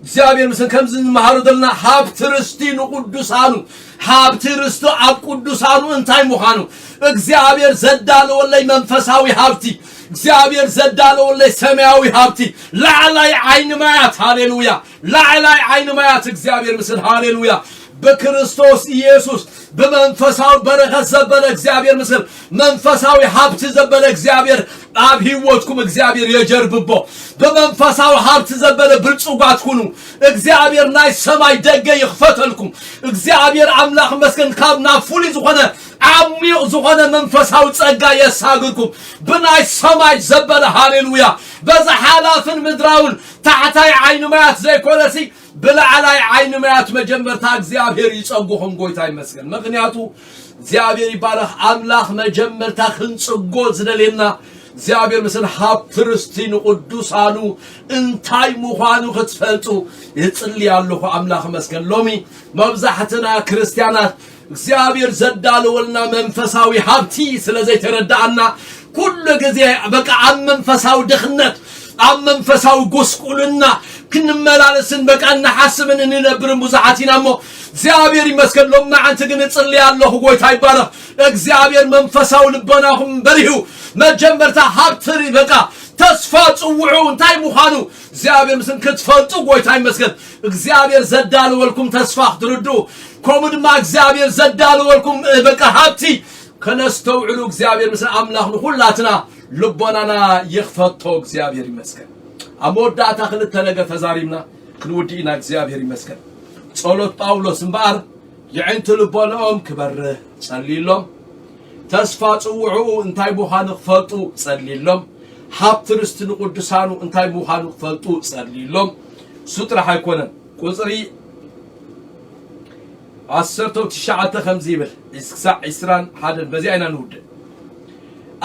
እግዚኣብሔር ይመስገን ከምዚ ንመሃሮ ዘለና ሃብቲ ርስቲ ንቅዱሳኑ፣ ሃብቲ ርስቲ ኣብ ቅዱሳኑ እንታይ ምዃኑ እግዚኣብሔር ዘዳለወለይ መንፈሳዊ ሃብቲ፣ እግዚኣብሔር ዘዳለወለይ ሰማያዊ ሃብቲ፣ ላዕላይ ዓይኒ ማያት፣ ሃሌሉያ፣ ላዕላይ ዓይኒ ማያት እግዚኣብሔር ይመስገን፣ ሃሌሉያ። ብክርስቶስ ኢየሱስ ብመንፈሳዊ በረኸት ዘበለ እግዚኣብሔር ይመስገን፣ መንፈሳዊ ሃብቲ ዘበለ እግዚኣብሔር ኣብ ህይወትኩም እግዚኣብሔር የጀርብቦ። ብመንፈሳዊ ሃብቲ ዘበለ ብልጹጋት ኩኑ። እግዚኣብሔር ናይ ሰማይ ደገ ይኽፈተልኩም። እግዚኣብሔር ኣምላኽ መስገን ካብ ናብ ፍሉይ ዝኾነ ዓሚቕ ዝኾነ መንፈሳዊ ጸጋ የሳግርኩም። ብናይ ሰማይ ዘበለ፣ ሃሌሉያ፣ በዛ ሓላፍን ምድራውን ታሕታይ ዓይኒ ማያት ዘይኮነሲ ብላዕላይ ዓይኒ ማያት መጀመርታ እግዚኣብሔር ይጸጉኹም። ጎይታ ይመስገን። ምኽንያቱ እግዚኣብሔር ይባረኽ። ኣምላኽ መጀመርታ ክንጽጎ ዝደልየና እግዚኣብሔር ምስል ሃብቲ ርስቲ ንቅዱሳኑ እንታይ ምዃኑ ክትፈልጡ ይጽሊ ኣለኹ። ኣምላኽ መስገን። ሎሚ መብዛሕትና ክርስቲያናት እግዚኣብሔር ዘዳለወልና መንፈሳዊ ሃብቲ ስለ ዘይተረዳኣና ኩሉ ግዜ በቃ ኣብ መንፈሳዊ ድኽነት፣ ኣብ መንፈሳዊ ጉስቁልና ክንመላለስን በቃ እንሓስብን እንነብርን ብዙሓት ኢና እሞ እግዚኣብሔር ይመስገን። ሎማዓንቲ ግን እጽሊ ኣለኹ። ጎይታ ይባረኽ። እግዚኣብሔር መንፈሳዊ ልቦናኹም በሪሁ መጀመርታ ሃብቲ በቃ ተስፋ ጽውዑ እንታይ ምዃኑ እግዚኣብሔር ምስል ክትፈልጡ ጎይታ ይመስገን። እግዚኣብሔር ዘዳለወልኩም ተስፋ ክትርድኡ ከምኡ ድማ እግዚኣብሔር ዘዳለወልኩም በቃ ሃብቲ ከነስተውዕሉ እግዚኣብሔር ምስል ኣምላኽ ንኹላትና ልቦናና ይኽፈቶ። እግዚኣብሔር ይመስገን። ኣብ መወዳእታ ክልተ ነገር ተዛሪብና ክንውድእ ኢና። እግዚኣብሔር ይመስገን። ጸሎት ጳውሎስ እምበኣር የዕንቲ ልቦናኦም ክበርህ ጸልይሎም፣ ተስፋ ጽውዕኡ እንታይ ምዃኑ ክፈልጡ ጸልይሎም፣ ሃብቲ ርስቲ ንቅዱሳኑ እንታይ ምዃኑ ክፈልጡ ጸልይሎም። እሱ ጥራሕ ኣይኮነን። ቁጽሪ ዓሰርተ ትሽዓተ ከምዚ ይብል፣ ክሳዕ ዕስራን ሓደን በዚኣ ኢና ንውድእ።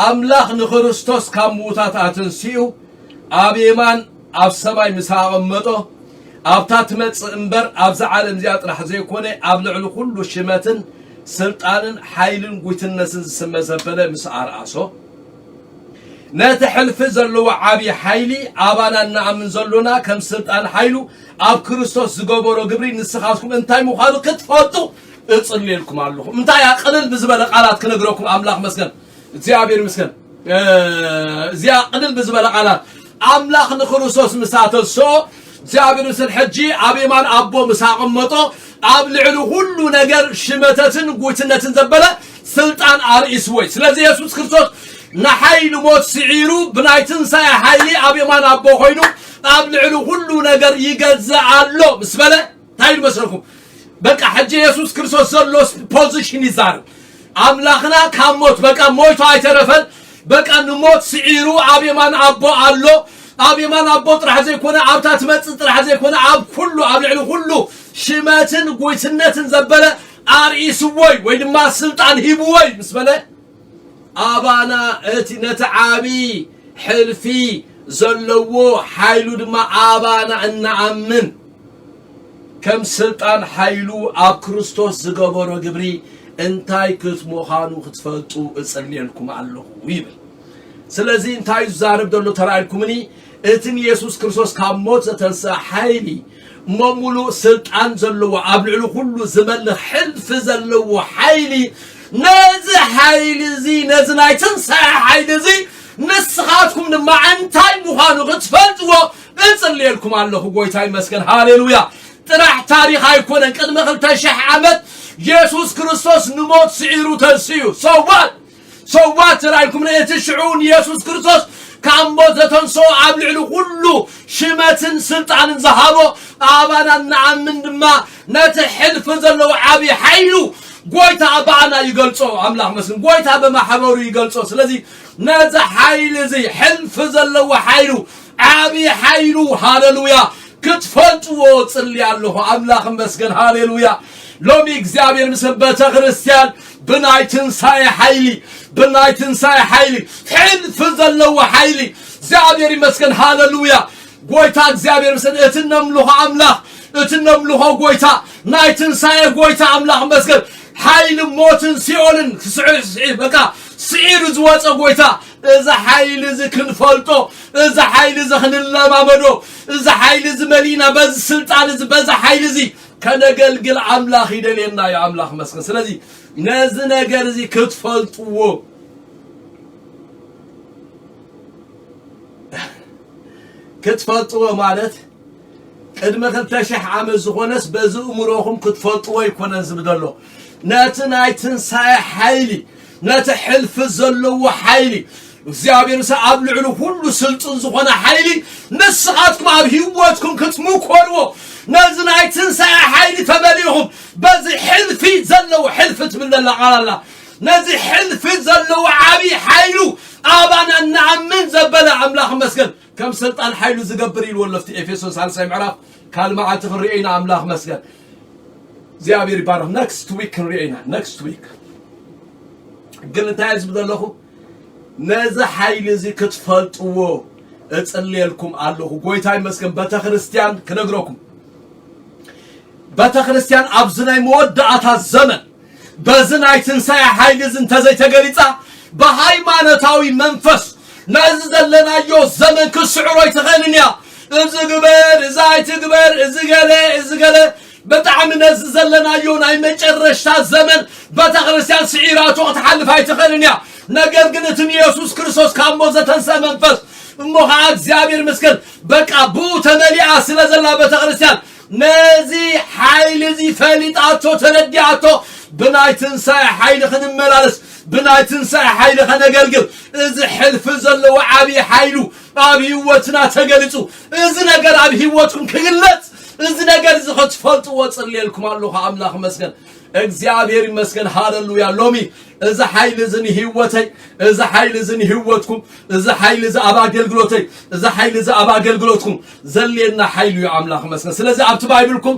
ኣምላኽ ንክርስቶስ ካብ ምዉታት ኣተንሲኡ ኣብ የማን ኣብ ሰማይ ምስ ኣቐመጦ ኣብታ ትመጽእ እምበር ኣብዛ ዓለም እዚኣ ጥራሕ ዘይኮነ ኣብ ልዕሊ ኩሉ ሽመትን ስልጣንን ሓይልን ጉይትነትን ዝስመ ዘበለ ምስ ኣርኣሶ ነቲ ሕልፊ ዘለዎ ዓብዪ ሓይሊ ኣባና እናኣምን ዘሎና ከም ስልጣን ሓይሉ ኣብ ክርስቶስ ዝገበሮ ግብሪ ንስኻትኩም እንታይ ምዃኑ ክትፈልጡ እጽልየልኩም ኣለኹ። እንታይ እያ ቅልል ብዝበለ ቃላት ክነግረኩም ኣምላኽ መስገን እግዚኣብሔር ይመስገን። እዚኣ ቅልል ብዝበለ ቃላት ኣምላኽ ንክርስቶስ ምስ ኣተንስኦ እግዚኣብሔር ምስል ሕጂ ኣብ የማን ኣቦ ምስ ኣቐመጦ ኣብ ልዕሊ ኩሉ ነገር ሽመተትን ጉይትነትን ዘበለ ስልጣን ኣርእስዎ እዩ። ስለዚ የሱስ ክርስቶስ ንሓይሊ ሞት ስዒሩ ብናይ ትንሳኤ ሓይሊ ኣብ የማን ኣቦ ኮይኑ ኣብ ልዕሊ ኩሉ ነገር ይገዝእ ኣሎ ምስ በለ እንታይ ኢሉ መሰልኩም? በቃ ሕጂ የሱስ ክርስቶስ ዘሎ ፖዚሽን ይዛረብ። ኣምላኽና ካብ ሞት በቃ ሞይቱ ኣይተረፈን። በቃ ንሞት ስዒሩ ኣብ የማን ኣቦ ኣሎ። ኣብ የማን ኣቦ ጥራሕ ዘይኮነ ኣብታ ትመጽእ ጥራሕ ዘይኮነ ኣብ ኩሉ ኣብ ልዕሊ ኩሉ ሽመትን ጉይትነትን ዘበለ ኣርእስዎይ ወይ ድማ ስልጣን ሂብዎይ ምስ በለ ኣባና እቲ ነቲ ዓቢ ሕልፊ ዘለዎ ሓይሉ ድማ ኣባና እናኣምን ከም ስልጣን ሓይሉ ኣብ ክርስቶስ ዝገበሮ ግብሪ እንታይ ክት ምዃኑ ክትፈልጡ እጽልየልኩም ኣለኹ ይብል። ስለዚ እንታይ እዩ ዝዛረብ ዘሎ ተራእልኩምኒ? እቲ ንየሱስ ክርስቶስ ካብ ሞት ዘተንስአ ሓይሊ እሞ ሙሉእ ስልጣን ዘለዎ ኣብ ልዕሊ ኩሉ ዝመልኽ ሕልፊ ዘለዎ ሓይሊ ነዚ ሓይሊ እዚ ነዚ ናይ ትንሳኤ ሓይሊ እዚ ንስኻትኩም ድማ እንታይ ምዃኑ ክትፈልጥዎ እጽልየልኩም ኣለኹ። ጎይታ ይመስገን። ሃሌሉያ። ጥራሕ ታሪኽ ኣይኮነን። ቅድሚ ክልተ ሽሕ ዓመት የሱስ ክርስቶስ ንሞት ስዒሩ ተንስኡ። ሰዋት ሰዋት ተራይኩም፣ እቲ ሽዑ ንየሱስ ክርስቶስ ካብ ሞት ዘተንስኦ፣ ኣብ ልዕሊ ኩሉ ሽመትን ስልጣንን ዝሃቦ፣ ኣባና ንኣምን ድማ ነቲ ሕልፊ ዘለዎ ዓቢ ሓይሉ ጎይታ ኣባና ይገልጾ። ኣምላኽ መስግን። ጎይታ ብማሕበሩ ይገልጾ። ስለዚ ነዚ ሓይሊ እዚ፣ ሕልፊ ዘለዎ ሓይሉ፣ ዓቢ ሓይሉ፣ ሃሌሉያ፣ ክትፈልጥዎ ጽሊ ኣለኹ። ኣምላኽ መስገን። ሃሌሉያ። ሎሚ እግዚኣብሔር ምስ ቤተ ክርስቲያን ብናይ ትንሳኤ ሓይሊ፣ ብናይ ትንሳኤ ሓይሊ፣ ሕልፊ ዘለዎ ሓይሊ፣ እግዚኣብሔር ይመስገን። ሃሌሉያ። ጎይታ እግዚኣብሔር ምስን እቲ ነምልኾ ኣምላኽ፣ እቲ ነምልኾ ጎይታ፣ ናይ ትንሳኤ ጎይታ ኣምላኽ መስገን። ሓይሊ ሞትን ሲኦልን ስዒ-፣ ስዒ-፣ በቃ ስዒሩ ዝወፀ ጎይታ፣ እዚ ሓይሊ እዚ ክንፈልጦ፣ እዚ ሓይሊ እዚ ክንለማመዶ፣ እዚ ሓይሊ እዚ መሊእና በዚ ስልጣን እዚ፣ በዚ ሓይሊ እዚ ከነገልግል ኣምላኽ ይደልየና እዩ። ኣምላኽ መስገን። ስለዚ ነዚ ነገር እዚ ክትፈልጥዎ፣ ክትፈልጥዎ ማለት ቅድሚ ክልተ ሽሕ ዓመት ዝኾነስ በዚ እምሮኹም ክትፈልጥዎ ኣይኮነን ዝብል ዘሎ። ነቲ ናይ ትንሳኤ ሓይሊ፣ ነቲ ሕልፊ ዘለዎ ሓይሊ፣ እግዚኣብሔር ምስ ኣብ ልዕሊ ኩሉ ስልጡን ዝኾነ ሓይሊ ንስኻትኩም ኣብ ህይወትኩም ክትምኮርዎ፣ ነዚ ናይ ትንሳኤ ሓይሊ ተመሊእኹም፣ በዚ ሕልፊ ዘለዎ፣ ሕልፊ ትብል ዘላ ቃል ኣላ፣ ነዚ ሕልፊ ዘለዎ ዓብዪ ሓይሉ ኣባና እናኣምን ዘበለ ኣምላኽ መስገን። ከም ስልጣን ሓይሉ ዝገብር ኢልዎ ኣሎ ኣብቲ ኤፌሶን ሳልሳይ ምዕራፍ። ካልእ መዓልቲ ክንሪኦ ኢና። ኣምላኽ መስገን። እግዚኣብሔር ይባረኽ። Next week ክንሪኦ ኢና። Next week ግን እንታይ ዝብል ዘለኹ፣ ነዚ ሓይሊ እዚ ክትፈልጥዎ እጽልየልኩም ኣለኹ። ጎይታ ይመስገን። ቤተክርስትያን ክነግረኩም፣ ቤተክርስትያን ኣብዚ ናይ መወዳእታ ዘመን በዚ ናይ ትንሳኤ ሓይሊ እዚ እንተዘይተገሊጻ፣ ብሃይማኖታዊ መንፈስ ነዚ ዘለናዮ ዘመን ክስዕሮ ኣይትኽእልን እያ። እዚ ግበር፣ እዚ ኣይትግበር፣ እዚ ገለ፣ እዚ ገለ፣ ብጣዕሚ ነዚ ዘለናዮ ናይ መጨረሽታ ዘመን ቤተክርስትያን ስዒራቶ ክትሓልፍ ኣይትኽእልን እያ። ነገር ግን እቲ ንየሱስ ክርስቶስ ካብ ሞት ዘተንሰ መንፈስ እሞ ኸዓ እግዚኣብሔር ይመስገን፣ በቃ ብኡ ተመሊኣ ስለ ዘላ ቤተክርስትያን ነዚ ሓይሊ እዚ ፈሊጣቶ፣ ተረዲኣቶ፣ ብናይ ትንሳኤ ሓይሊ ክንመላለስ፣ ብናይ ትንሳኤ ሓይሊ ከነገልግል፣ እዚ ሕልፊ ዘለዎ ዓብዪ ሓይሉ ኣብ ህይወትና ተገሊጹ፣ እዚ ነገር ኣብ ህይወትኩም ክግለጽ፣ እዚ ነገር እዚ ክትፈልጥዎ ጽልየልኩም ኣለኹ። ኣምላኽ መስገን፣ እግዚኣብሔር ይመስገን። ሃሌሉያ። ሎሚ እዚ ሓይሊ እዚ ንህይወተይ፣ እዚ ሓይሊ እዚ ንህይወትኩም፣ እዚ ሓይሊ እዚ ኣብ ኣገልግሎተይ፣ እዚ ሓይሊ እዚ ኣብ ኣገልግሎትኩም ዘልየና ሓይሊ እዩ። ኣምላኽ መስገን። ስለዚ ኣብቲ ባይብልኩም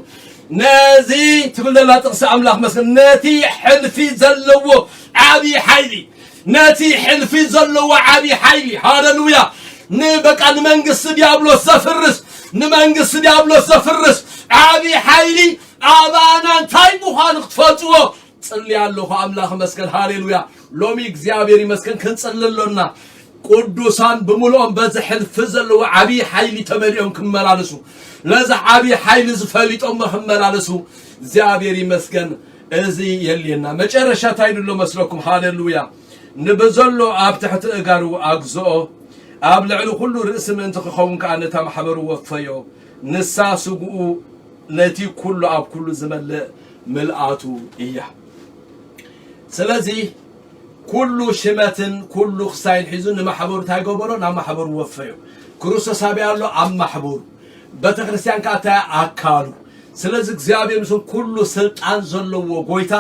ነዚ ትብል ዘላ ጥቕሲ ኣምላኽ መስገን፣ ነቲ ሕልፊ ዘለዎ ዓብዪ ሓይሊ፣ ነቲ ሕልፊ ዘለዎ ዓብዪ ሓይሊ፣ ሃሌሉያ፣ ንበቃ ንመንግስቲ ዲያብሎስ ዘፍርስ፣ ንመንግስቲ ዲያብሎስ ዘፍርስ ዓብዪ ሓይሊ ኣባና እንታይ ምዃኑ ክትፈልጥዎ ጽሊ ኣለኹ። ኣምላኽ መስገን። ሃሌሉያ። ሎሚ እግዚኣብሔር ይመስገን ክንጽሊ ኣሎና። ቅዱሳን ብምልኦም በዚ ሕልፊ ዘለዎ ዓብዪ ሓይሊ ተመሊኦም ክመላለሱ፣ ነዚ ዓብዪ ሓይሊ ዝፈሊጦሞ ክመላለሱ እግዚኣብሔር ይመስገን። እዚ የልየና። መጨረሻ እንታይ ድሎ መስለኩም? ሃሌሉያ። ንብዘሎ ኣብ ትሕቲ እጋሩ ኣግዝኦ፣ ኣብ ልዕሊ ኩሉ ርእሲ ምእንቲ ክኸውን ከኣ ነታ ማሕበሩ ወፈዮ። ንሳ ስግኡ ነቲ ኩሉ ኣብ ኩሉ ዝመልእ ምልኣቱ እያ። ስለዚ ኩሉ ሽመትን ኩሉ ክሳይን ሒዙ ንማሕበሩ እንታይ ገበሮ? ናብ ማሕበሩ ወፈዮ። ክርስቶስ ኣበይ ኣሎ? ኣብ ማሕበሩ። ቤተክርስትያን ከኣ እንታይ? ኣካሉ። ስለዚ እግዚኣብሔር ምስን ኩሉ ስልጣን ዘለዎ ጎይታ፣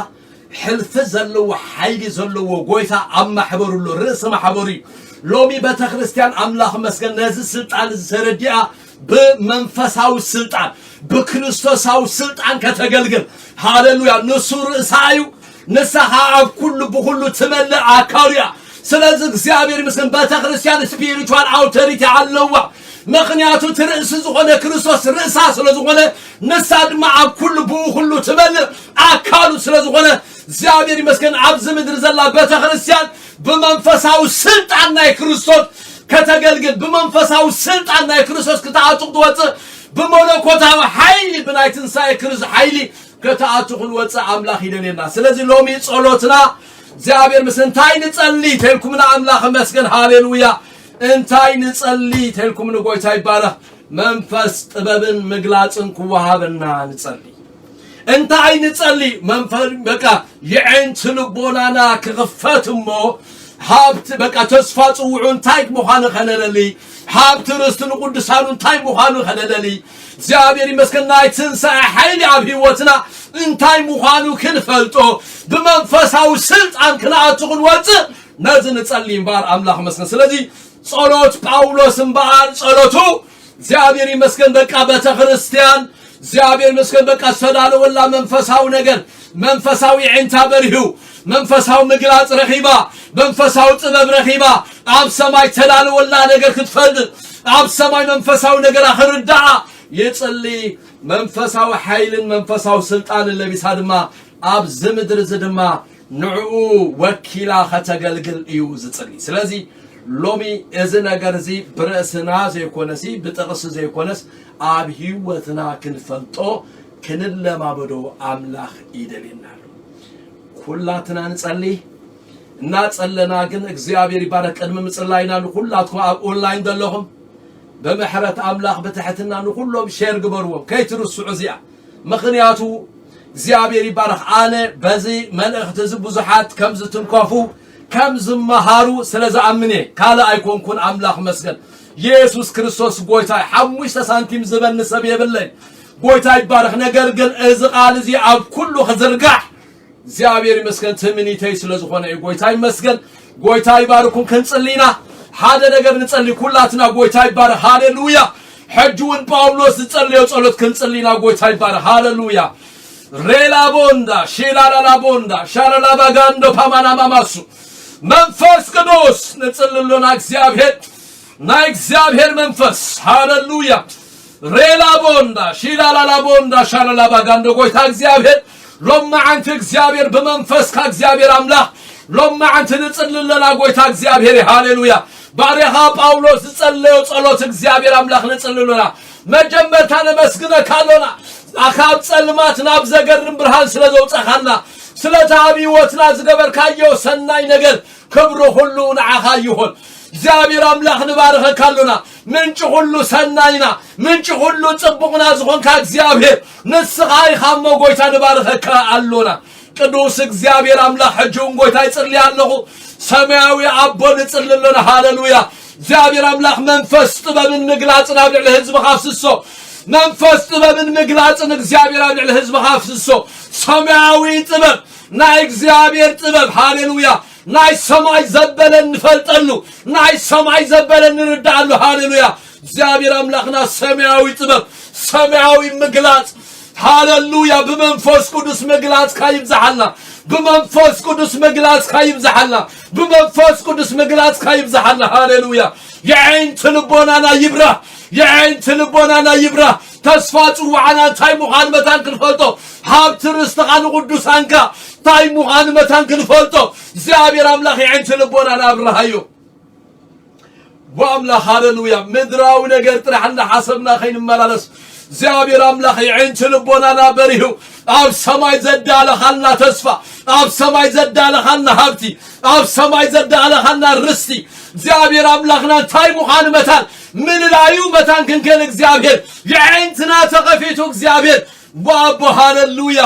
ሕልፊ ዘለዎ፣ ሓይሊ ዘለዎ ጎይታ ኣብ ማሕበሩ ኣሎ። ርእሲ ማሕበሩ እዩ። ሎሚ ቤተክርስትያን ኣምላኽ መስገን ነዚ ስልጣን እዚ ተረዲኣ ብመንፈሳዊ ስልጣን፣ ብክርስቶሳዊ ስልጣን ከተገልግል። ሃሌሉያ። ንሱ ርእሳ እዩ። ንሳ ኸዓ ኣብ ኩሉ ብኹሉ ትመልእ ኣካሉ እያ። ስለዚ እግዚኣብሔር ይመስገን፣ ቤተክርስትያን ስፒሪቹዋል ኣውቶሪቲ ኣለዋ። ምኽንያቱ እቲ ርእሲ ዝኾነ ክርስቶስ ርእሳ ስለ ዝኾነ፣ ንሳ ድማ ኣብ ኩሉ ብኡ ኩሉ ትመልእ ኣካሉ ስለ ዝኾነ፣ እግዚኣብሔር ይመስገን፣ ኣብዚ ምድሪ ዘላ ቤተክርስትያን ብመንፈሳዊ ስልጣን ናይ ክርስቶስ ከተገልግል፣ ብመንፈሳዊ ስልጣን ናይ ክርስቶስ ክትኣቱ ክትወፅእ፣ ብመለኮታዊ ሓይሊ፣ ብናይ ትንሳኤ ክርስቶስ ሓይሊ ከተኣቱ ክንወፅእ ኣምላኽ ይደልየና። ስለዚ ሎሚ ጸሎትና እግዚኣብሔር ምስ እንታይ ንጸሊ ተልኩም ንኣምላኽ መስገን። ሃሌሉያ። እንታይ ንጸሊ ተልኩም ንጎይታ ይባረኽ። መንፈስ ጥበብን ምግላጽን ክወሃበና ንጸሊ። እንታይ ንጸሊ? መንፈስ በቃ የዕንቲ ልቦናና ክኽፈት እሞ ሃብቲ በቃ ተስፋ ጽውዑ እንታይ ምዃኑ ከነለሊ፣ ሃብቲ ርስቲ ንቅዱሳኑ እንታይ ምዃኑ ከነለሊ፣ እግዚኣብሔር ይመስገን ናይ ትንሳኤ ሓይሊ ኣብ ህይወትና እንታይ ምዃኑ ክንፈልጦ ብመንፈሳዊ ስልጣን ክንኣቱ ክንወፅእ ነዚ ንጸሊ እምበኣር ኣምላኽ መስገን። ስለዚ ጸሎት ጳውሎስ እምበኣር ጸሎቱ እግዚኣብሔር ይመስገን በቃ ቤተ ክርስቲያን እግዚኣብሔር ይመስገን በቃ ዝተዳለወላ መንፈሳዊ ነገር መንፈሳዊ ዕንታ በሪሁ መንፈሳዊ ምግላጽ ረኺባ መንፈሳዊ ጥበብ ረኺባ ኣብ ሰማይ ተዳለወላ ነገር ክትፈልጥ ኣብ ሰማይ መንፈሳዊ ነገራ ክርዳኣ ይጽሊ መንፈሳዊ ሓይልን መንፈሳዊ ስልጣንን ለቢሳ ድማ ኣብዚ ምድሪ እዚ ድማ ንዕኡ ወኪላ ከተገልግል እዩ ዝጽሊ። ስለዚ ሎሚ እዚ ነገር እዚ ብርእስና ዘይኮነሲ ብጥቕሲ ዘይኮነስ ኣብ ህይወትና ክንፈልጦ ክንለማመዶ ኣምላኽ ይደልየና ኣሎ። ኩላትና ንጸሊ እናጸለና ግን እግዚኣብሔር ይባረክ። ቅድሚ ምጽላይና ንኩላትኩም ኣብ ኦንላይን ዘለኹም ብምሕረት ኣምላኽ ብትሕትና ንኩሎም ሼር ግበርዎም ከይትርስዑ እዚኣ ምኽንያቱ እግዚኣብሔር ይባረክ። ኣነ በዚ መልእኽቲ እዚ ብዙሓት ከም ዝትንከፉ ከም ዝመሃሩ ስለ ዝኣምን እየ። ካልእ ኣይኮንኩን። ኣምላኽ መስገን። የሱስ ክርስቶስ ጎይታ እዩ። ሓሙሽተ ሳንቲም ዝበኒ ሰብ የብለይ። ጎይታ ይባረክ። ነገር ግን እዚ ቃል እዚ ኣብ ኩሉ ክዝርጋሕ እግዚኣብሔር ይመስገን ትምኒተይ ስለ ዝኾነ እዩ። ጎይታ ይመስገን። ጎይታ ይባርኩም። ክንጽሊ ኢና። ሓደ ነገር ንጸሊ ኩላትና። ጎይታ ይባረክ። ሃሌሉያ። ሕጂ እውን ጳውሎስ ዝጸለዮ ጸሎት ክንጽሊ ኢና። ጎይታ ይባረክ። ሃሌሉያ። ሬላ ቦንዳ ሺላላላ ቦንዳ ሻላላ ባጋንዶ ፓማናማማሱ መንፈስ ቅዱስ ንጽሊ ኣሎና። እግዚኣብሔር ናይ እግዚኣብሔር መንፈስ ሃሌሉያ ሬላ ቦንዳ ሺላላላ ቦንዳ ሻላላ ባጋንዶ ጎይታ እግዚኣብሔር ሎማዓንቲ እግዚኣብሔር ብመንፈስካ እግዚኣብሔር ኣምላኽ ሎማዓንቲ ንጽሊ ኣለና። ጎይታ እግዚኣብሔር ሃሌሉያ ባርያኻ ጳውሎስ ዝጸለዮ ጸሎት እግዚኣብሔር ኣምላኽ ንጽሊ ኣሎና። መጀመርታ ነመስግነካ ኣሎና ካብ ጸልማት ናብ ዘገርም ብርሃን ስለ ዘውጻኻና ስለቲ ኣብ ህይወትና ዝገበርካዮ ሰናይ ነገር ክብሪ ኩሉ ንዓኻ ይኹን። እግዚኣብሔር ኣምላኽ ንባርኸካ ኣሎና። ምንጪ ኩሉ ሰናይና ምንጪ ኩሉ ጽቡቕና ዝኾንካ እግዚኣብሔር ንስኻ ኢኻ እሞ ጎይታ ንባርኸካ ኣሎና። ቅዱስ እግዚኣብሔር ኣምላኽ ሕጂ እውን ጎይታ ይጽሊ ኣለኹ። ሰማያዊ ኣቦ ንጽሊ ኣሎና። ሃሌሉያ። እግዚኣብሔር ኣምላኽ መንፈስ ጥበብን ምግላጽን ኣብ ልዕሊ ህዝብኻ ኣፍስሶ። መንፈስ ጥበብን ምግላጽን እግዚኣብሔር ኣብ ልዕሊ ህዝብኻ ኣፍስሶ። ሰማያዊ ጥበብ ናይ እግዚኣብሔር ጥበብ ሃሌሉያ ናይ ሰማይ ዘበለ እንፈልጠሉ ናይ ሰማይ ዘበለ እንርዳኣሉ ሃሌሉያ እግዚኣብሔር ኣምላኽና ሰማያዊ ጥበብ ሰማያዊ ምግላጽ ሃሌሉያ ብመንፈስ ቅዱስ ምግላጽካ ይብዝሓልና ብመንፈስ ቅዱስ ምግላጽካ ይብዝሓልና ብመንፈስ ቅዱስ ምግላጽካ ይብዝሓልና ሃሌሉያ የዒንቲ ልቦናና ይብራህ የዒንቲ ልቦናና ይብራህ ተስፋ ጽዋዕና እንታይ ምዃን መታን ክንፈልጦ ሃብቲ ርስትኻ ንቕዱሳንካ እንታይ ምዃን መታን ክንፈልጦ እግዚኣብሔር ኣምላኽ የዒንቲ ልቦናና ኣብርሃዮ ኣምላኽ ሃሌሉያ ምድራዊ ነገር ጥራሕ እንዳሓሰብና ከይንመላለስ እግዚኣብሔር ኣምላኽ የዒንቲ ልቦናና በሪሁ ኣብ ሰማይ ዘዳለኻልና ተስፋ ኣብ ሰማይ ዘዳለኻልና ሃብቲ ኣብ ሰማይ ዘዳለኻልና ርስቲ እግዚኣብሔር ኣምላኽና እንታይ ምዃኑ መታን ምልላዩ መታን ክንክእል እግዚኣብሔር የዒንትና ተኸፊቱ እግዚኣብሔር ኣቦ ሃሌሉያ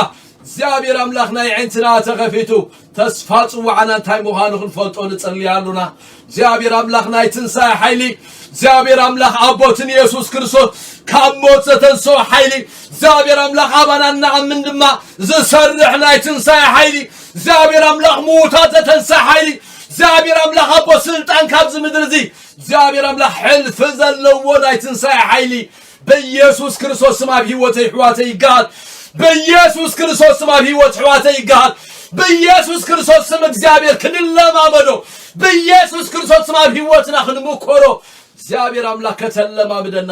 እግዚኣብሔር ኣምላኽና የዒንትና ተኸፊቱ ተስፋ ጽዋዕና እንታይ ምዃኑ ክንፈልጦ ንጸልይ ኣሉና እግዚኣብሔር ኣምላኽ ናይ ትንሳኤ ሓይሊ እግዚኣብሔር ኣምላኽ ኣቦትን የሱስ ክርስቶስ ካብ ሞት ዘተንስኦ ሓይሊ እግዚኣብሔር ኣምላኽ ኣባና እናኣምን ድማ ዝሰርሕ ናይ ትንሳኤ ሓይሊ እግዚኣብሔር ኣምላኽ ምዉታት ዘተንስእ ሓይሊ እግዚኣብሔር ኣምላኽ ኣቦ ስልጣን ካብዚ ምድሪ እዚ እግዚኣብሔር ኣምላኽ ሕልፊ ዘለዎ ናይ ትንሳኤ ሓይሊ ብኢየሱስ ክርስቶስ ስም ኣብ ህይወተይ ኣሕዋተይ ይገሃል ብኢየሱስ ክርስቶስ ስም ኣብ ህይወት ኣሕዋተይ ይገሃል ብኢየሱስ ክርስቶስ ስም እግዚኣብሔር ክንለማመዶ ብኢየሱስ ክርስቶስ ስም ኣብ ህይወትና ክንምኮሮ እግዚኣብሔር ኣምላኽ ከተለማምደና